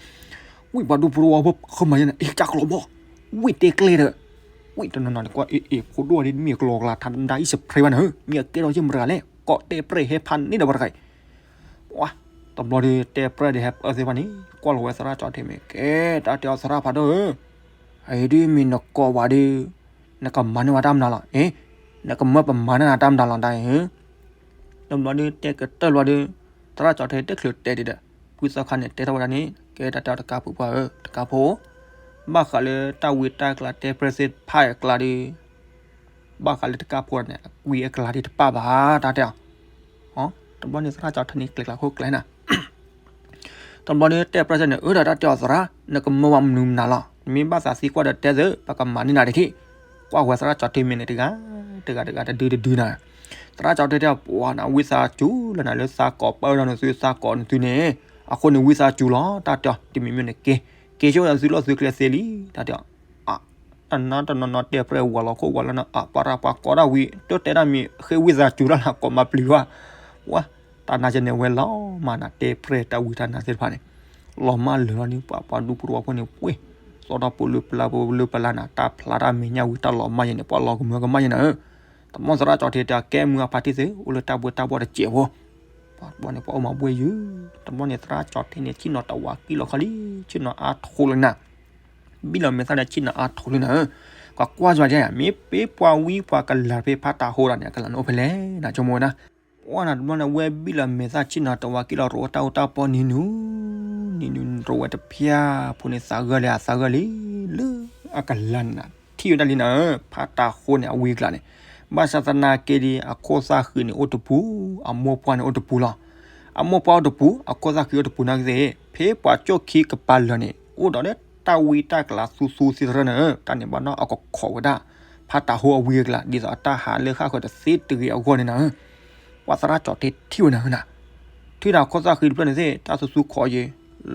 ဝ့ၢ်ပှၤဒူဖိတဝီဖိ ဃၢမၤယဲၢ်နၤ အ့ၣ် ကၢ်ကလီၤဘီ ဝ့ၢ်တဲကျဲဒီး ဝ့ၢ်တနီၤနီၤန့ၣ် ကွၢ်အ့ၣ်အ့ၣ် ဖိဒိၣ်ဒ်မ့ၢ်ကလီၤကလၤထါဒါအံၣ်စဖရ့ဘၣ်နၤဧၢ, မ့ၢ်အကဲထီၣ်ယဲၢ်မတၤတဂၤလဲၣ်, ကိးတဲပြဲၢ်ဟဲဖးန့ၢ်ဒီးပှၤတဂၤအံၤ, ပှၤ တဘျီဒီး တဲပြဲၢ်ဒီးဟဲပၢၢ်သ့ၣ်တဖၣ်န့ၣ် ကွၢ်လီၤဝဲသရၣ်ကၠီၤထ့မ့ၢ် ကဲ တၢ်တဲအီၤသရၣ်ဖးဒိၣ်ဧၢ, အအံၤဒ်မ့ၢ်နကိးဝဲဒီး နကမၤန့ၢ်ဝဲတၢ်မနုၤလီၤ, အ့ၣ် နကမၢပမၤန့ၢ်နၤတၢ်မနုၤလီၤတၢ်အံၤ တဘျီဒီး တဲကတၢၢ်လီၤဒီး သရၣ်ကၠီၤထ့တချုးတဲဒံးဒီး ဖုသီခါန့ၣ် တဲထီၣ်ဝဲဒၣ်န့ၣ် ကဲ တၢ်တဲအီၤတကးဖိပှၤဧၢ တကးဖိ, ဘၣ်ဃးလၢတၢ်ဝံတၢ်ကျါတဲပြဲၢ်သ့ၣ်တဖၣ်အကျါဒီး ဘၣ်ဃးလၢတကးဖိန့ၣ် အကွံအကျါဒ်တပၣ်ဘၣ် တၢ်တဲအီၤ, တဘျီန့ၣ် သရၣ်ကၠီၤထ့န့ၣ် ကျဲၤကျါခိၣ်ကျဲၤနၤ တဘျီန့ၣ် တဲပြဲၢ်စ့ၢ်န့ၣ် အၢ ဒီးတၢ်တဲအီၤသရၣ် နကမၢဝဲမနုၤမနုၤလီၤ, နမ့ၢ်ဘၣ်သးသံကွၢ်ဒီးတဲသ့ ပကမၤန့ၢ်နၤတထံၣ်, ကွၢ်ဝဲသရၣ်ကၠီၤထ့မ့ၢ်န့ၣ် တဂၤ တဂၤတဂၤ တဒုတဒုနၤ, သရၣ်ကၠီၤထ့တဲ ပှၤနၤ ဝံသးစူၤလၢနၤလၢသးကိးပၢၢ်ဒီးနသုသးကိးနသုန့ၣ် အဃိန့ၣ်ဝံသးစူၤလီၤ တၢ်တဲအီၤ တမံၤမံၤန့ၣ်က့ၤ က့ၤဆိဒီးသုလီၢ်သုကျဲသ့လံ တၢ်တဲအီၤ အ တနီၤတနီၤနီၤတဲပြဲၢ်ဝၤလီၤခိၣ်ဝၤလီၤနီၤ အပှၤရၣ်ပှၤကိးဒၣ်ဝံၤ တတဲဒၣ်မ့ၢ်ဃ့ဝံသးစူၤတၢ်လၢကိးမၤပျံၤဘၣ် ဝဲ တၢ်နာ်ကဲန့ၣ်ဝဲလီၤမးနၤ တဲပြဲၢ်တၢ်ဝံတၢ်နါသ့ၣ်တဖၣ်န့ၣ် လီၤမၢ်လၢာ်လီၤန့ၣ် ပှၤပှၤဒူပရူၤဝါဖိန့ၣ် ပှ့ၤ သီထီၣ်ပလၢပလၢပလၢပလၢနၤ တၢ်ဖျါတၢ်မဲာ်ညါဝံၤ တၢ်လီၤမၢ်ယဲန့ၣ် ပှၤလီၤကမၢကမၣ်ယဲနၤဧၢ တဘျီသရၣ်ကၠီထံတၢ်ကဲမုၢ်အဖါတံၢ်သ့ အိၣ်လၢတၢ်ဘှ့တၢ်ဘှီၣ်တစဲးဖိ ပှၤဘီန့ၣ် ပှၤအိၣ်မၤဘှ့ယုၢ် တဘျီန့ၣ် သရၣ်ကၠီထံန့ၣ် ဆ့ၣ်နီၤတဝးကံၣ်လီၤခီလံ ဆ့ၣ်နီၤအါထိလၢနၤ ဘံၣ်လီၤမဲာ်သၣ်န့ၣ် ဆ့ၣ်နီၤအါထိလၢနၤဧၢ ကွၢ်ကွၢ်ယွၤဒ် မ့ၢ်ပ့ၤပှၤဝံပှၤကလၤဖဲဖးတၢ်ဟိဒၣ်န့ၣ် အကလၤန့ၣ်အိၣ်ဖဲလဲၣ် နဆိကမိၣ်ဝဲဒၣ် ပှၤနၤတဘျီန့ၣ် ဝဲဘံၣ်လီၤမဲာ်သၣ်ဆ့ၣ်နီၤတဝးကံၣ်လီၤ ရိးအတၢ်အူတၢ်ပီနံၤနူၤ နံၤနူၤရိးဝဲတဖၠၣ်ဖိန့ၣ် သးဂၢၢ်လံ အသးဂၢၢ်လံ လၢအကလၤန့ၣ် ထံၣ်ဝဲဒၣ်လံနၤဧၢ ဖးတၢ်ဟိန့ၣ် အဝံအကျါန့ၣ် ဘၣ်ဆၣ်သနာ်က့ဒီး အခိၣ်သၣ်ဃံးန့ၣ်အိၣ်တပူၤ အမိၢ်ပှၢ်န့ၣ်အိၣ်တပူၤလီၤ အမိၢ်ပှၢ်အိၣ်တပူၤ အခိၣ်သၣ်ဃံးအိၣ်တပူၤနာ်က့သ့ၣ် ဖဲပှၤကၠိၣ်ခံကပၤလၢာ်န့ၣ် အိၣ်ဒီးလၢတၢ်ဝံတၢ်ကျးသူသူသ့ၣ်တဖၣ်န့ၣ် တၢ်န့ၣ်ဘၣ်နီၢ်အကခိးဝဲဒၣ် ဖးတၢ်ဟိအဝံအကျါ ဒ်သိးအတၢ်ဟးလၢဃၣ်ဃၢၤတသ့တဂ့ၤအဂီၢ်န့ၣ်နၤဧၢ ပှၤသရၣ်ကၠီထံထံၣ်ဝဲနၤဧၢနၤ ထံၣ်ဒီးခိၣ်သၣ်ဃံတဖျၢၣ်န့ၣ်သ့ၣ် တၢ်သူသူခိးယဲ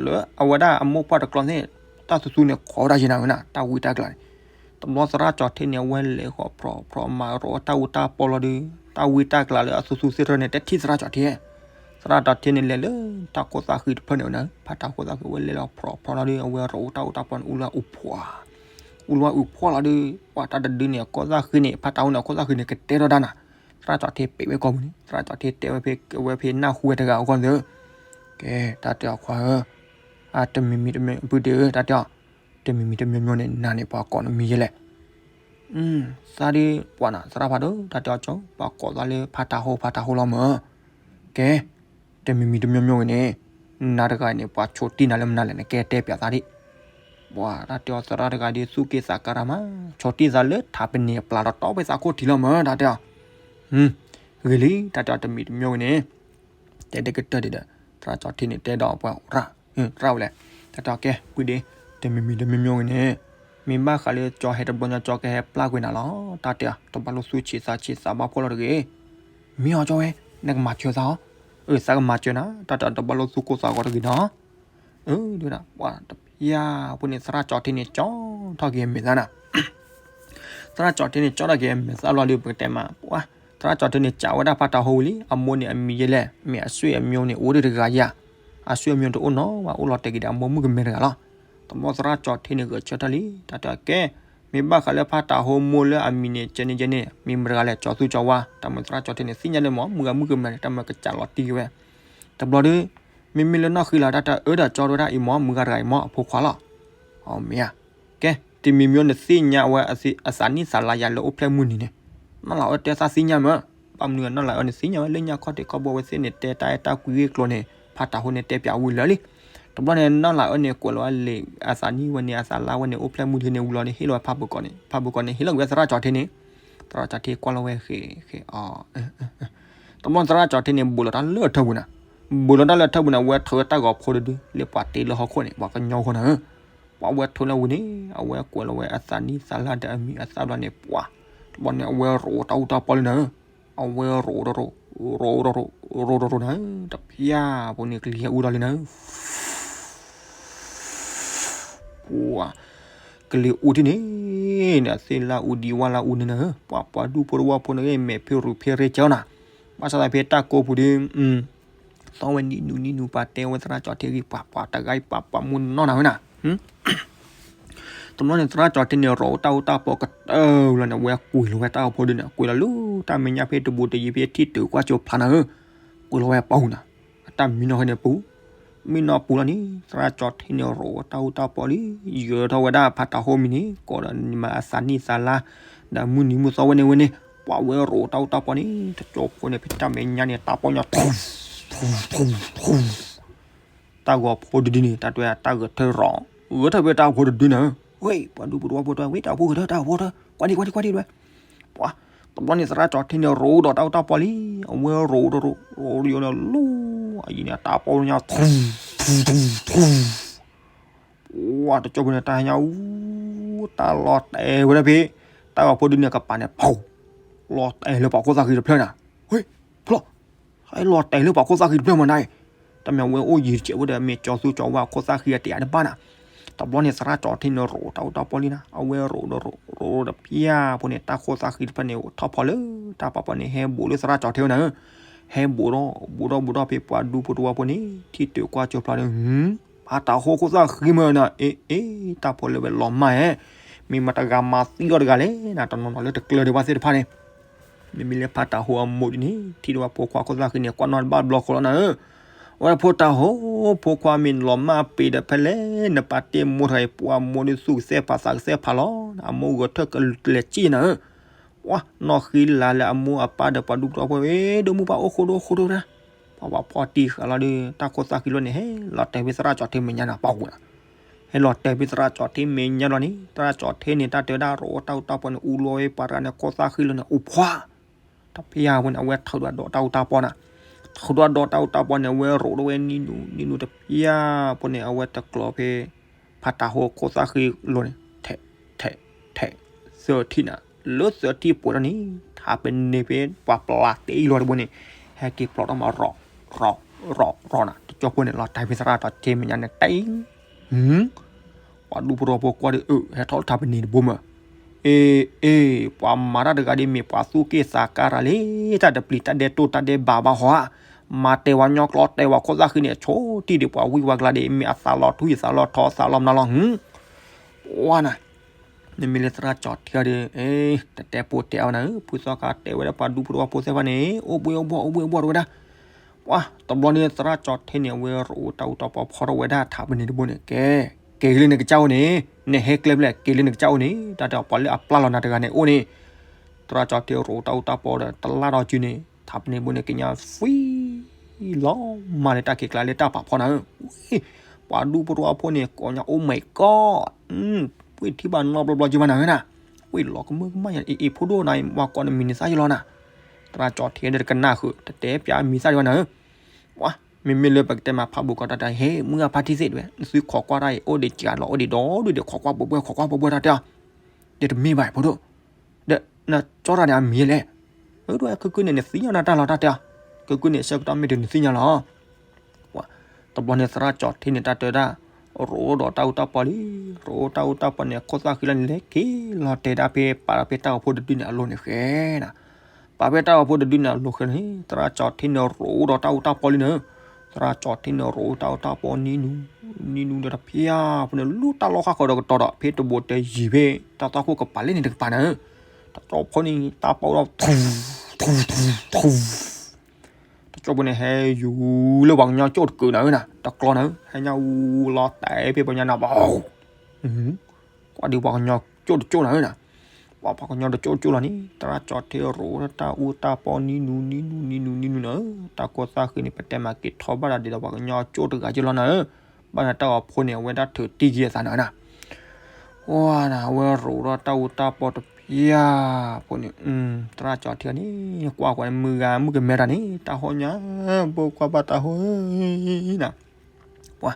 လၢအဝဲဒၣ်အမိၢ်ပှၢ်တကျီသ့ၣ် တၢ်သူသူန့ၣ်ခိးဝဲဒၣ်ယဲနၤဧၢနၤ တၢ်ဝံတၢ်ကျးန့ၣ် တဘျီသရၣ်ကၠီထံန့ၣ် အဝဲလဲၤဃီၤဖြီဖြီမၤရိးတၢ်အူတၢ်ပီလီၤဒီး တၢ်ဝံတၢ်ကျးလၢအသူသူသ့ၣ်တဖၣ်န့ၣ် တထံၣ်သရၣ်ကၠီထံ သရၣ်ကၠီထံန့ၣ်လဲၤလၢတၢ်ခိၣ်သၣ်ဃံတဖျၢၣ်န့ၣ်နၤ ဖးတၢ်ခိၣ်သၣ်ဃံဝဲလဲၤလီၤဖြီဖြီလီၤဒီး အဝဲရိးအူတၢ်အူတၢ်ပီန့ၣ် အူလၢအူဖှီၣ် အူလၢအူဖှီၣ်လီၤဒီး ပှၤတၢ်တဒုန့ၣ် အခိၣ်သၣ်ဃံန့ၣ် ဖးတၢ်ဟိန့ၣ် အခိၣ်သၣ်ဃံန့ၣ် ကတဲထီၣ်ဒၣ်နၤ သရၣ်ကၠီထံပံးဝဲကိာ်ပူၤန့ၣ် သရၣ်ကၠီထံတဲဝဲဖဲ ဝဲဖဲနၢ်ဟူဝဲတဂၤအဂီၢ်န့ၣ် ကဲ တၢ်တဲအီၤခွါဧၢ အတမံၤမံၤတမံၤ ပုၢ်ဒ့ဧၢ တၢ်တဲအီၤ တမံၤမံၤတမံၤမံၤန့ၣ် နၤန့ၣ် ပှၤကိးနမံၤယဲလဲၣ် သးဒ်ပှၤနၤ သရၣ်ဖးဒိၣ် တၢ်တဲအီၤကၠီ ပှၤကိးသးလၢဖးတၢ်ဟိ ဖးတၢ်ဟိလီၤမၢ် ကဲ တမံၤမံၤတမံၤမံၤဝဲန့ၣ် နၤတဂၤန့ၣ် ပှၤဆိးတံၢ်နၤလၢမနုၤလဲၣ် နကဲတဲပျးသးဒ် ပှၤတၢ်တဲအီၤသရၣ်တဂၤဒ်သူၣ်က့သးကါရၢ်မး ဆိးတံၢ်သးလၢထးပနံာ်အပျၢ်ဒီးတီဖဲသးခိၣ်ထံးလီၤမၢ် တၢ်တဲအီၤ ဂ့ၤလံ တၢ်တဲအီၤတမံၤတမံၤဝဲန့ၣ် တဲတကတၢၢ်ဒံးဒီး သရၣ်ကၠီထံန့ၣ် တဲဒီးပှၤရၣ် ရၣ်ဝဲလဲၣ် တၢ်တဲအီၤကဲ ပုၢ်ဒ့ တမံၤမံၤတမံၤမံၤဝဲန့ၣ် မ့ၢ်ဘၣ်ဃးလၢကၠီဟဲတဘျီညါ ကၠီကဟဲပျၢ်ကွံာ်နၤလီၤ တၢ်တဲအီၤ တဘၣ်လိၣ်သူၣ်ဆံးသးဆံးသးဘၣ်ဖှီၣ်လီၤတဂ့ၤ မ့ၢ်အီၤကၠီဝဲ နကမၤစၢၤသးအီၤ အၢ သးကမၤစၢၤနၤ တၢ်တဲအီၤ တဘၣ်လိၣ်သူၣ်ကိၢ်သးဂီၤတဂ့ၤနီၤ အၢ ဒ်ဝဲဒၣ် ပှၤတဖျါ ပူၤန့ၣ် သရၣ်ကၠီထံန့ၣ် ကၠီထီၣ်က့ၤမဲာ်သၣ်နၤ သရၣ်ကၠီထံန့ၣ် ကၠီထီၣ်က့ၤမဲာ်သၣ်ဘျီဒီး ပကတဲမး ပှၤ သရၣ်ကၠီထံန့ၣ် ကးဝဲဒၣ်ဖးတၢ်ဟိဝံၤလံ အမိၢ်န့ၣ် အမံၤယဲလဲၣ် မ့ၢ်အဆွေအမျိုးန့ၣ် အိၣ်ဒီးတဂၤယၤ အဆွေအမျိုးတအိၣ်နီၤ ဝဲအိၣ်လီၤတဲာ်က့ၤဒီး အမိၢ်မုၣ်ကမဲတဂၤလီၤ တဘျီသရၣ်ကၠီထံန့ၣ် ဂဲၤဆၢထၢၣ်လံ တၢ်တဲအီၤကဲ မ့ၢ်ဘၣ်ဃးလၢဖးတၢ်ဟိမိၢ်လၢအမံၤန့ၣ် ကဲန့ၣ်ကဲန့ၣ် မ့ၢ်မတဂၤလဲၣ် ကၠီသူကၠီဝါ တၢ်မ့ၢ်သရၣ်ကၠီထံန့ၣ် သ့ၣ်ညါလၢမ့ၢ် မုၣ်ဂၤမုၣ်ကမဲန့ၣ် တၢ်မ့ၢ်ကစးလီၤတံၢ်က့ၤဝဲ တဘျီဒီး မ့မ့ၢ်လၢနီၢ်ဃံလၤ တၢ်တဲအၢဒီးကၠီဝဲဒၣ်အံၤမ့ၢ် မုၣ်ဂၤတဂၤအံၤမ့ၢ် အဖိခွါလီၤ အမ့ၢ်ဧါ ကဲ တမံၤမံၤန့ၣ်သ့ၣ်ညါဝဲ အသးနံၣ်သးလါယၤလၢအိၣ်ဖျဲၣ်မုၢ်နံၤန့ၣ် နီၢ်လၤအၢတဲသးသ့ၣ်ညါမ့ၢ် ဘၣ်မနုၤနီၢ်လၤအၢန့ၣ်သ့ၣ်ညါဝဲလၢညါခီၣ်ထံးခီၣ်ဘိဝဲသ့ၣ်န့ၣ် တဲတၢ်အဲၣ်တၢ်ကွံဂ့ၢ်ကျိၤန့ၣ် ဖးတၢ်ဟိန့ၣ်တဲပျးဝံၤလၢာ်လံ တဘျီန့ၣ် နီၢ်လၤအၢန့ၣ် ကွဲးလီၤဝဲလံာ် အသးနံၣ်ဝဲန့ၣ် အသးလါဝဲန့ၣ် အိၣ်ဖျဲၣ်မုၢ်နံၤန့ၣ် ဝံၤလီၤန့ၣ် ဟ့ၣ်လီၤဝဲဖးဘၣ်ကီးန့ၣ် ဖးဘၣ်ကီးန့ၣ် ဟ့ၣ်လီၤက့ၤဝဲသရၣ်ကၠီထံန့ၣ် သရၣ်ကၠီထံကွၢ်လီၤဝဲဃဲၤဃဲၤအီၤ တဘျီသရၣ်ကၠီထံန့ၣ် ဘူးလီၤတၢ်လၢအထၢပူၤနၤ ဘူးလီၤတၢ်လၢအထၢပူၤန့ၣ် အဝဲထုးဝဲတၢ်ဂီၤဖိတဒု လၢပှၤတ့လၢဟီၣ်ခိၣ်န့ၣ် ပှၤကညီဃိနၤဧၢ ပှၤဝဲထုးလၢဝံၤန့ၣ် အဝဲကွဲးလီၤဝဲအသးနံၣ်သးလါဒီးအမံၤအသၣ်ဘျီန့ၣ် ပှၤ တဘျီန့ၣ် အဝဲရိးတၢ်အူတၢ်ပီလံနၤဧၢ အဝဲရိးတရိး ရိးတရိး ရိးတရိးနၤဧၢ တဖျါ ပူၤန့ၣ်ကလံၤဟဲအူဒီးလံနၤဧၢ ပှၤ ကလံၤအူထံၣ်န့ၣ် နသ့ၣ်လါအူဒံးဝါလါအူန့ၣ်နၤဧၢ ပှၤပှၤဒူဖိတဝၢဖိန့ၣ်ဂ့ၤ မဲာ်ဖ့ရူၤဖ့ရ့ကၠီနၤ ဘၣ်ဆၣ်သးဖဲတၢ်ကိးပူၤဒီး သီဝဲနံၤနူၤနံၤနူၤ ပှၤတဲဝဲသရၣ်ကၠီထံဂ့ၤ ပှၤပှၤတဂၤအံၤ ပှၤပှၤမူနီၢ်နၤဝဲနၤ တဘျီန့ၣ် သရၣ်ကၠီထံန့ၣ် ရိးတၢ်အူတၢ်ပီကတၢၢ်လီၤန့ၣ် အဝဲကွံာ်လီၤဝဲတၢ်ဂီၤဖိဒုန့ၣ် ကွံာ်လီၤလၢတၢ်မဲာ်ညါဖဲတဘူးတယံၤဖဲထံၣ်တုၤကွၢ်ကၠိဖျါနၤဧၢ ကွံာ်လီၤဝဲပီၢ်ပူၤနၤ အတၢ်မံနီၢ်ဃဲန့ၣ်ပူၤ မံနီၢ်ပူၤလီၤန့ၣ် သရၣ်ကၠီထံန့ၣ် ရိးတၢ်အူတၢ်ပီလံ ယၢၤထီၣ်ဝဲဒၣ်ဖးတၢ်ဟိမံၤန့ၣ် ကိးဒီးမၤအသးနံၣ်သးလါ ဒီးမုၢ်နံၤမုၢ်သီဝဲန့ၣ်ဝဲန့ၣ် ပှၤဝဲရိးတၢ်အူတၢ်ပီန့ၣ် တကၠိဖိန့ၣ် ဖဲတၢ်မဲာ်ညါန့ၣ် တၢ်ပီၢ်ညါ ထူ ထူ ထူ ထူ တၢ်ဂီၤဖိတဒုန့ၣ် တၢ်တွဲတၢ်ဂဲၤထၢၣ်ရိး ဂဲၤထၢၣ်ဖဲတၢ်ဂီၤဖိတဒုန့ၣ် ဝဲ ပှၤဒူဖိတဝၢဖိတဲ ဝဲတၢ်ဂီၤဖိဂဲၤထၢၣ် တၢ်ဂီၤဖိဂဲၤထၢၣ် ကွၢ်ဒံကွၢ်ဒံကွၢ်ဒံဝဲ ပှၤ တဘျီန့ၣ်သရၣ်ကၠီထံန့ၣ် ရိးဒီးတၢ်အူတၢ်ပီလံ အဝဲရိးတရိး ရိးတရိးန့ၣ် လူၤ အယံၤန့ၣ် တၢ်ပီၢ်ညါ ထူ ထူ ထူ ထူ ပှၤတကၠိဖိန့ၣ် တၢ်ညါအူ တၢ်လီၤတဲာ်ဝဲဒၣ်ဖဲ တၢ်ဂီၤဖိဒုန့ၣ်ကပၤန့ၣ် ဖီ လီၤတဲာ်လၢပှၤခိၣ်သၣ်ဃံတဖျၢၣ်နၤ ဝဲ ဖျီ ဟဲလီၤတဲာ်လၢပှၤခိၣ်သၣ်ဃံတဖျၢၣ်မးနၤအံၤ တၢ်မ့ၢ်အဝဲအိၣ်ယံၤတစဲးဖိဒီး မ့ၢ်ကၠီသူကၠီဝါခိၣ်သၣ်ဃံအတယၤတဘၣ်နၤ. တဘျီန့ၣ် သရၣ်ကၠီထ့န့ၣ်ရိးတၢ်အူတၢ်ပီလံနၤ, အဝဲရိးဒီးရိး ရိးဒီးတဖျၢၣ်ဖိန့ၣ် တၢ်ခိၣ်သၣ်ဃံတဖျၢၣ်န့ၣ် ထီၣ်ဖီလၢတၢ်ပီပီန့ၣ် ဟဲဘူးလၢသရၣ်ကၠီထ့ဝဲနၤဧၢ. ဟဲဘူးဒီး ဘူးဒီးဘူးဒီးဖဲပှၤဒူဖိတဝီဖိန့ၣ် ထံၣ်တုၤကွၢ်ကၠိဖျါဒီး ဖးတၢ်ဟိခိၣ်သၣ်ဃံမ့ၢ်နၤ, အ့ အ့ တၢ်ဖိလၢဝဲလီၤမၢ်ဧဲ, မ့ၢ်မတၤတဂၤမၤသံအီၤတဂၤလဲၣ်နၤ, တနီၤနီၤလၢတကျၢၤဒံးဘၣ်သ့ၣ်တဖၣ်န့ၣ် မ့မ့ၢ်လၢဖးတၢ်ဟိအမိၢ်ဒ်န့ၣ် ထံၣ်ဒံးဘၣ်ဖိခွါခိၣ်သၣ်ဃံန့ၣ် ကွၢ်နီၣ်တဘၣ်ဘျီဃီလီၤနၤဧၢ. အဝဲဖိတၢ်ဟိ ဖိခွါမ့ၢ်လီၤမၢ်ပ့ၤဒီးဖဲလဲၣ် နပာ်တ့ၢ်မိၢ်တဂၤအံၤ ပှၤမိၢ်ဒ်သူၣ်ကစဲၢ်ဖးသးကစဲၢ်ဖးလီၤ, အမိၢ်ဂဲၤထၢၣ်ကလဲၤစံၣ်နၤဧၢ. ပှၤနီၢ်ဃံလၤလၢအမိၢ်အပၢ်ဒီးပှၤဒူဖိတဝီဖိ ဒိၣ်မုၢ်ပှၤအိၣ်ဃိဒိၣ်ဃိဒိၣ်ဒၣ်, ပှၤပှၤဖီၣ်တံၢ်ဃာ်လီၤဒီး တၢ်ခိၣ်သၣ်ဃံလီၤန့ၣ် ဟဲလီၤတဲာ်ဖဲသရၣ်ကၠီထ့မဲာ်ညါနၤ ပှၤဝဲ ဟဲလီၤတဲာ်ဖဲသရၣ်ကၠီထ့မဲာ်ညါလီၤန့ၣ် သရၣ်ကၠီထ့န့ၣ် တၢ်တဲဝဲဒၣ်ရိးတၢ်အူတၢ်ပီန့ၣ် အူလီၤဝဲပှၤတဂၤန့ၣ် ခိၣ်သၣ်ဃံလီၤန့ၣ် အူဖှါ, တဖျၢၣ်ဖိန့ၣ် အဝဲထုးဒီးဒိးတၢ်အူတၢ်ပီနၤ, ထုးဒီးဒိးတၢ်အူတၢ်ပီန့ၣ် အဝဲရိးဒီးဝဲနံၤနူၤ နံၤနူၤတဖျၢၣ်ဖိန့ၣ် အဝဲတကျီၤဖဲ ဖးတၢ်ဟိခိၣ်သၣ်ဃံလီၤန့ၣ် ထဲး ထဲး ထဲး သၢထံၣ်နၤ, လၢသၢထံၣ်ပှဲၤထီၣ်န့ၣ် ထးပန့ၢ်ဖဲပှၤပျၢ်တ့ၢ်လီၤတဘိန့ၣ် ဟဲက့ၤပျီၢ်ထီၣ်မး ရီး ရီး ရီး ရီးနၤ, တကၠိဖိန့ၣ် လီၤတဲာ်ဖဲသရၣ်ကၠီထ့မဲာ်ညါန့ၣ် တဲ ပှၤဒူဖိတဝီဖိကွၢ်ဒီး အၢ ဟဲထီၣ်လၢထးပန့ၢ်တဘိမး, အ့ အ့ ပှၤမၤတၢ်တဂၤဒ်မ့ၢ်ပှၤသူၣ်က့ၣ်သးကါရၤလံ, တၢ်တပျံၤတၢ်ဒဲးတိၢ်တၢ်ဒဲးဘးဘၣ်ဟီဧါ, မၤတဲဝဲညီကျိာ်တဲဝဲခိၣ်သၣ်ဃံန့ၣ် ဆိတံၢ်ဒံးပှၤဝံၣ်ဝဲကျါဒ် မ့ၢ်အသးလီၤထူယသးလီၤထီသးလီၤမနုၤလီၤ, ဝါနၤ နမ့ၢ်လၢသရၣ်ကၠီထ့ဒီး တတဲပူတဲအီၤနၤဧၢ, ဖုသီခါတဲဝဲဒၣ်ပှၤဒူဖိတဝီဖိသ့ၣ်တဖၣ်န့ၣ် အိၣ်ဘှံးအိၣ်ဘှီၣ် အိၣ်ဘှံးအိၣ်ဘှီၣ်တဝဲဒၣ်, ပှၤ တဘျီန့ၣ် သရၣ်ကၠီထ့န့ၣ် အဝဲရိးတၢ်အူတၢ်ပီဖီထီၣ်ဝဲဒၣ်ထးပန့ၢ်တဘိန့ၣ် ကဲ က့ၤက့ၤလၢနကစၢ်အိၣ်န့ၣ်, နဟဲကျဲဖဲလဲၣ် က့ၤလၢနကစၢ်အိၣ်န့ၣ် တၢ်တဲအီၤ ပှၤလၢအပျၢ်လီၤနၤတဂၤန့ၣ်အိၣ်န့ၣ်, သရၣ်ကၠီထ့ရိးတၢ်အူတၢ်ပီဒီး တလၢ်ဒီးစုန့ၣ် ထးပန့ၢ်တဘိန့ၣ် ကညး ဖှံလီၤမၢ်လၢတၢ်ခံးကျါလၢတၢ်ပာ်ဖီနၤဧၢ, ပှၤဒူဖိတဝီဖိန့ၣ် ကိးညါ Oh my God, ပှ့ၤထံၣ်ဘၣ်နီတဘျီဘျီက့ၤဘၣ်နၤဧၢနၤ, ပှ့ၤလီၤကမၢကမၣ်ညါ အ့ အ့ ဖိဒိၣ်နၤ ပှၤကိးနမံၤန့ၣ်သၣ်ယလီၤနၤ, သရၣ်ကၠီထ့ဒီးတကနၣ်ဃုာ် တတဲပၠးမံၤသၣ်ဒံးဘၣ်နၤဧၢ, ပှၤ မ့မ့ၢ်လၢပကတဲမၤဖးဘူးကီးတၢ်တၢ် ဟဲမုၢ်ဂၤဖါထံသ့ၣ်တဝဲ နသုခိးကွၢ်တၢ်အံၤ အိၣ်ဒံးကးလီၤ အိၣ်ဒံးဒီဒူၣ်ဒံး ခိးကွၢ်ပှဲၤပှဲၤ ခိးကွၢ်ပှဲၤပှဲၤတၢ်တဲအီၤ, ဒီးတမ့ၢ်ဘၣ်ဖိဒိၣ် ဒီးနကၠီတၢ်န့ၣ်အမံၤလဲၣ်, အဒိ ခုခုန့ၣ် နသ့ၣ်ညါနတၢ်လီၤတၢ်တဲအီၤ, ခုခုန့ၣ် ဆၢကတီၢ်မ့ၢ်တုၤနသ့ၣ်ညါလီၤ, ပှၤ တဘျီန့ၣ် သရၣ်ကၠီထ့န့ၣ် တၢ်တဲဝဲဒၣ် ရိးဒီးတၢ်အူတၢ်ပီလံ, ရိးတၢ်အူတၢ်ပီန့ၣ် ခိၣ်သၣ်ဃံလီၤန့ၣ် လဲၤက့ၤလီၤတဲာ်ဒၣ်ဖဲ ပာ်ဒီးဖဲတၢ်ဂီၤဖိတဒုန့ၣ် အလိၤန့ၣ်ဃဲနၤ, ပာ်ဖဲတၢ်ဂီၤဖိတဒုန့ၣ် အလိၤဃဲန့ၣ် သရၣ်ကၠီထ့န့ၣ် ရိးဒီးတၢ်အူတၢ်ပီလံနၤ, သရၣ်ကၠီထ့န့ၣ် ရိးတၢ်အူတၢ်ပီနံၤနူၤ နံၤနူၤဒီးတဖျၢၣ်ဖိန့ၣ် လူတၢ်လီၢ်ဃၣ်ဃၢၤဒီးကတီၤဒီး ဖဲတဘိတဲယံၤဖဲ တၢ်သွၣ်ခိၣ်ကပၤလၢန့ၣ်တကပၤနၤ, တၢ်ကၠီဖိန့ၣ် တၢ်ပီဒီး ထူ ထူ ထူ ထူ တကၠိဖိန့ၣ် ဟဲယူၤလၢပှၤကညီကၠိၣ်တကၢးနၤဧၢနၤ, တကျီနၤဧၢ, ဟဲညါအူလီၤတဲာ်ဖဲပှၤကညီနၤဘၣ်, ကွၢ်ဒံးပှၤကညီကၠိၣ်တကၠိၣ်နၤဧၢနၤ, ပှၤပှၤကညီတကၠိၣ်တကၠိၣ်လီၤန့ၣ် သရၣ်ကၠီထ့ရိးတၢ်အူတၢ်ပီနံၤနူၤ နံၤနူၤ နံၤနူၤ နံၤနူၤနၤဧၢ, တၢ်ခိၣ်သၣ်ဃံန့ၣ် ပတဲမၤက့ၤထီၣ်ဘၣ်ဒီးဒ်သိးပှၤကညီကၠိၣ်တဂၤကၠိၣ်လီၤနၤဧၢ, ဘၣ်နတၢ်ဂီၤဖိန့ၣ် အဝဲဒၣ်ထုးတံၢ်က့ၤအသးနၤဧၢနၤ ဝါနၤ အဝဲရိးထီၣ်တၢ်အူတၢ်ပီတဖျၢၣ်ဖိန့ၣ်, သရၣ်ကၠီထ့န့ၣ် ကွၢ်ကွၢ်န့ၣ် မုၢ်ဂၤမုၣ်ကမဲတၢ်န့ၣ် တၢ်ဟီၣ်ညါ, ဘိခွါဘၣ်တၢ်ဟီၣ်ဧၢနၤ, ပှၤ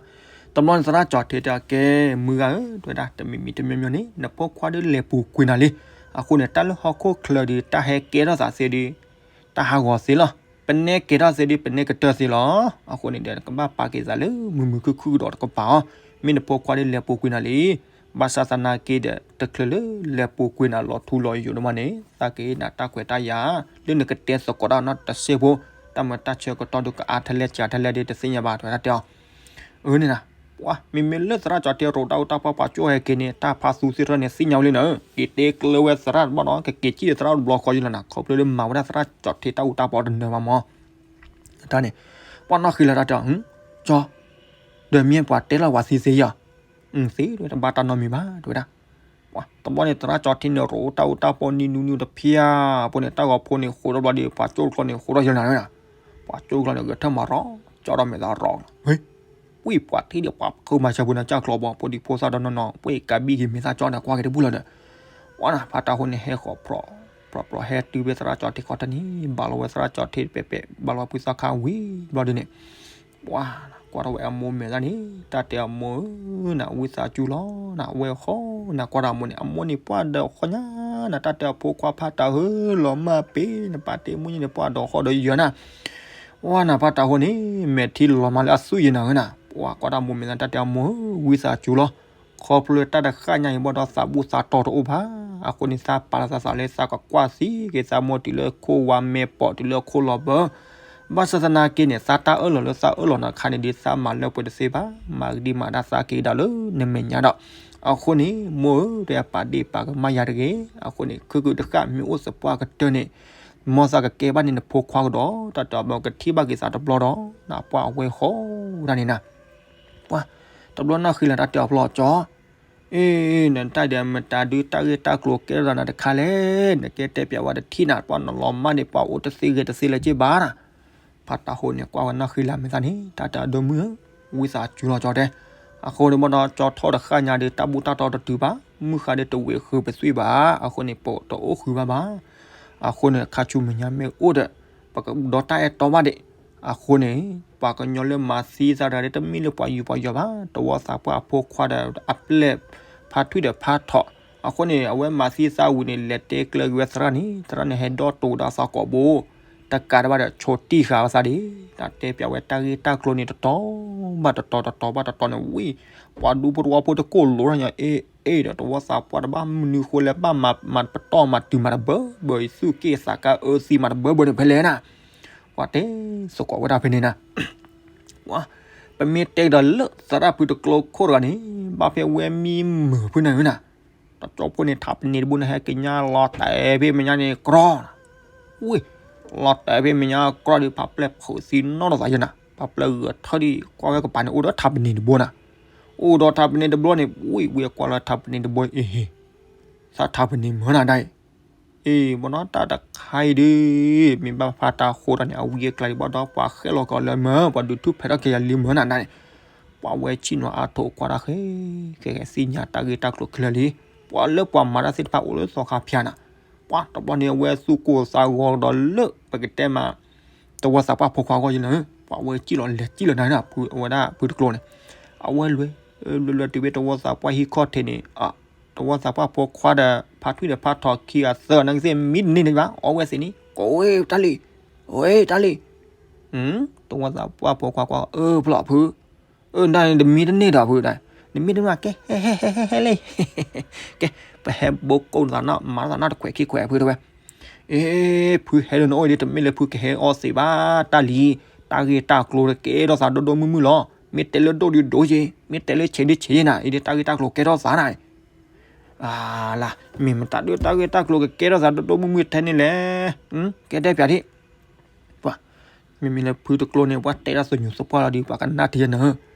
တဘျီန့ၣ် သရၣ်ကၠီထ့တဲအီၤ ကဲ မုၢ်ဂၤဧၢ တဲဝဲဒၣ် တမံၤမံၤတမံၤမံၤန့ၣ် နဖိခွါဒ်လဲၤပူၤကွံာ်နၤလံ, အဃိန့ၣ် တၢ်လၢဟီၣ်ခိၣ်ချၢဒီး တၢ်ဟဲကဲထီၣ်သးသ့ဒီး တၢ်ဟးဂီၤသ့လီၤ, ပနဲကဲထီၣ်သ့ဒီး ပနဲကတၢၢ်သ့လီၤ, အဃိန့ၣ်ဒီး နကဘၣ်ပာ်က့ၤသးလၢမုာ်မုာ်ခုၣ်ခုၣ်ကဒီးတကပၤအီၤ, မ့ၢ်နဖိခွါဒ်လဲၤပူၤကွံာ်နၤလံ ဘၣ်ဆၣ်သနာ်က့ဒီး တချုးလၢလဲၤပူၤကွံာ်နၤလီၤထူလီၤယိာ်ဒိၣ်မးန့ၣ် သးက့ၤနၤတၢ်ခွဲးတၢ်ယာ် လၢနကတဲသကိးတၢ်နီတစဲးဖိ, တၢ်မၤတၢ်ဆၢကတီၢ်ဒုးကအါထဲလဲၣ်စှၤထဲလဲၣ်ဒီး တသ့ၣ်ညါဘၣ် တဲဝဲဒၣ်တဲအီၤ, အၢန့ၣ်နၤ, ပှၤ မ့မ့ၢ်လၢသရၣ်ကၠီထ့ရိးတၢ်အူတၢ်ပီပှၤကၠိၣ်ဟဲက့ၤန့ၣ် တၢ်ဖါသူသ့ၣ်တဖၣ်န့ၣ် သ့ၣ်ညါဝဲလံနၤ, က့ၤတဲကျၢၤဝဲသရၣ်တဘျီဒီး ကက့ၤစံၣ်ဒီးသရၣ်တဘျီဃီယလီၤနၤ, ခီဖျိလၢမၤဝဲဒၣ်သရၣ်ကၠီထ့တၢ်အူတၢ်ပီတနၢၤဘၣ်မး တၢ်န့ၣ်, ပှၤနီၢ်ဃံလၤတၢ်တဲအီၤ, ကၠီ, ဒီးမ့ၢ်ပှၤတဲလီၤဝဲသ့သ့ယီၤ, သ့ တဘၣ်တၢ်နီတမံၤဘၣ် တဲဝဲဒၣ်, ပှၤ တဘျီန့ၣ် သရၣ်ကၠီထ့န့ၣ် ရိးတၢ်အူတၢ်ပီနံၤနူၤတဖျၢၣ်ဖိန့ၣ် တၢ်ဂီၤဖိန့ၣ် ဃိးထီၣ်ဘျီဒီး ပှၤကၠိၣ်တကျီန့ၣ် ဃိးထီၣ်ယလီၤနၤ, ပှၤကၠိၣ်တကျီန့ၣ် ဂဲၤထၢၣ်မၤရီၤ ကၠီဒီးမဲာ်သးရီၤ, ဝံၢ် ပှၤထံၣ်ဒီးပှၤခုမၤစၢၤဖိန့ၣ် ကၢ်ကျီဘီ ဖိဒံဖိသၣ်ဒီးနီၢ်နီၢ် ပှၤကးဘံၣ်က့ၤမ့ၢ်သၣ်ကၠီန့ၣ် ကွၢ်က့ၤတဘူၣ်လီၤဒီး, ပှၤနၤ ဖါတၢ်ဟိန့ၣ် ဟဲဃီၤဖြီၣ် ဖြီၣ်ဖြီၣ် ဟဲတုၤဖဲသရၣ်ကၠီထ့ခီတနံၤ ဘၣ်လီၤဝဲသရၣ်ကၠီထ့တပဲာ်ပဲာ် ဘၣ်လီၤဝဲဖုသီခါဝံၤဘျီဒုန့ၣ်, ပှၤ ကွၢ်ထီၣ်ဝဲအမိၢ်မဲာ်သၣ်န့ၣ် တၢ်တဲအမိၢ်ဧၢ နဝံသးစူၤလီၤ နဝဲဃီ နကွၢ်ထီၣ်အမိၢ်န့ၣ် အမိၢ်န့ၣ်ပှၢ်ဒီးဃီညါ နတၢ်တဲအဖိခွါဖါတၢ်ဧၢ လီၤမၢ်ပ့ၤ နပာ်တ့ၢ်မိၢ်န့ၣ် ပှၢ်ဒီးဃီဒီးယၢၤနၤ, ပှၤနၤဖးတၢ်ဟိန့ၣ် မဲာ်ထံလီၤမးလၢအသွံၣ်ယံၤနၤဧၢနၤ, ပှၤကွၢ်တၢ်မိၢ်မဲာ်သၣ်တၢ်တဲအမိၢ်ဧၢ ဝံသးစူၤလီၤ, ခီဖျိလၢတၢ်တဃၣ်ညါအံၤဘၣ်ဒီးသးဘူၣ်သးတီၤတအိၣ်ဘၣ်, အဃိန့ၣ်သးပာ်လီၤသးသးလၢသးကကွၢ်သံက့ၤသးမိၢ်တုၤလၢခိၣ်ဝါမဲာ်ပိာ်တုၤလၢခိၣ်လီၤဘၢ, ဘၣ်ဆၣ်သနာ်က့န့ၣ် သးတၢ်အၢၣ်လီၤလၢသးအၢၣ်လီၤနၤခါန့ၣ်ဒီးသးမၤလၢပှဲၤတသ့ဘၣ်, မၤကဒံမၤဒၣ်သးက့ၤဒၣ်လၢနမဲာ်ညါဒီး, အဃိန့ၣ် မိၢ်ဧၢ တဲပာ်ဒ့ၣ်ပာ်ကမၣ်ယၤတဂ့ၤ, အဃိန့ၣ် ခုကုာ်တဃၣ်မ့ၢ်အိၣ်သပှၢ်ကတၢၢ်န့ၣ် မ်သးကကဲဘၣ်န့ၣ်နဖိခွါကဒီး တၢ်တဲအီၤ ပကထံၣ်ဘၣ်က့ၤသးတဘျီဒီး နပှၢ်အဝဲဟီဒၣ်န့ၣ်နၤ, ပှၤ တဘျီနီၢ်ဃံလၤတၢ်တဲအီၤဖျီကၠီ, အ့ နတၢ်ဒုးတၢ်ဂ့ၢ်တၢ်ကျိၤကဲထီၣ်သးနၤတခါလဲၣ်, နကဲတဲပျးဝဲတထံၣ်နၤ ပှၤနလီၤမၢ်န့ၣ် ပှၤအိၣ်တသ့ဂဲၤတသ့လၢၤက့ဘၣ်နၤ, ဖးတၢ်ဟိန့ၣ် ကွၢ်ဝဲနီၢ်ဃံလၤမဲာ်သၣ်န့ၣ် တၢ်တဲအီၤ ဒီမုၢ်ဧၢ, ဝံသးစူၤလီၤကၠီတဲ, အဃိန့ၣ်ဘၣ်ဒီးကၠီထီၣ်တဃၣ်ညါဒီးတၢ်ဘူၣ်တၢ်တီတတုၤဘၣ်, မုၢ်ဃါဒီးတဝံၤဃုာ်ပသွံၣ်ဘၣ်, အဃိန့ၣ် ပတအိၣ်ဃုာ်ဘၣ်ဘၣ်, အဃိန့ၣ် ခါဆူမဲာ်ညါမ့ၢ်အိၣ်ဒီး ပကဒီတၢ်အဲၣ်တီဘၣ်ဒံး, အဃိန့ၣ် ပှၤကညီလၢမၤသံသးတဂၤဒီးတမ့ၢ်လၢပှၤယူးပှၤယီၤဘၣ်, တဝီသးပှၢ်ဖိခွါဒီးအပျဲၢ်ဖါထွံၣ်ဒီးဖါထီၣ်, အဃိန့ၣ် အဝဲမၤသံသးဝံၤန့ၣ် လဲၤတဲကျၢၤက့ၤဝဲသရၣ်န့ၣ် သရၣ်န့ၣ်ဟဲဒီတိၤဒီးသးကိးဘိ, တကးဒံးဘၣ်ဒီးဆိးတံၢ်ဃာ်ဝဲသးဒံး, တၢ်တဲပျးဝဲတၢ်ဂ့ၢ်တၢ်ကျိၤန့ၣ် တတီၤဘၣ်တတီၤ တတီၤဘၣ်တတီၤန့ၣ်ဝံၤ, ပှၤဒူဖိတဝီဖိတကိၢ်လိၤထီၣ်ညါ အ့ၣ်အ့ၣ်ဒီး တဝီသးပှၢ်တဘၣ်မနုၤဃိလဲၣ် ဘၣ်မၤပတီၢ်မၤတုၤမၤတဘၢဘၢ ယသူၣ်က့ၣ်သးကါအၢသံမၤတဘၢဘၢန့ၣ်ဖဲလဲၣ်နၤ, ပှၤတဲသကိးဝဲဒၣ်ဖဲန့ၣ်နၤ ပမ့ၢ်တဲကဒီးလၢသရၣ်ဖုတကျိခိၣ်တဂၤန့ၣ် ဘၣ်ဖဲဝဲမံမုာ်ဖုနၤဧၢနၤ, တကၠီဖိန့ၣ် ထးပနံၤတဘိန့ၣ် ဟဲကညါလီၤတဲာ်ဖဲမဲာ်ညါန့ၣ်ကြီ, ဝ့ၢ်, လီၤတဲာ်ဖဲမဲာ်ညါကြီဒီး ဖးပျဲၢ်ဖုးသံနီၣ်ထီၣ်သးယဲနၤ, ဖးပျဲၢ်ဂဲၤထၢၣ်ဒီး ကွၢ်ဝဲကပၤန့ၣ် အိၣ်ဒီးထးပနံၤတဘိနၤ, အိၣ်ဒီးထးပနံၤတဘိန့ၣ် ဝ့ၢ်ဝ့ၢ်ကွၢ်လၢထးပနံၤတဘိအံၤ, သးထးပနံၤမုာ်နၤဒၣ်အံၤ အ့ၣ် ဘၣ်နီၢ်တၢ်တခါအံၤဒီး မ့ၢ်ဘၣ်ဖးတၢ်ဃိတၢ်န့ၣ် အဝံအကျါဒံးဘၣ်ဒီး ပှၤဃဲလီၤကီးလၢမၢ် ပှၤဒုးထူၣ်ဖျဲးထီၣ်က့ၤယၤလံမုာ်နၤဒၣ်န့ၣ်, ပှၤဝဲဆံၣ်နီၤအါထိးကွၢ်တၢ်ဃဲ ဃဲဃဲသ့ၣ်ညါတၢ်ဂ့ၢ်တၢ်ကျိၤခဲလၢာ်လံ, ပှၤလၢပှၤမၤတၢ်သ့ၣ်တဖၣ်အိၣ်လၢသီခါဖၠါနၤ, ပှၤတဘျီန့ၣ် အဝဲသူၣ်ကိၢ်သးဂီၤဒီးလၢပကတဲမး တဝီသးပှၢ်ဖိခွါဂီၢ်ယဲနၤ, ပှၤဝဲစံၣ်လီၤလဲၤစံၣ်လီၤနၤ အဝဲဒၣ်ဖုတကျိန့ၣ်, အဝဲလွဲ လွဲလွဲတုၤဖဲတဝီသးပှၢ်ဟံၣ်ခီၣ်ထံးန့ၣ် တဝီသးပှၢ်ဖိခွါဒီး ဖါထွံၣ်ဒီးဖါထီၣ်ခံဂၤသၢဂၤန့ၣ်ကသ့ၣ်မံတန့ၢ်န့ၣ်ဘၣ် အီဝဲသ့ၣ်န့ၣ် ကဝဲတၢ်လံ, ဝဲတၢ်လံ, တဝီသးပှၢ်ဖိခွါကွၢ် အၢ ဖျီၣ်ဖု, အၢ ဒၣ်န့ၣ်တမံတန့ၢ်ဒီးဖုဒၣ်, နမံတန့ၢ်ကဲ ဟဲဟဲဟဲဟဲဟဲလံ, ကဲ ပဟဲဘိကိးနသးနီၣ် မၤနသးနီၣ်တခွဲးခံခွဲးဖုတဲဝဲ, အ့ ဖုဟဲလၢနအိၣ်ဒ်တမ့ၢ်လၢဖုကဟဲအီသံးဘၣ်, တၢ်လံ, တၢ်ဂ့ၢ်တၢ်ကျိၤတကဲထီၣ်သးဒိၣ်ဒိၣ်မုၢ်မုၢ်လီၤ, မ့ၢ်တဲလၢဒိၣ်ဒုးဒိၣ်က့ၤ, မ့ၢ်တဲလၢဆဲးဒုးဆဲးနၤ အံၤဒ်တၢ်ဂ့ၢ်တၢ်ကျိၤကဲထီၣ်သးနၤ, အလါ, မ့ၢ်မတၤဒုးတၢ်ဂ့ၢ်တၢ်ကျိၤကကဲထီၣ်သးဒိၣ်ဒိၣ်မုၢ်မုၢ်ထဲန့ၣ်လဲၣ်, ကဲတဲပျးဒံး, ပှၤ, မ့မ့ၢ်လၢဖုတကျိန့ၣ် ပှၤတဲဒၣ်သညူးသပှၢ်လီၤဒီး ပှၤကနၣ်ထံယဲနၤ,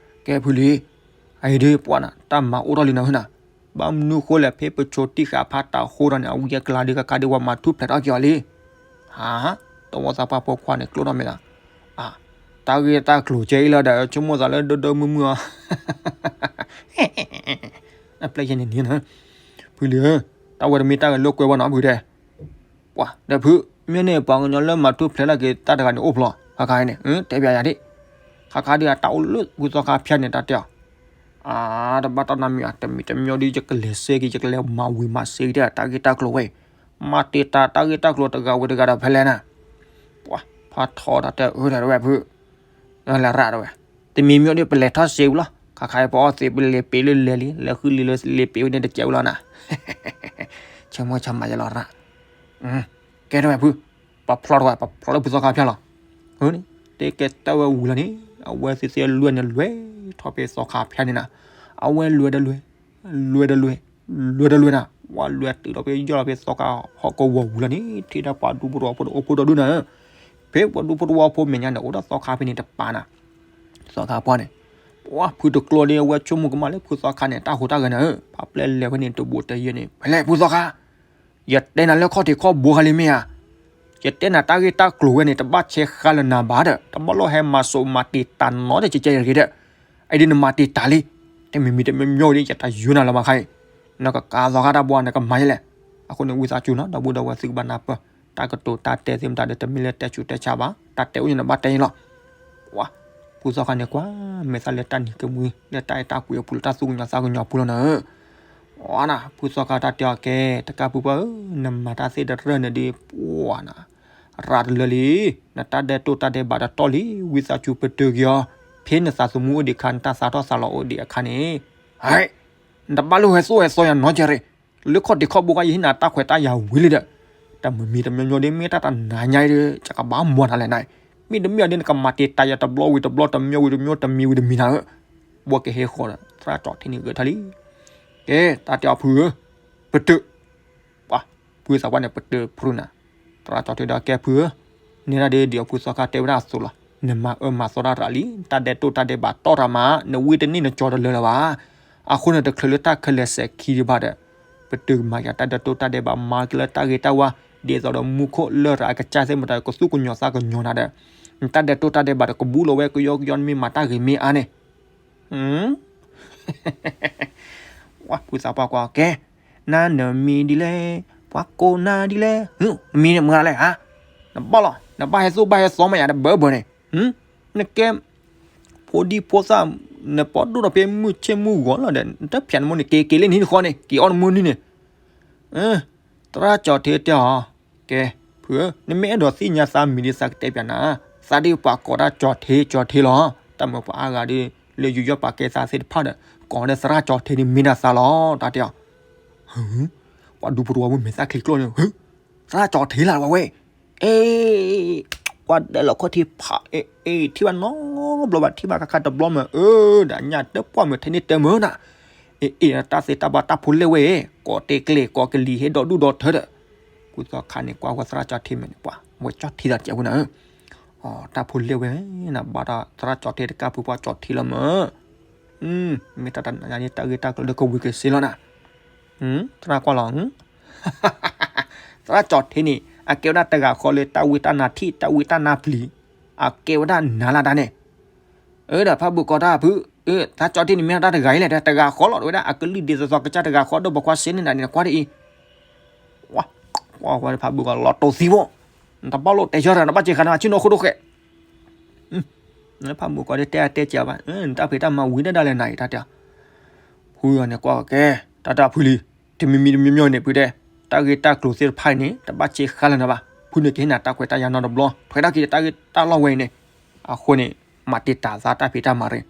ကဲဖုလံ, အံၤဒ်ပှၤနၤ တၢ်မၤအိၣ်ထီၣ်လံနၤဧၢနၤ, ဘၣ်မနုၤဃိလဲၣ် ဖဲပဆိးတံၢ်ဃာ်ဖးတၢ်ဃိဒီးန့ၣ် အဝံအကျါဒ်ကကါဒ်ဝဲမၤထူၣ်ဖျဲးထီၣ်က့ၤအီၤလံ, ဟါ, တဝီသးပှၢ်ဖိခွါန့ၣ်ကျိၣ်ထီၣ်မဲာ်သး, အါ, တၢ်ဂ့ၢ်တၢ်ကျိၤကဲအံၤလီၤဒီး ဆိကမိၣ်သးလၢဒိၣ်ဒိၣ်မုၢ်မုၢ်အီၤ အပျဲၢ်ယဲန့ၣ်န့ၣ်, ဖုလံဧၢ, တၢ်ဝဲတမ့ၢ်တၢ်ဂဲၤလိာ်ကွဲဘၣ်နီၤဖုတဲ, ပှၤဒီးဖု, မ့ၢ်န့ၣ် ပှၤကညီလၢမၤထူၣ်ဖျဲးထီၣ်က့ၤတၢ်တဂၤန့ၣ်အိၣ်ဖျီ, ခါခါအံၤန့ၣ် တဲပျးယၤဒ်, ခါခါဒ်အတၢ်အိၣ်လၢဖုသီခါဖၠါန့ၣ် တၢ်တဲအီၤ, အါ တဘၣ်တၢ်နီတမံၤ တမံၤတမံၤဒီး ယကလဲၤစဲက့ၤ ယကလဲၤမၤဝံၤမၤစဲက့ၤဒီး တၢ်ဂ့ၢ်တၢ်ကျိၤဝဲအံၤ, မၤတ့ၢ်တၢ်တၢ်ဂ့ၢ်တၢ်ကျိၤတဂၤဝံၤတဂၤဒီးဖဲလဲၣ်နၤ, ပှၤဖးထီတၢ်တဲအၢတၢ်တဝဲဖု လၢရၣ်တဝဲ, တမံၤမံၤဒီး ပလဲၤထီၣ်စ့ဝံၤလီၤ, ခါခါအံၤ ပအီသံး ပလဲၤပ့ၤလၢလဲၤလံ, လဲၤဃုလံလၢလဲၤပ့ၤဝဲန့ၣ်တကဲဝံၤလီၤနၤ, ဆိကမိၣ်ဆိကမးယဲလီၤရၣ်, ကဲတဝဲဖု, ပဖျီတဝဲ ပဖျီလၢဖုသီခါဖၠါလီၤ, န့ၣ် တဲကဲတၢ်ဝဲဝံၤလီၤန့ၣ်, အဝဲသ့ၣ်သ့ၣ်လွဲၢ်န့ၣ်လွဲၢ်ထီၣ်ဖဲသီခါဖၠါန့ၣ်နၤ, အဝဲလွဲၢ်ဒီးလွဲၢ်, လွဲၢ်ဒီးလွဲၢ်, လွဲၢ်ဒီးလွဲၢ်နၤ, ဝဲလွဲၢ်တုၤဒီးဖဲယီၢ်လီၤဖဲသီခါဟီၣ်ကဝီၤဝံၤလီၤန့ၣ် ထံၣ်ဒၣ်ပှၤဒူဖိတဝီဖိဒီးအိၣ်ဖှိၣ်ဒီဒူၣ်နၤ, ဖဲပှၤဒူဖိတဝီဖိမဲာ်ညါန့ၣ် အိၣ်ဒီးသီခါဖဲန့ၣ်တပၤနၤ, သီခါပှၢ်န့ၣ်, ပှၤဖုတကျိန့ၣ်အဝဲဆိကမိၣ်ကမၣ်လၢဖုသီခါန့ၣ် တၢ်ဟူးတၢ်ဂဲၤနၤဧၢ, ဖးပျဲၢ်လဲၤဝဲန့ၣ်တဘူးတယဲၢ်န့ၣ် ဖဲလဲၣ်ဖုသီခါ, ယတဲနၤလၢခီၣ်ထံးခီၣ်ဘိခါလံမ့ၢ်ဧါ, ယတဲနၤတၢ်ဂ့ၢ်တၢ်ကျိၤဝဲန့ၣ် တဘၣ်ဆဲးဃါလၢနၤဘၣ်ဒီး တဘၣ်လိၣ်ဟဲမၤစိးမၤတ့ၢ်တၢ်နီတကဲကဲတဂ့ၤဒီး, အံၤဒ်နမၤတ့ၢ်တၢ်လံ, တမံၤမံၤတမံၤမံၤဒီး ယတၢ်ယိၤနၤလီၤမးခါအံၤ, နကကးသီခါတၢ်ဘှီနကမၤယဲလဲၣ်, အဃိန့ၣ် ဝံသးစူၤနီၤ ဒီပုၢ်ဒီဝဲၢ်သုကဘၣ်နၢ်ပၢၢ်, တၢ်ကတိၤတၢ်တဲသ့ၣ်မတၤဒီး တမ့ၢ်လၢတဲဆူးတဲဆါဘၣ်, တၢ်တဲအိၣ်န့ၣ်နဘၣ်တဲန့ၣ်လီၤ. ဝါ, ဖုသီခါန့ၣ်ကွၢ်မဲာ်သၣ်လၢတၢ်နံၤကမှံ လၢတၢ်အဲၣ်တၢ်ကွံအပူၤလၢတၢ်သူၣ်ကညီၤသးကညီၤအပူၤလီၤနၤဧၢ, ဝါနၤ ဖုသီခါတၢ်တဲအီၤကဲ တကးဖုပှၢ်ဧၢ, နမၤတၢ်သ့ၣ်တရၢၢ်န့ၣ်ဒီး ပှၤနၤ ရၤတလၢလံ, နတၢ်ဒဲးတိၢ်တၢ်ဒဲးဘးတတီၢ်လံ, ဝံသးစူၤပတုာ်က့ၤအီၤ, ဖဲနသးသမူအိၣ်ဒံးအခါ နတၢ်သးထီၣ်သးလီၤအိၣ်ဒံးအခါန့ၣ်, ဟဲ, နတဘၣ်လိၣ်ဟဲသိၣ်ဟဲသီယၤနီတစဲးရ့ၣ်, လၢခီၣ်ထံးခီၣ်ဘိခါ ယဟ့ၣ်နၤတၢ်ခွဲးတၢ်ယာ်ဝံၤလံဒီး, တၢ်မုာ်မံၤတမံၤမံၤဒ်မ့ၢ်တၢ်တနၤညါအံၤဒီး ယကဘၣ်မၤနၤလဲၣ်နၤ, မ့တမ့ၢ်အီၤဒ်နကမၤတံာ်တာ်ယၤတဘျီဝံၤတဘျီ တမံၤဝံၤတမံၤ တမံၤဝံၤတမံၤနၤဧၢ, ဘီကဟဲဃီၤဒီး သရၣ်ကၠီထံန့ၣ်ဂဲၤထီၣ်လံ, ကဲ, တၢ်တဲအီၤဖုဧၢ, ပတုာ် ပှၤ, ဖုသးပှၢ်န့ၣ် ပတုာ်ဖုနၤ, သရၣ်ကၠီထံဒီးကဲဖုဧၢ, နဲဒၣ်ဒ်ဒီးဖုသီခါတဲဝဲဒၣ်အသိးလီၤ, နမၤအၢမၤသီတၢ်ရၤလံ, တၢ်ဒဲးတိၢ်တၢ်ဒဲးဘးတီၢ်တၢ်မး, နဝံတန့ၢ်နကၠီတလၢလၢၤဘၣ်, အဃိန့ၣ် တချုးလၢတၢ်ခဲလၢာ်စဲၤခံဒံးဘၣ်ဒီး, ပတုာ်မၤက့ၤတၢ်ဒဲးတိၢ်တၢ်ဒဲးဘး မၤက့ၤလၢတၢ်ဂ့ၤတၢ်ဝါ, ဒ်သိးဒီးမူခိၣ်လရာ်အကစၢ်သ့ၣ်မတၤ ကသူၣ်ကညီၤသးကညီၤနၤဒီး, နတၢ်ဒဲးတိၢ်တၢ်ဒဲးဘးဒီးကဘူးလီၤဝဲကယီကယီ နမ့ၢ်မၤတၢ်ဂ့ၤမ့ၢ်အါန့ၣ် ဝဲဖုသးပှၢ်ကွၢ်ကဲ, နၤနမံၤဒ်လဲၣ်, ပှၤကိးနၤဒ်လဲၣ်, မံၤန့ၣ်မတၤလဲၣ်ဧါ, နဘၣ်လီၤ, နဘၣ်ဟဲသိၣ်ဘၣ်ဟဲသီမးယၤတဘၢဘၢန့ၣ်, နကဲ ဖိဒံဖိသၣ်, နပီၣ်ဒိၣ်ဒီးဖဲမုၢ်ဆ့ၣ်မုၢ်ဂီၤလီၤဒီး နတဖျဲးနမိၢ်န့ၣ် က့ၤက့ၤလၢနဟံၣ်တဃီန့ၣ် က့ၤအီၣ်နမိၢ်နံၤန့ၣ်, သရၣ်ကၠီထံတဲအီၤ, ကဲ, ဖုဧၢ, နမ့ၢ်အဲၣ်ဒိးသ့ၣ်ညါသးမံၤဒ်သးကတဲပျးနၤ, သးဒ်ပှၤကိးတၢ်ကၠီထံကၠီထံလီၤ, တၢ်မၤပှၤအါဂၤဒီး လၢယူးယီၣ်ပာ်ကဲသးသ့ၣ်တဖၣ်ဒီး ကိးဒီးသရၣ်ကၠီထံန့ၣ်မ့ၢ်ဒၣ်သးလီၤ, တၢ်တဲအီၤ ပှၤဒူဖိတဝီဖိမဲာ်သၣ်ချံကျိၣ်န့ၣ်, သရၣ်ကၠီထံလၢပှၤဝဲ, အ့, ပှၤဒဲးလီၤခီၣ်ထံးဖး, အ့, ထံၣ်ဘၣ်နီတဘျီဘၣ် ထံၣ်ဘၣ်ခါခါတဘျီမး, အၢ, ဒီးညၣ်တပှၢ်မး ထဲန့ၣ်တဲမးနၤ, အ့, အ့, တၢ်သ့တၢ်ဘၣ်တၢ်ဖိလဲၣ်ဝဲ, ကိးတဲကျဲၤကိးကလံၤဟဲဒီဒူၣ်ဒီထၢဒီး, ဖုသီခါန့ၣ် ကွၢ်ဝဲသရၣ်ကၠီထံမဲာ်န့ၣ် ပှၤ, ဝဲကၠီထံသးကဲဝဲနၤ, တၢ်ဖိလဲၣ်ဝဲ, နဘၣ်တၢ်သရၣ်ကၠီထံတကးဖုပှၤကၠီထံလီၤမး, မ့ၢ်တၢ်တနၤညါန့ၣ် တၢ်ဂ့ၢ်တၢ်ကျိၤလၢကဝံၤက့ၤစ့လီၤနၤ, သရၣ်ကွၢ်လီၤ, သရၣ်ကၠီထံန့ၣ် အကဲဝဲဒၣ်တဂၤဃီလၢတၢ်ဝံတၢ်နါထံၣ် တၢ်ဝံတၢ်နါပျံၤ, အကဲဝဲဒၣ်နၤလၢတၢ်န့ၣ်, အၢ ဒီးဖးဘုးကိးတၢ်ဖု, အၢ သရၣ်ကၠီထံန့ၣ်မ့ၢ်တၢ်တဂၤအံၤလဲၣ် တဂၤဃီလီၤ တဝဲဒၣ်အကလုၢ်ဒ်သိးသိးကစၢ်တဂၤဃီဒီး ပကွၢ်စ့န့ၢ်နၤန့ၣ် နကွၢ်ဒ်အံၤ, ကွၢ်ဝဲဖးဘုးကိးလီၤတိၢ်သံဘိ, နတဘၣ်လိၣ်တဲဆၢတၢ် နဘၣ်စ့ခါန့ၣ် ဆ့ၣ်နီၤခိၣ်ဒိၣ်ဃဲ, ဖးဘုးကိးတဲတဲတဲဘၣ်, နတၢ်ဖံးတၢ်မၤဝံၤဒၣ်ဒၣ်လဲာ်နၤအံၤ တၢ်တဲ, ဖုအီၤန့ၣ်ကွၢ်ကဲ, တၢ်တၢ်ဖုလံ, တမံၤမံၤတမံၤမံၤန့ၣ် ဖုတဲ, တၢ်ဂ့ၢ်တၢ်ကျိၤသ့ၣ်တဖၣ်အံၤန့ၣ် တဘၣ်စ့ခါလၢၤနၤဘၣ်, ဖုန့ၣ်ကဟ့ၣ်နၤတၢ်ခွဲးတၢ်ယာ်နီတဘျီ, ထွဲထီၣ်က့ၤတၢ်ဂ့ၢ်တၢ်လီၢ်ဝဲအံၤန့ၣ်, အဃိန့ၣ်, မၤတံာ်တာ်သးတၢ်ဖံးတၢ်မၤရ့ၣ်,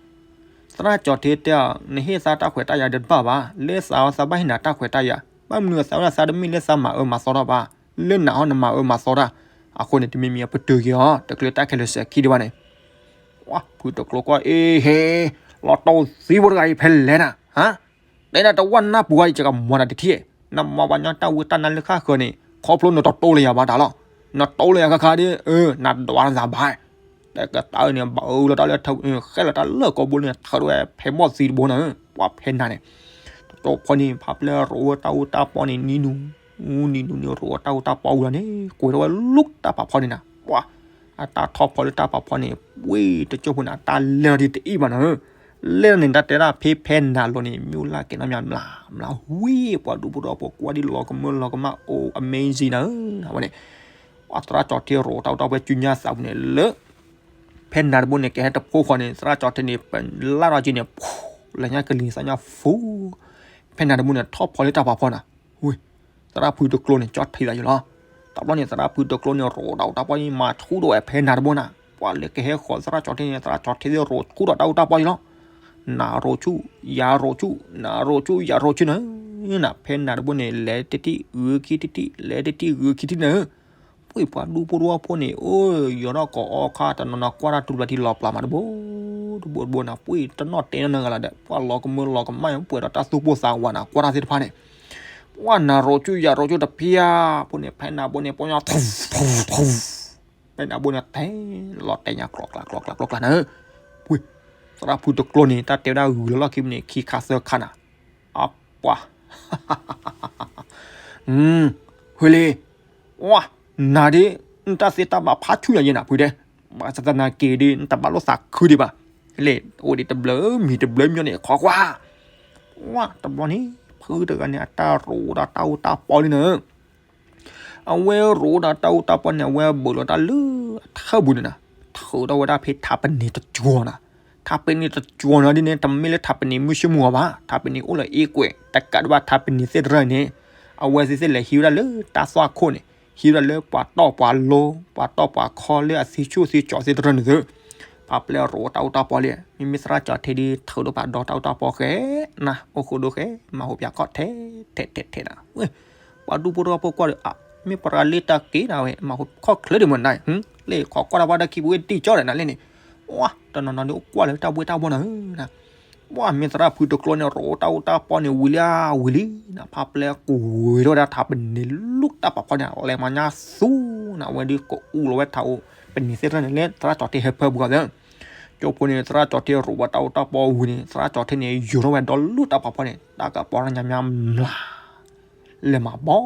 သရၣ်ကၠီထံတဲအီၤ, နဟ့ၣ်သးတၢ်ခွဲးတၢ်ယာ်ဒီးတဘၣ်ဘၣ်, လၢသးအီၤသးဘၣ်ဟ့ၣ်နၤတၢ်ခွဲးတၢ်ယာ်, ဘၣ်မနုၤသးဝဲဒၣ်သးတမ့ၢ်လၢသးမၤအၢမၤသီတၢ်ဘၣ်, လၢနၤအီၤနမၤအၢမၤသီတၢ်, အဃိန့ၣ် တမံၤမံၤအပတုာ်က့ၤအီၤ တချုးတၢ်ခဲလၢာ်စဲၤခံဒံးဘၣ်န့ၣ်, ဖုတကျိၤကွၢ်အ့ဟ့, လီၤတိၢ်သံဖိတဂၤအံၤဖဲလဲၣ်နၤ, ဟါ, တဲနၤတဝၢ်နၢ်ပူၤဂၤအံၤ ယကမၤနၤတထံၣ်, နမၤပှၤညီတၢ်ဝံတၢ်နါလၢဃၣ်ဃၢၤန့ၣ် ခီဖျိနတတိၢ်လၢယၤဘၣ်တၢ်လီၤ, နတိၢ်လၢယၤခါခါဒီး နဒွးနသးဘၣ်, တကတၢၢ်န့ၣ် ဘၣ်အၢလီၤတၢ်လၢ ဃဲလီၤတၢ်လၢကိာ်ဘိန့ၣ် ထၢးဝဲဖဲဘီၣ်သံတဘိနၤ, ပှၤဖဲနၤန့ၣ်, တကဖီန့ၣ် ဖးပျဲရိးဝဲတၢ်အူတၢ်ပီန့ၣ် နံၤနူၤ, နံၤနူၤန့ၣ် ရိးဝဲတၢ်အူတၢ်ပီဝံၤလီၤန့ၣ် ကွံာ်ထီၣ်ဝဲလူၤတၢ်ဖးဖီန့ၣ်နၤ, ပှၤ, အတၢ်ထီၣ်ဖီလၢတၢ်ဖးဖီန့ၣ် ဝ့ၢ်တကၠိၢ်ဖိန့ၣ် အတၢ်လဲၢ်ထီၣ်ဒ်တအံၤဘၣ်နၤဧၢ, လဲၢ်ထီၣ်န့ၣ် တၢ်တဲဒၣ်ဖဲဖဲနၤလီၤန့ၣ် မ့ၢ်လၢကဲနီၢ်မၠးမျး, မျးဝံၤ ပှၤဒူဖိဒီဖိကွၢ်ဒ်လီၤကမၢလီၤကမၣ်အိၣ် amazing နၤဧၢ, အဝဲန့ၣ်, ပှၤသရၣ်ကၠီထံရိးတၢ်အူတၢ်ပီဝဲစုညါသးပူၤန့ၣ်လၢ ဖဲနၤတဘိန့ၣ် ကဟဲတဖိဃီန့ၣ် သရၣ်ကၠီထံန့ၣ် ပလၢ်ထီၣ်က့ၤန့ၣ်, လၢညါကလံၤသးညါဖူ, ဖဲနၤတဘိန့ၣ် ထီၣ်ဖီလၢတၢ်ဖးဖီနၤ, ဝ့ၢ်, သရၣ်ဖုတကျိၤန့ၣ် ကၠီထံသးယံၤလီၤ, တဘျီန့ၣ် သရၣ်ဖုတကျိၤန့ၣ် ရိးတၢ်အူတၢ်ပီန့ၣ် မၤဆူၣ်ထီၣ်ဝဲဖဲနၤတဘိနၤ, ပှၤလၢကဟဲဃီၤသရၣ်ကၠီထံန့ၣ် သရၣ်ကၠီထံသ့ၣ်ရိးဆူၣ်ထီၣ်တၢ်အူတၢ်ပီယံၤလီၤ, နရိးဆူၣ်, ယၤရိးဆူၣ်, နရိးဆူၣ်, ယၤရိးဆူၣ်နၤ, နဖဲနၤတဘိန့ၣ် လဲၤတထံၣ်ဂုၤခံထံၣ်, လဲၤတထံၣ်ဂုၤခံထံၣ်နၤ ပှ့ၤပှၤဒူဖိတဝီဖိန့ၣ် အိၣ်ယီၤထီၣ်ကိးအီခါတနီၤနီၤ ကွၢ်တၢ်တူၢ်ဘျီထံလီၤပျၢၤမးတဘိ, တဘိတဘိနၤ ပှ့ၤတနီၣ်တဲနီတဂၤလီၤဒီး ပှၤလီၤကမၢလီၤကမၣ် ပှဲၤဒီးတၢ်သူၣ်ပိၢ်သးဝးနၤ ကွၢ်တၢ်သ့ၣ်တဖၣ်န့ၣ်, ပှၤနၤရိးဆူၣ်ယၤရိးဆူၣ်တဖၣ်, ဖိန့ၣ် ဖဲနၤဘိန့ၣ် ပှၤညီထူၣ်ထူၣ်ထူၣ်, ဖဲနၤဘိန့ၣ် တဲလီၤတဲညါကျီကျါကျီကျါကျီကျါနၤ, ပှ့ၤ, သရၣ်ဖုတကျိၤန့ၣ် တၢ်တဲဝဲဒၣ်ဂုၤလီၤလီၢ်ခံန့ၣ် ခံခါသၢခါနၤ, အပှၤ ဟဲလံ, ဝါ, နၤဒ်, နတၢ်သ့တၢ်ဘၣ်ဖးဆူၣ်ညါယဲနၤဖုဒဲး, ဘၣ်ဆၣ်သနာ်က့ဒီး နတဘၣ်လိာ်သးခုဒံးဘၣ်, လဲၤအိၣ်ဒံးတဘျုးမံၤတဘျုးမံၤန့ၣ် ခိးကွၢ်, ဝါ, တဘျီန့ၣ် ဖုတဂၤန့ၣ် အတၢ်ရိးဒီးတၢ်အူတၢ်ပီလံနၤ အဝဲရိးဒီးတၢ်အူတၢ်ပီန့ၣ် အဝဲဘုးလီၤတၢ်လၢအထၢၣ်ပူၤန့ၣ်နၤ, ထုးထီၣ်ဝဲဒၣ်ဖဲထးပနံၤတကၠီၤနၤ, ထးပနံၤတကၠီၤနၤဒ်န့ၣ် တမ့ၢ်လၢထးပနံၤမုၢ်ဆ့ၣ်မုၢ်ဂီၤဘၣ်, ထးပနံၤအိၣ်လၢအ့ကွဲး တကးဒံးဘၣ်ထးပနံၤသ့ၣ်တဖၣ်န့ၣ်, အဝဲသ့ၣ်သ့ၣ်လဲၤဟံးဝဲဒၣ်လၢတၢ်သွၣ်ခိၣ်န့ၣ်, ဟံးဝဲဒၣ်လၢပှၤတီၢ်ပှၤလိၤ ပှၤတီၢ်ပှၤခီလၢအသံဆူၣ်သံကၠီသ့ၣ်တဖၣ်န့ၣ်သု, ဖးပျဲၢ်ရိးတၢ်အူတၢ်ပီလံ, မ့မ့ၢ်သရၣ်ကၠီၤထ့ဒုး ထုးဒီးဖးဒီးတၢ်အူတၢ်ပီဃဲနၤ အိၣ်ဃိဒိဃဲ မၤဟူးပၠးခီၣ်ထဲထဲထဲထဲနၤ, ပှၤဒူဖိတဖၣ်ဖိကွၢ်ဒီး အ မ့ၢ်ပရၤလ့တၢ်က့ၤနၤဝဲ မၤဟူးခီၣ်ချၢဒံးမ့ၢ်နၤ, လၢခီၣ်ကွၢ်တၢ်ဘၣ်တၢ်ခံပူၤဝဲဒံၣ်ကၠီဒီးနၤလၢန့ၣ်, ဝါ တနီၤနီၤဒုးအိၣ်ကွၢ်လၢတၢ်ဘှ့ၣ်တၢ်ဘှီၣ်နၤဧၢ ပှၤမ့ၢ်သရၣ်ဖုတကျိန့ၣ် ရိးတၢ်အူတၢ်ပီန့ၣ် ဝံၤလံဧါ ဝံၤလံနၤ, ဖးပျဲၢ်ကွံာ်ထီၣ်ဝဲဒၣ်ထးပနံၤလူၣ်တၢ်ပာ်ဖီန့ၣ် လဲၤမၤညါသူနၤ, အဝဲဒုးကအူလီၤဝဲထးအိၣ်ပနံၤသ့ၣ်တဖၣ်န့ၣ် လၢသရၣ်ကၠီၤထ့ဟဲဖၢပူၤအီၤသၢ, ကၠိဖိန့ၣ် သရၣ်ကၠီၤထ့ရိးဝဲတၢ်အူတၢ်ပီဝံၤန့ၣ် သရၣ်ကၠီၤထ့န့ၣ် ယိၤထီၣ်ဝဲဒီလူၣ်တၢ်ပာ်ဖီန့ၣ် တၢ်ကပီၤထီၣ်ညါမၠါမျၢ် လဲၤမၤဘီ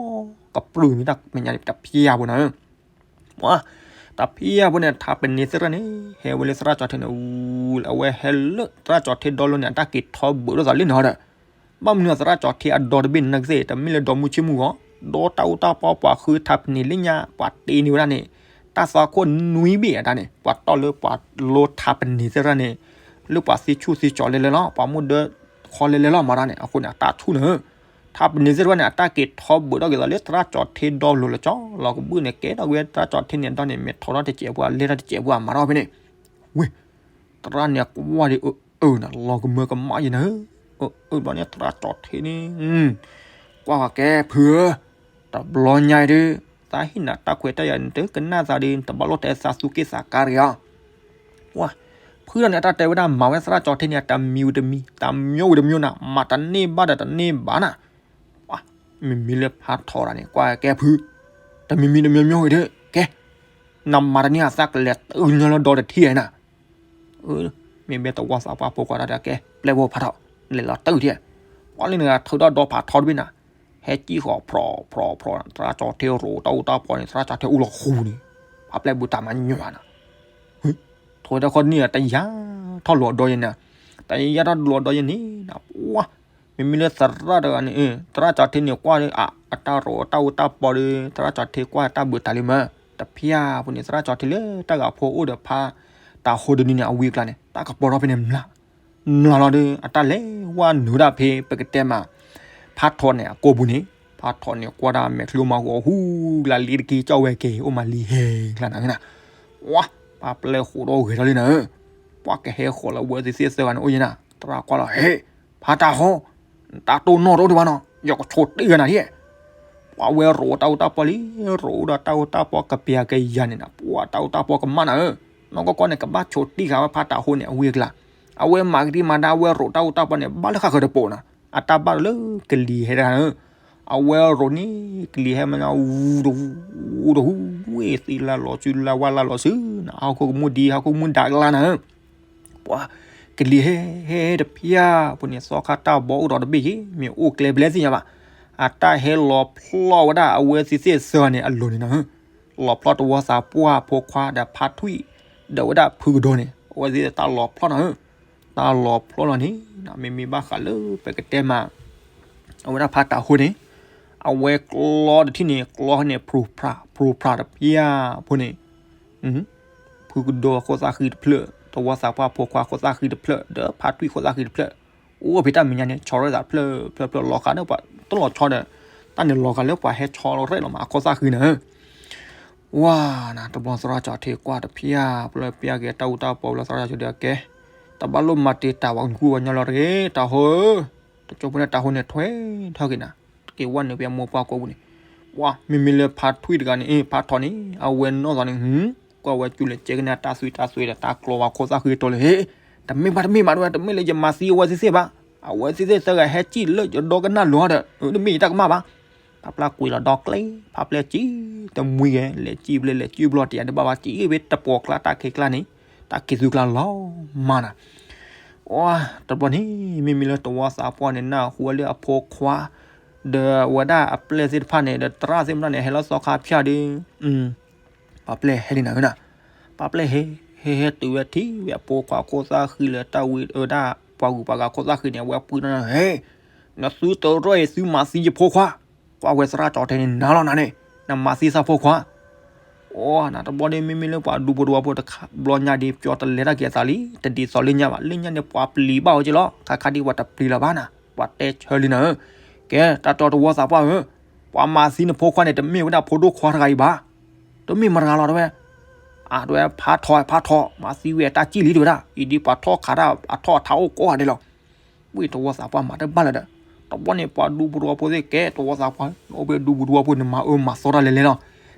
ကပြုၢ်မ့ၢ်တၢ်မဲာ်ညါတဖျၢၣ်ဖိနၤဧၢ ပှၤ တဖျၢၣ်ဖိန့ၣ် ထးပနံၤသ့ၣ်တဖၣ်န့ၣ် ဟဲဝဲလၢသရၣ်ကၠီၤထ့န့ၣ် အူလၢအဝဲဟဲလၢသရၣ်ကၠီၤထ့ဒီလိၤန့ၣ် အတၢ်က့ၤထီဘုးလိာ်သးလၢနၤဒီး, ဘၣ်မနုၤသရၣ်ကၠီၤထ့အဒီတဘ့ၣ်န့ၣ် နကသ့ၣ် တမ့ၢ်လၢဒီမုၢ်ဆ့ၣ်မုၢ်ဂီၤ, ဒီတၢ်အူတၢ်ပီပှၤဃုထးပနံၤလၢညါ ပှၤတ့န့ၢ်ဝဲဒၣ်န့ၣ်, တၢ်သီခိၣ်နွံဘ့ၣ်အတၢ်န့ၣ် ပှၤတီၢ်လၢပှၤလိထးပနံၤသ့ၣ်တဖၣ်န့ၣ်, လၢပှၤသံဆူၣ်သံကၠီလဲၤလဲၤလီၤ ပှၤမူဒၢခီလဲၤလဲၤလီၤမၤတၢ်န့ၣ် အဃိန့ၣ် အတၢ်ဆူၣ်န့ၣ် ထးပနံၤသ့ၣ်တဖၣ်န့ၣ် အတၢ်က့ၤထီဘုးထီၣ်က့ၤသးလၢသရၣ်ကၠီၤထ့ဒီလိၤလၢကၠီလီၤကဘုၣ်န့ၣ် ကဲထီၣ်ကွံာ်သရၣ်ကၠီၤထ့န့ၣ်ဒီန့ၣ် မ့ၢ်ထီထီၣ်တစဲးဖိ လဲၤထီၣ်တစဲးဖိအမၤထီၣ်ဖဲန့ၣ်, ဝ့ၢ် သရၣ်န့ၣ်ကွၢ်ဒီး အၢ အၢနၤ လီၤကမၢကမၣ်ယဲနၤဧၢ, အၢ အၢဘျီန့ၣ် သရၣ်ကၠီၤထ့န့ၣ် ကွၢ်ကဲဖုဧၢ, တဘျီညါအံၤဒုး သးဟ့ၣ်နၤတၢ်ခွဲးတၢ်ယာ်န့ၣ် တကနၣ်သးဒီး တဘၣ်လိၣ်တဲသးသူၣ်က့ၣ်သးကါတဂ့ၤအီၤ ဝါ, ဖုဒီးန့ၣ် အတၢ်တဲဝဲဒၣ် မၤဝဲသရၣ်ကၠီၤထ့န့ၣ် အတမံၤဝံၤတမံၤ, တမံၤဝံၤတမံၤနၤ, မၤတန့ၢ်ဘၣ်ဒီးတန့ၢ်ဘၣ်နၤ. ဝါ, မ့မ့ၢ်လၢဖးထီတၢ်န့ၣ် ကွၢ်ကဲဖု, တမံၤမံၤတမံၤမံၤဝံၤဒီး ကဲ, နမၤတန့ၢ်အသးကလဲၤတုၤညီလၢဒီတထံၣ်နၤ. မ့မ့ၢ်တဝီသးပှၢ်ဖိခွါတၢ်ဒီး ကဲ ပျဲၢ်ဖိဖးထီ, လဲၤလီၤတုၤထံၣ်, ပှၤလၢန့ၣ်ထုးထီၣ်ဒီဖးထီတဘ့ၣ်နၤ, ဟဲကံၣ်ဃီၤဖြီဖြီဖြီ, သရၣ်ကၠီၤထ့ရိးတၢ်အူတၢ်ပီန့ၣ် သရၣ်ကၠီၤထ့အူလီၤဃူန့ၣ်, ဖးပျဲၢ်ဘူးတၢ်မၤညွၤနၤ. ထိးတၢ်ခီၣ်န့ၣ် တယါထီၣ်လိာ်ဒီးယဲန့ၣ်, တယါထီၣ်လိာ်ဒီးယဲန့ၣ်နၤ, ပှၤ, မ့မ့ၢ်လၢသရၣ်တဂၤန့ၣ် သရၣ်ကၠီၤထ့န့ၣ်ကွၢ်ဒီး အတၢ်ရိးတၢ်အူတၢ်ပီဒီး သရၣ်ကၠီၤထ့ကွၢ်တၢ်ဘုးတၢ်လံမး, တဖျၢၣ်ဖိန့ၣ် သရၣ်ကၠီၤထ့လၢတၢ်ဂၤဖိအိၣ်ဒီးဖး တၤဟိတနံၤန့ၣ် အဝံအကျါန့ၣ် တၢ်ကပီၤထီၣ်ဖဲန့ၣ်မျၢ်, မျၢ်လီၤဒီး အတၢ်လဲၤဝဲနုာ်ဒၣ်ဖဲ ပကတဲမး ဖးထီန့ၣ်အကိာ်ပူၤန့ၣ်, ဖးထီန့ၣ်ကွၢ်ဒၣ်မဲာ်ချံမၤဟူးအဟူ လၢလံတက့ၢ်ကၠီၣ်ဝဲက့ၤ အိၣ်မးလံဟဲကျါနၤနၤ, ဝါ, ဖးပျဲၢ်ဃိးဒီဂဲၤထီၣ်လံနၤဧၢ, ပှၤကဟဲဃီၤလၢအဝဲသ့ၣ်သ့ၣ်သၢဂၤန့ၣ်အိၣ်ယဲနၤ, သရၣ်ကွၢ်လီၤ ဟဲ, ဖးတၤဟိ တၢ်တိၢ်နီၣ်တအိၣ်ဒံးဘၣ်နီၤ ယကဆိးတ့ၢ်ဂၤနၤဒ်, ပှၤဝဲရိးတၢ်အူတၢ်ပီလံ, ရိးဒီးတၢ်အူတၢ်ပီကပျၤကယၤန့ၣ်နၤ, ပှၤတၢ်အူတၢ်ပီကမၣ်နၤဧၢ, နီၢ်ကီၢ်ကီၢ်န့ၣ် ကဘၣ်ဆိးတ့ၢ်ဃာ်ဝဲဖးတၤဟိန့ၣ် အဝံအကျါ, အဝဲမၤကဒံမၤဒါ အဝဲရိးတၢ်အူတၢ်ပီန့ၣ် ဘၣ်လၢဃၣ်ဃၢၤတပိာ်နၤ, အတၢ်ဘၣ်လၢကလံၤဟဲတဂၤနၤဧၢ, အဝဲရိးန့ၣ် ကလံၤဟဲမးနၤ ဝူတဟူ, ဝူတဟူ, ဝ့ၢ်သံလၢလီၤစုလၢဝါလၢလီၤစုနၤ, ဟီၣ်ခိၣ်ကမူၣ်ဒံ ဟီၣ်ခိၣ်ကမူၣ်ဒံကလါနၤဧၢ ပှၤ, ကလံၤဟဲဟဲတဖျၢၣ်ဖိန့ၣ် သီခါတၢ်ဘီအိၣ်ဒီးတဘ့ၣ်ယ့ၣ် မ့ၢ်အိၣ်ကျဲဘျဲသ့ၣ်ညါဘၣ်, အတၢ်ဟဲလီၤဖျီၣ်ဝဲဒၣ်အဝဲသ့ၣ်သ့ၣ်သၢဂၤန့ၣ် အလိၤန့ၣ်နၤဧၢ, လီၤဖျီၣ်တဝီသးပှၢ်ဖိခွါဒီးဖးထွံၣ်, ဒီးဝဲဒၣ်ဖုကဒီးန့ၣ် အဝဲသ့ၣ်တၢ်လီၤဖျီၣ်နၤဧၢ, တၢ်လီၤဖျီၣ်လီၤန့ၣ် မ့မ့ၢ်ဘၣ်ဃးလၢပကတဲမး အဝဲဒၣ်ဖးတၤဟိန့ၣ်, အဝဲကျီတထံၣ်န့ၣ် ကျီန့ၣ် ဖြူဖြး ဖြူဖြးတဖျၢၣ်ဖိန့ၣ်, ဖုကဒီးခိၣ်သၣ်ဃံတဖျၢၣ်, တဝီသးပှၢ်ဖိခွါခိၣ်သၣ်ဃံတဖျၢၣ်, ဒီးဖးထွံၣ်ခိၣ်သၣ်ဃံတဖျၢၣ်, အိၣ်ဖဲတၢ်မဲာ်ညါန့ၣ် ဆီရဲၣ်သးတဖျၢၣ်ဖျၢၣ်ဖျၢၣ်လီၤဃာ်ဒီးပှၤတလီၤဆီဒီး, တၢ်န့ၣ်လီၤဃာ်လၢပှၤဟဲဆီရဲၣ်လီၤမးအခိၣ်သၣ်ဃံန့ၣ် ဝါနၤ တဘျီသရၣ်ကၠီၤထ့ကွၢ်တဖျၢၣ် ပျဲၢ်ပျဲၢ်က့ၤတၢ်အူတၢ်ပီလၢသရၣ်ကၠီၤထ့ဒီးကဲ, တဘၣ်လိၣ်မၤတ့ၢ်တၢ်ဝဲနကူဝဲညီလီၤတဂ့ၤ တၤဟိဧၢ, တကၠိဖိန့ၣ်တၤဟိန့ၣ်ထွဲထီၣ်က့ၤနၤ, က့ၤဝဲနုာ်ဖဲအမိၢ်ပှၢ်ကိးပူၤန့ၣ်, ဝါမ့မ့ၢ်လၢဖးထွံၣ်တဂၤန့ၣ် ဖးထီန့ၣ် အဝဲနီၢ်သီန့ၣ် ကွၢ်ဝဲကၠူလဲၤကဲကနၣ်တၢ်သွံၣ်တၢ်သွဲဒီးတၢ်ကျီဝဲခိၣ်သၣ်ဃံတိၤလၢဟ့ၣ်, တမ့ၢ်ဘၣ်တမ့ၢ်ဘၣ်တဝဲ တမ့ၢ်လၢယမၤသံအဝဲသ့ၣ်သ့ၣ်ဘၣ်, အဝဲသ့ၣ်သ့ၣ်သၢဂၤဟဲစံၣ်လၢယဒီကနၣ်လိၤဒီး တမ့ၢ်ယတၢ်ကမၣ်ဘၣ် ဖးပျဲၢ်ကွံာ်လီၤဒီကျဲ ဖးပျဲၢ်စံၣ်တမှံဂဲၤ လဲၤစံၣ်ဘျဲလဲၤစံၣ်ဘျီတယၤတဘၣ်ဘၣ် စံၣ်ဖဲတပိာ်ကျါတၢ်ခံးကျါန့ၣ် တၢ်ခံးသူကျါလီၤမးနၤ, တဘျီန့ၣ် မ့မ့ၢ်လၢတဝီသးပှၢ်န့ၣ် နၢ်ဟူဝဲလၢအဖိခွါ ဒီးဝဲဒၣ်အပျဲၢ်သ့ၣ်တဖၣ်န့ၣ် ဒီးသရၣ်သ့ၣ်မတၢ်န့ၣ် ဟဲလီၤသီခါဖၠၣ်ဒီး ပှၤပျဲၢ်ဟဲလံနၤဧၢနၤ, ပှၤပျဲၢ်ဟဲ ဟဲဟဲတုၤဝဲထံၣ်ဝဲအဖိခွါခိၣ်သၣ်ဃံလၢတၢ်ဝံၤဝဲဒၣ် ပှၤဂုၤပှၤဂၤခိၣ်သၣ်ဃံန့ၣ် အဝဲပှံၢ်ထီၣ်န့ၣ် ဟဲ, နသုတရီၢ်အံၤ သုမၤသံယဖိခွါ, ကွၢ်ဝဲသရၣ်ကၠီၤထ့န့ၣ် နၤလီၤနၤန့ၣ် နမၤသံသးဖိခွါ အိ နတဘျီဒီး မ့မ့ၢ်လၢပှၤဒူဖိတဝီဖိတခါ ဘျီညါဒီး ပျီတလဲၤတၢ်က့ၤအသးလံ တဒ်သိးလၢညါဘၣ် လၢညါန့ၣ် ပှၤပျံၤဘၣ်အီၤက့လီၤ ခါခါဒ်ပှၤတပျံၤလၢၤဘၣ်နၤ ပှၤတဲဆၢလံနၤဧၢ, ကဲ တၢ်တီတဝီသးပှၢ်ဧၢ, ပှၤမၤသံနဖိခွါန့ၣ် တမ့ၢ်ဝဲဒၣ်ဖိဒိၣ်ခွါတဂၤအံၤဘၣ်, တမ့ၢ်မတၤတဂၤလီၤ တဲဝဲ. အါ တဲဝဲ ဖးထီ ဖးထီ မၤသံဝဲအတၢ်စံၣ်လံ တဲဝဲဒၣ်. အံၤဒ်ပှၤထီၣ်ခးတၢ် အထီၣ်အထးအိၣ်ကိးဂၤဒဲးလီၤ. ဝံၤတဝီသးပှၢ်မၤတဘၣ်လၢၤဒီး တဘျီန့ၣ် ပှၤဒူဖိတဝီဖိသ့ၣ်ကဲ တဝီသးပှၢ် အိၣ်ဖဲဒူပူၤတဝီဖိန့ၣ် မၤအၢမၤသီတၢ်လဲၤလဲၤလီၤ.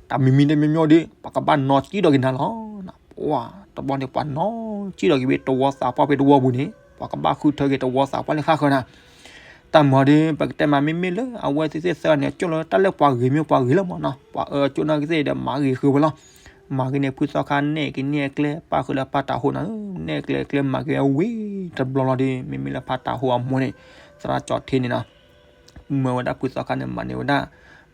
တၢ်မံၤမံၤတမံၤမံၤဒီး ပှၤကဘၣ်နီၢ်ကံၣ်ဒီးက့ၤနၤလီၤ. ပှၤတဘျီန့ၣ် ပှၤနီၢ်ကံၣ်ဒီးက့ၤဝဲတဝီသးပှၢ်ဖဲတဝီပူၤန့ၣ် ပှၤကဘၣ်ဃုထၢက့ၤတဝီသးပှၢ်လၢဃၣ်ဃၢၤနၤ. တၢ်မၤဒီး ပကတဲမၤမ့မ့ၢ်လၢအဝဲသ့ၣ်သ့ၣ်သၢဂၤန့ၣ် ကၠိၣ်လီၤတၢ်လၢပှၤဂ့ၤမ့ၢ်ပှၤဂ့ၤလီၤမးနီၤ. ပှၤအၢကၠိၣ်နာ်က့ၤသ့ၣ်ဒီး မၤဂ့ၤဃုာ်ဝဲလီၤ. မၤဂ့ၤန့ၣ် ဖုသီခါနဲၣ်က့ၤန့ၢ်အကျဲ ပၣ်ဃုာ်လၢဖးတၢ်ဟိနီၤ, နဲၣ်ကျဲကျဲမၤက့ၤဝဲဝံၤတဘျီလီၤဒီး မ့မ့ၢ်လၢဖးတၢ်ဟိအမိၢ်န့ၣ် သရၣ်ကၠီၤထ့န့ၣ်နီၤ မၢဝဲဒၣ်ဖုသီခါန့ၣ် မၤန့ၢ်ဝဲဒၣ်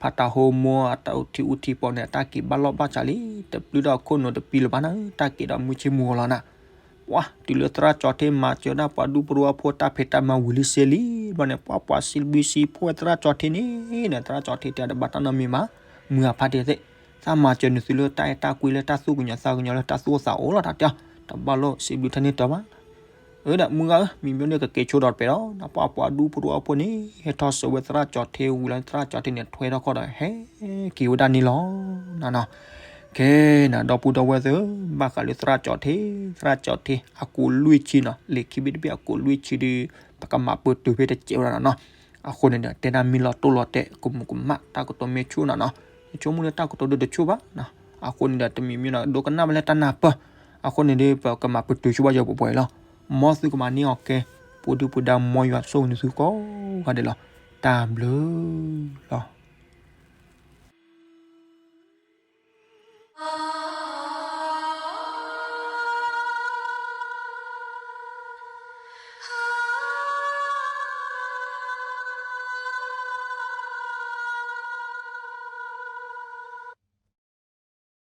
ဖးတၢ်ဟိမိၢ်အတၢ်အူထံအူထံပီန့ၣ် အတၢ်က့ၤဘၣ်လီၢ်ဘၣ်စးလံ, တပျုၢ်ဒီးခိၣ်နူာ်တပံၤလၢၤဘၣ်နၤ, တၢ်က့ၤဒီးမုၢ်ဆ့ၣ်မုၢ်ဂီၤလီၤနၤ. ပှၤတုၤလၢသရၣ်ကၠီၤထ့မၤစၢၤဒၣ်ပှၤဒူဖိတဝီဖိတၢ်ဖံးတၢ်မၤဝံၤလံစ့လံ, ဘျီန့ၣ် ပှၤပှၤစံးဘျုးစံးဖှိၣ်ဝဲသရၣ်ကၠီၤထ့န့ၣ်ဒီး သရၣ်ကၠီၤထ့တဲတဘၣ်တၢ်နီတမံၤဘၣ်, မုၢ်အဖါတံၢ်သ့ၣ်, သးမၤစၢၤနသုလၢတၢ်အဲၣ်တၢ်ကွံလၢတၢ်သူၣ်ကညီၤသးကညီၤလၢတၢ်သူၣ်အိၣ်သးအိၣ်လီၤတၢ်တဲအီၤ, တဘၣ်လိၣ်စံးဘျုးထဲန့ၣ်တၢ်ဘၣ် အၢ ဒီးမုၢ်ဂၤဧၢ, မံၤမ့ၢ်န့ၣ်ကက့ၤဆိဒီးတပဲာ်ဒီး နပှၤပှၤဒူဖိတဝီဖိန့ၣ် ဟဲထီၣ်ဆှၢဝဲသရၣ်ကၠီၤထ့ဝံၤလီၤ သရၣ်ကၠီၤထ့န့ၣ် ထွဲထီၣ်ခီၣ်ဒီး ဟဲက့ၤဝဲဒၣ်န့ၣ်လီၤ. နနီၤ, ကဲနၤ ဒီပုၢ်ဒီဝဲၢ်သ့ၣ်, ဘၣ်ဃးလၢသရၣ်ကၠီၤထ့, သရၣ်ကၠီၤထ့ အကိးလွံၢ်ဆံနီၤ, လံာ်ခံဘ့ၣ်တဘ့ၣ်အကိးလွံၢ်ဆံဒီး ပကမၤပတုာ်ဖဲတစဲးဝဲဒၣ်နီၤ. အဃိန့ၣ်ဒီး တဲဒၣ်မ့ၢ်လီၤတိၢ်လီၤတဲာ် ကမူးကမၣ် တၢ်ကတိၤမ့ၢ်ဆူၣ်နီၤနီၤ, ယဆိကမိၣ်လၢတၢ်ကတိၤဒုးတဆူၣ်ဘၣ်နီၤ. အဃိန့ၣ်ဒီး တမံၤမံၤနီၤ ဒိကနၣ်ဘၣ်လၢတၢ်နၢ်ပၢၢ်, အဃိန့ၣ်ဒီး ပကမၤပတုာ်ဆိဘၣ်ယပှဲၤပှဲၤလီၤ. မ်သုကမၤန့ၢ်အီၤကဲ ပူၤဒုၣ်ပူၤဒါ မ်ယွၤဆိၣ်ဂ့ၤနသုကိးဂၤဒဲးလီၤ. တၢ်ဘျုးလီၤ.